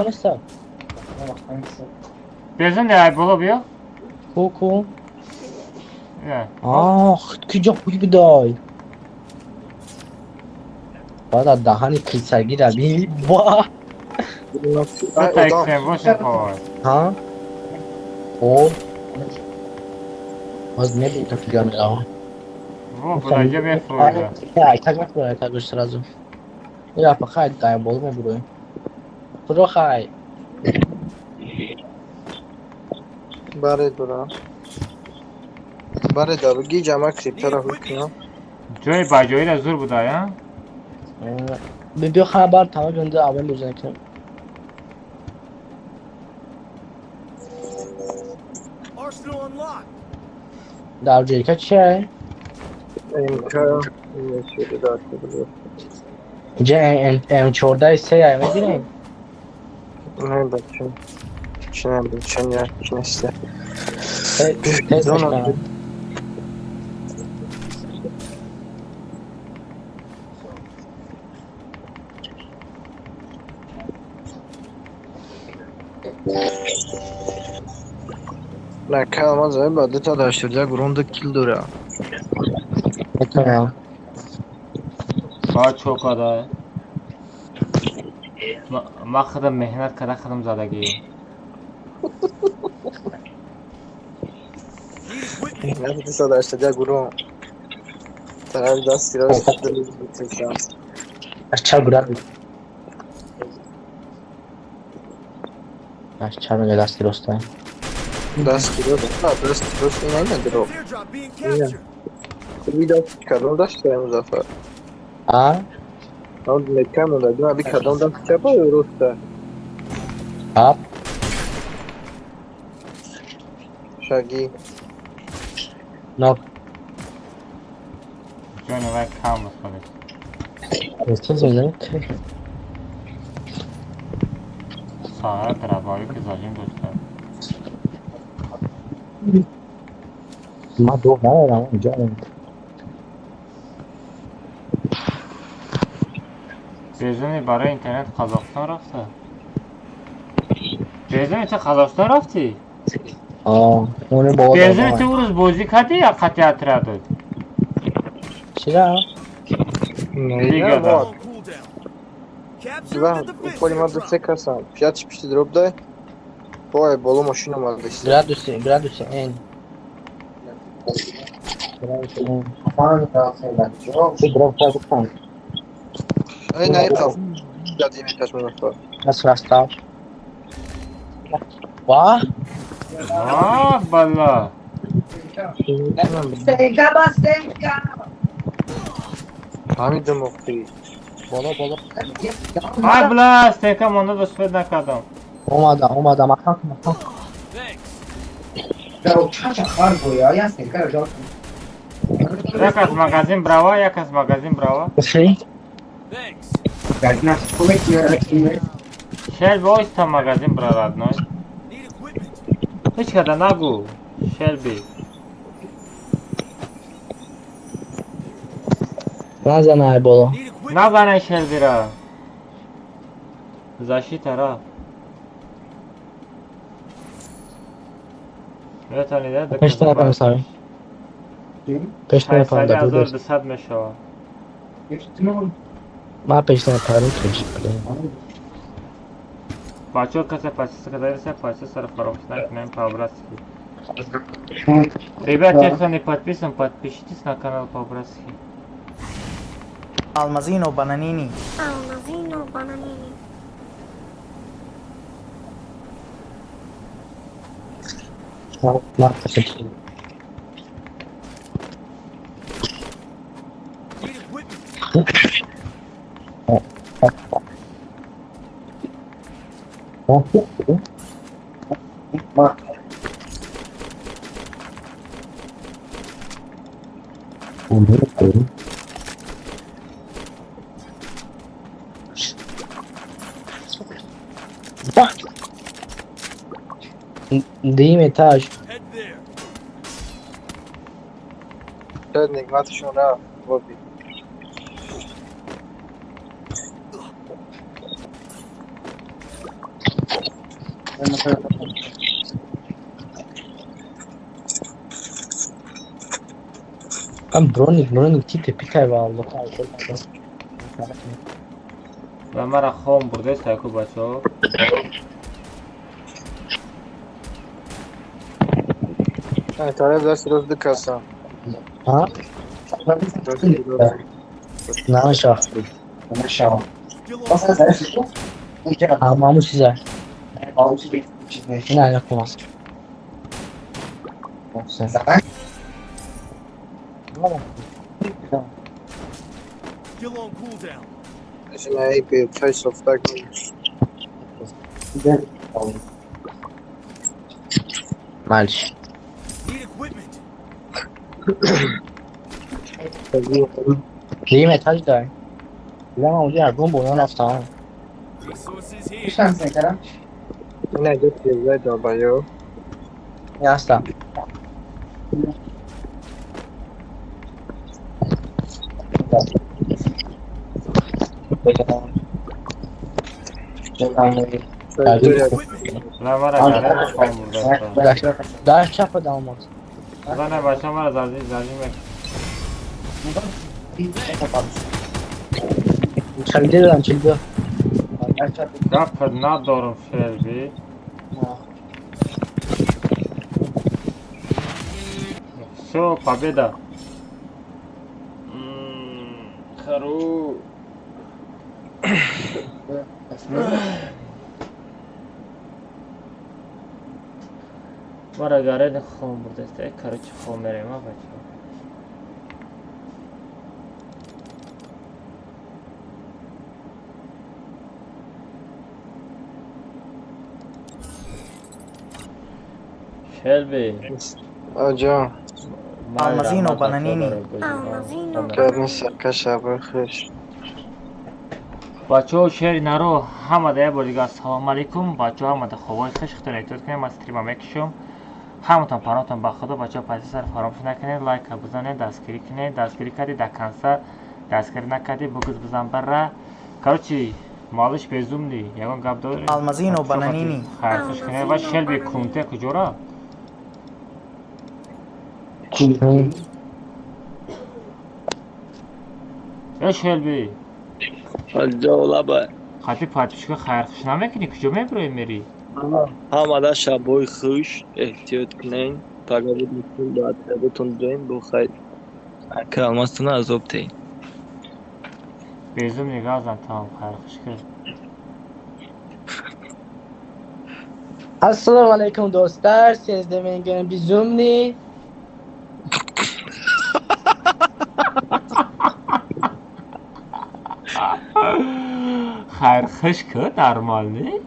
Безун ай боло биё. Ку ку. Ах, ки ҷо худ бидай. Баъд аз даҳани кисагӣ раби. Ба. Ҳа? О. Боз мебинем то куҷо меравам. Во, будаҷа мефурӯза. Ай, так мефурӯза, так гӯш сразу. Я фақат дай боло мебурӯем. Худо хай. Баре дора. Баре дора, ги ҷама криптора ҳукна. Ҷои ба ҷоира зур буда, я? Биё хабар тамом ҷонда аввал бозӣ кунем. Дар ҷойка чие? МК Инҷа М14 се ай мегирем? Не бача. Чи не бача, не, чи нест. На калма зай ба дута даштурда гурунда кил дора. Метавонам. Ба чокада. Ма худам меҳнат карда худам задагӣ. Меҳнат дута даштурда гурун. Тараф дасти рост дилам. Аз чап гурад. Аз чап мега дасти роста. Дасти рост, дасти рост ина ина дро. Хуби даст кадом даст чапа Музаффар? А? Он мекам онда, дима би кадом даст чапа ё роста? А? Шаги. Нок. Ҷони вай кам буд худаш. Чиз мезанӣ? Сағира дробовик ки зажим дошта. Ма ду надорам инҷо. Безуни барои интернет Қазоқистон рафта? Безуни ту Қазоқистон рафтӣ? Безуни ту урӯз бозӣ кардӣ ё қатъи отрядот? Чира? Лигада. Поли ма ду се касам. Пятш пишти дроп дай. Ой, боло машина омада. Градуси, градуси N. Ай, на это. Дадим этаж Музаффар. Нас расстав. Ва? Ва, бала. Стенка ба стенка. Ҳамида мохти. Боло, боло. Ай, бла, стенка монда доспед накардам. Омада, омада, махан, махан. Як аз магазин брава, як аз магазин брава. Шелби оиста магазин бра, родной. Ҳеҷ када нагу, Шелби. Назан ай боло. Назанай Шелбира. Защита ра. Метавонед Пешта напарам сави. Пешта напарам да буд. 1200 мешавад. Ма пешта напарам пеш. Бачаҳо касе подписка карданиста, подписка фаромӯш накунем по-братски. Ребят, те, кто не подписан, подпишитесь на канал по-братски. Алмазино бананини. Алмазино бананини. Дуюм этаж. Шояд нигматашон рафт, боби. Ам броник, броник тите пикай валло. Ва мара хом бурдест айку бачаҳо. Ай, тараф дасти рост ду каса. Ҳа? Дасти рост. Намешава. Ҳамаму чиза. Не, накунам. Ай, бе, чай софтак. Малш. Дуюм этаж дай. Дидам онҷо ягон боло рафтам. Ина ҷо тезай долбаё. Ҳастам. Ла мара гарани хом бурдест. Дар чапа дамод. Зане бача мара зарзи зарзи мек. Чалида додам, чалида. Гап надорам Шелби. Всё, победа. Хару. Мара гарени хом бурдест. Э, короче, хом мерем, а бача. Шелби. Аҷа. Алмазино Бананини. Алмазино. Гап нест, ака, шабои хуш. Бачаҳо, шери наро, ҳамада як бор дига ассалому алайкум. Бачаҳо, ҳамада хобои хуш, худтон эҳтиёт кунед, ман стрима мекушам. Ҳаматон паноҳтон ба худо, бачаҳо, паси фаромӯш накунед, лайка бизанед, дастгирӣ кунед, дастгирӣ кардӣ до конца, дастгирӣ накардӣ, бугиз бизан бара. Короче, малыш безумный, ягон гап доред? Алмазино Бананини. Хайр, хуш кунед. Ва Шелби кунте куҷо рафт? Э, Шелби. Аҷа, лаба. Қати подписчика хайрхуш намекунӣ? Куҷо мебироӣ мерӣ? Ҳамада шабои хуш, эҳтиёт кунед. Пага будем ба отрядотон дуем, бо хайр. Ака, алмазтона азоб теҳ. Безум нигаҳ зан, тамом, хайрхуш кун. Ассалому алайкум, достар. Сензде менген безумный. Хайрхуш ку, нормальный?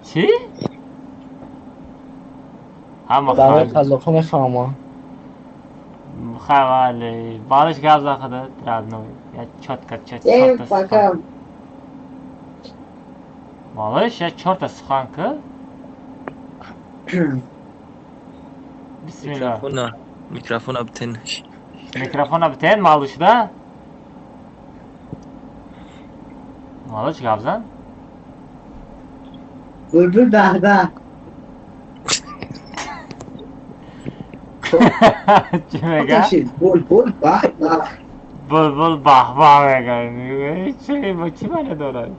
Чӣ? Ҳама Барои хайр. қазоқҳо мефаҳмам. Хайр, балиш гап зан худат, родной. Я чётко, чёрта сухан. Малыш, я чёрта сухан ку. Бисмилла. Микрофона, микрофона битенаш. Микрофона битен, малыш да? Малыш гап зан. Булбул баҳбаҳ. Чӣ мега? Булбул баҳбаҳ. Булбул баҳбаҳ мега. Чӣ чӣ маъне дорад?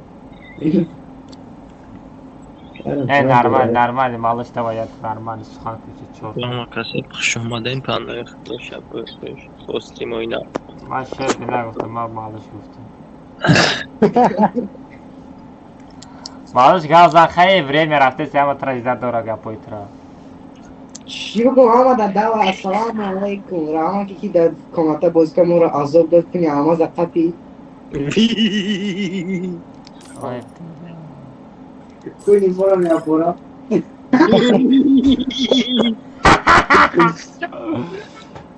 Э, нормально, нормально, малыш, давай, я нормально сухан ку, чёрт. Ҳама касо хуш омадем, паноҳи худо, шабои хуш. Бо стримои нав. Ман Шелби нагуфтам, ман малыш гуфтам. Малыш гап зан, хай, время рафтест, ҳама тра иззат дора гапои тра. Чӣ бигӯм, ҳама дар дава ассалому алайкум. Раҳмат ки дар комната бозика моро азоб дод куни алмаза қапи. Куни моро меапора.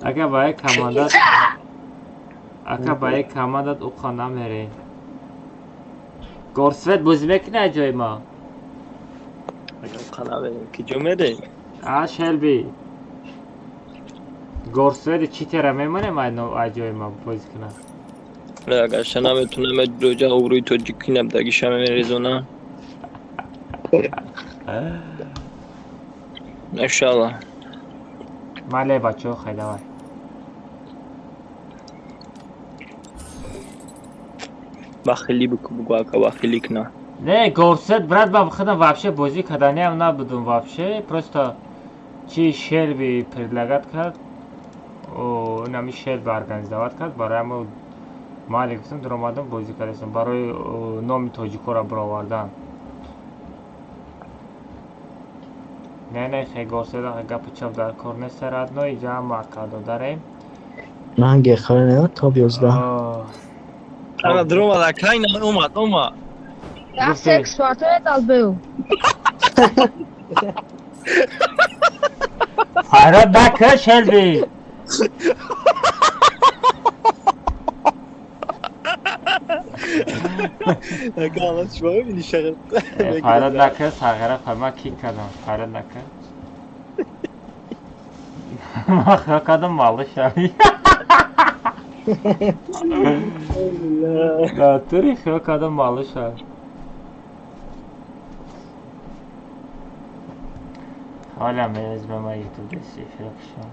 Ака ба як командат ака ба як командат уқа намере. Горсвет бозӣ мекунӣ аз ҷои ма? Агар уқа намерем, ки ҷо мерем? А Шелби. Горсвети чӣ тера мемонем аз ҷои ма бозӣ кунад? Агар ша наметунам роҷа обрӯи тоҷикӣ набдагиша мерезонам. Иншаллоҳ. Мале бачаҳо, хай давай. Бахили бику бугу ака бахили кна. Не, Горсвет брат, ба худам вообще бозӣ карданиам набудум вообще, просто чи Шелби предлагать кард, инами Шелби организовать кард, барои ҳамо майли гуфтам, дуромадам бозӣ кардастам барои номи тоҷикоро баровардан. Не, не, хе Горсвет гапу чап дар кор нест, родной, иҷа ҳама ака додарем. Ман гехоре топ 11. Ана дуромад ака, ина омад, омад. Секс фартоет албеу. Фарод нака Шелби. Ака алло шумо мебини шағал. Фарод нака, сағира фарма кик кардам. Фарод нака. Ма хиёл кардам малы шави. Натури хиёл кардам малы шави. Ҳола меезбама ютуб деси эфира кушам.